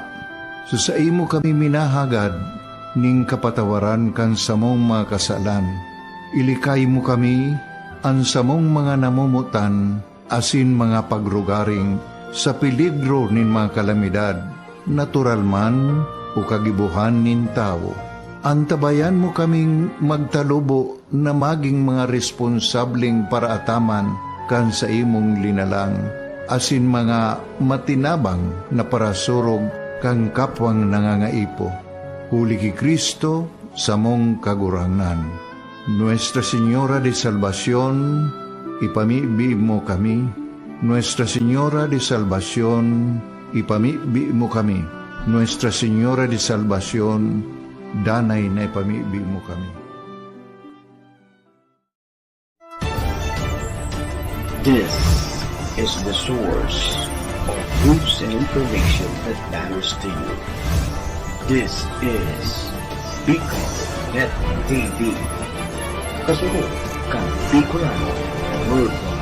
Sa saimo kami minahagad nin kapatawaran kan samong mga kasalan. Ilikay mo kami, an samong mga namomotan, asin mga pagrugaring sa peligro nin mga kalamidad, natural man o kagibohan nin tawo. Antabayan mo kaming magtalubo na magin mga responsableng paraataman kan saimong linalang, asin mga matinabang na parasurog kan kapwang nangangaipo. Huli ki Cristo, samong Kagurangnan. Nuestra Señora de Salvacion, ipamibi mo kami. Nuestra Señora de Salvacion, ipamibi mo kami. Nuestra Señora de Salvacion, danay na ipamibi mo kami. This is the source of news and information that matters to you. This is Bicol Net T V. Kasunod kan Bicolano Worldwide.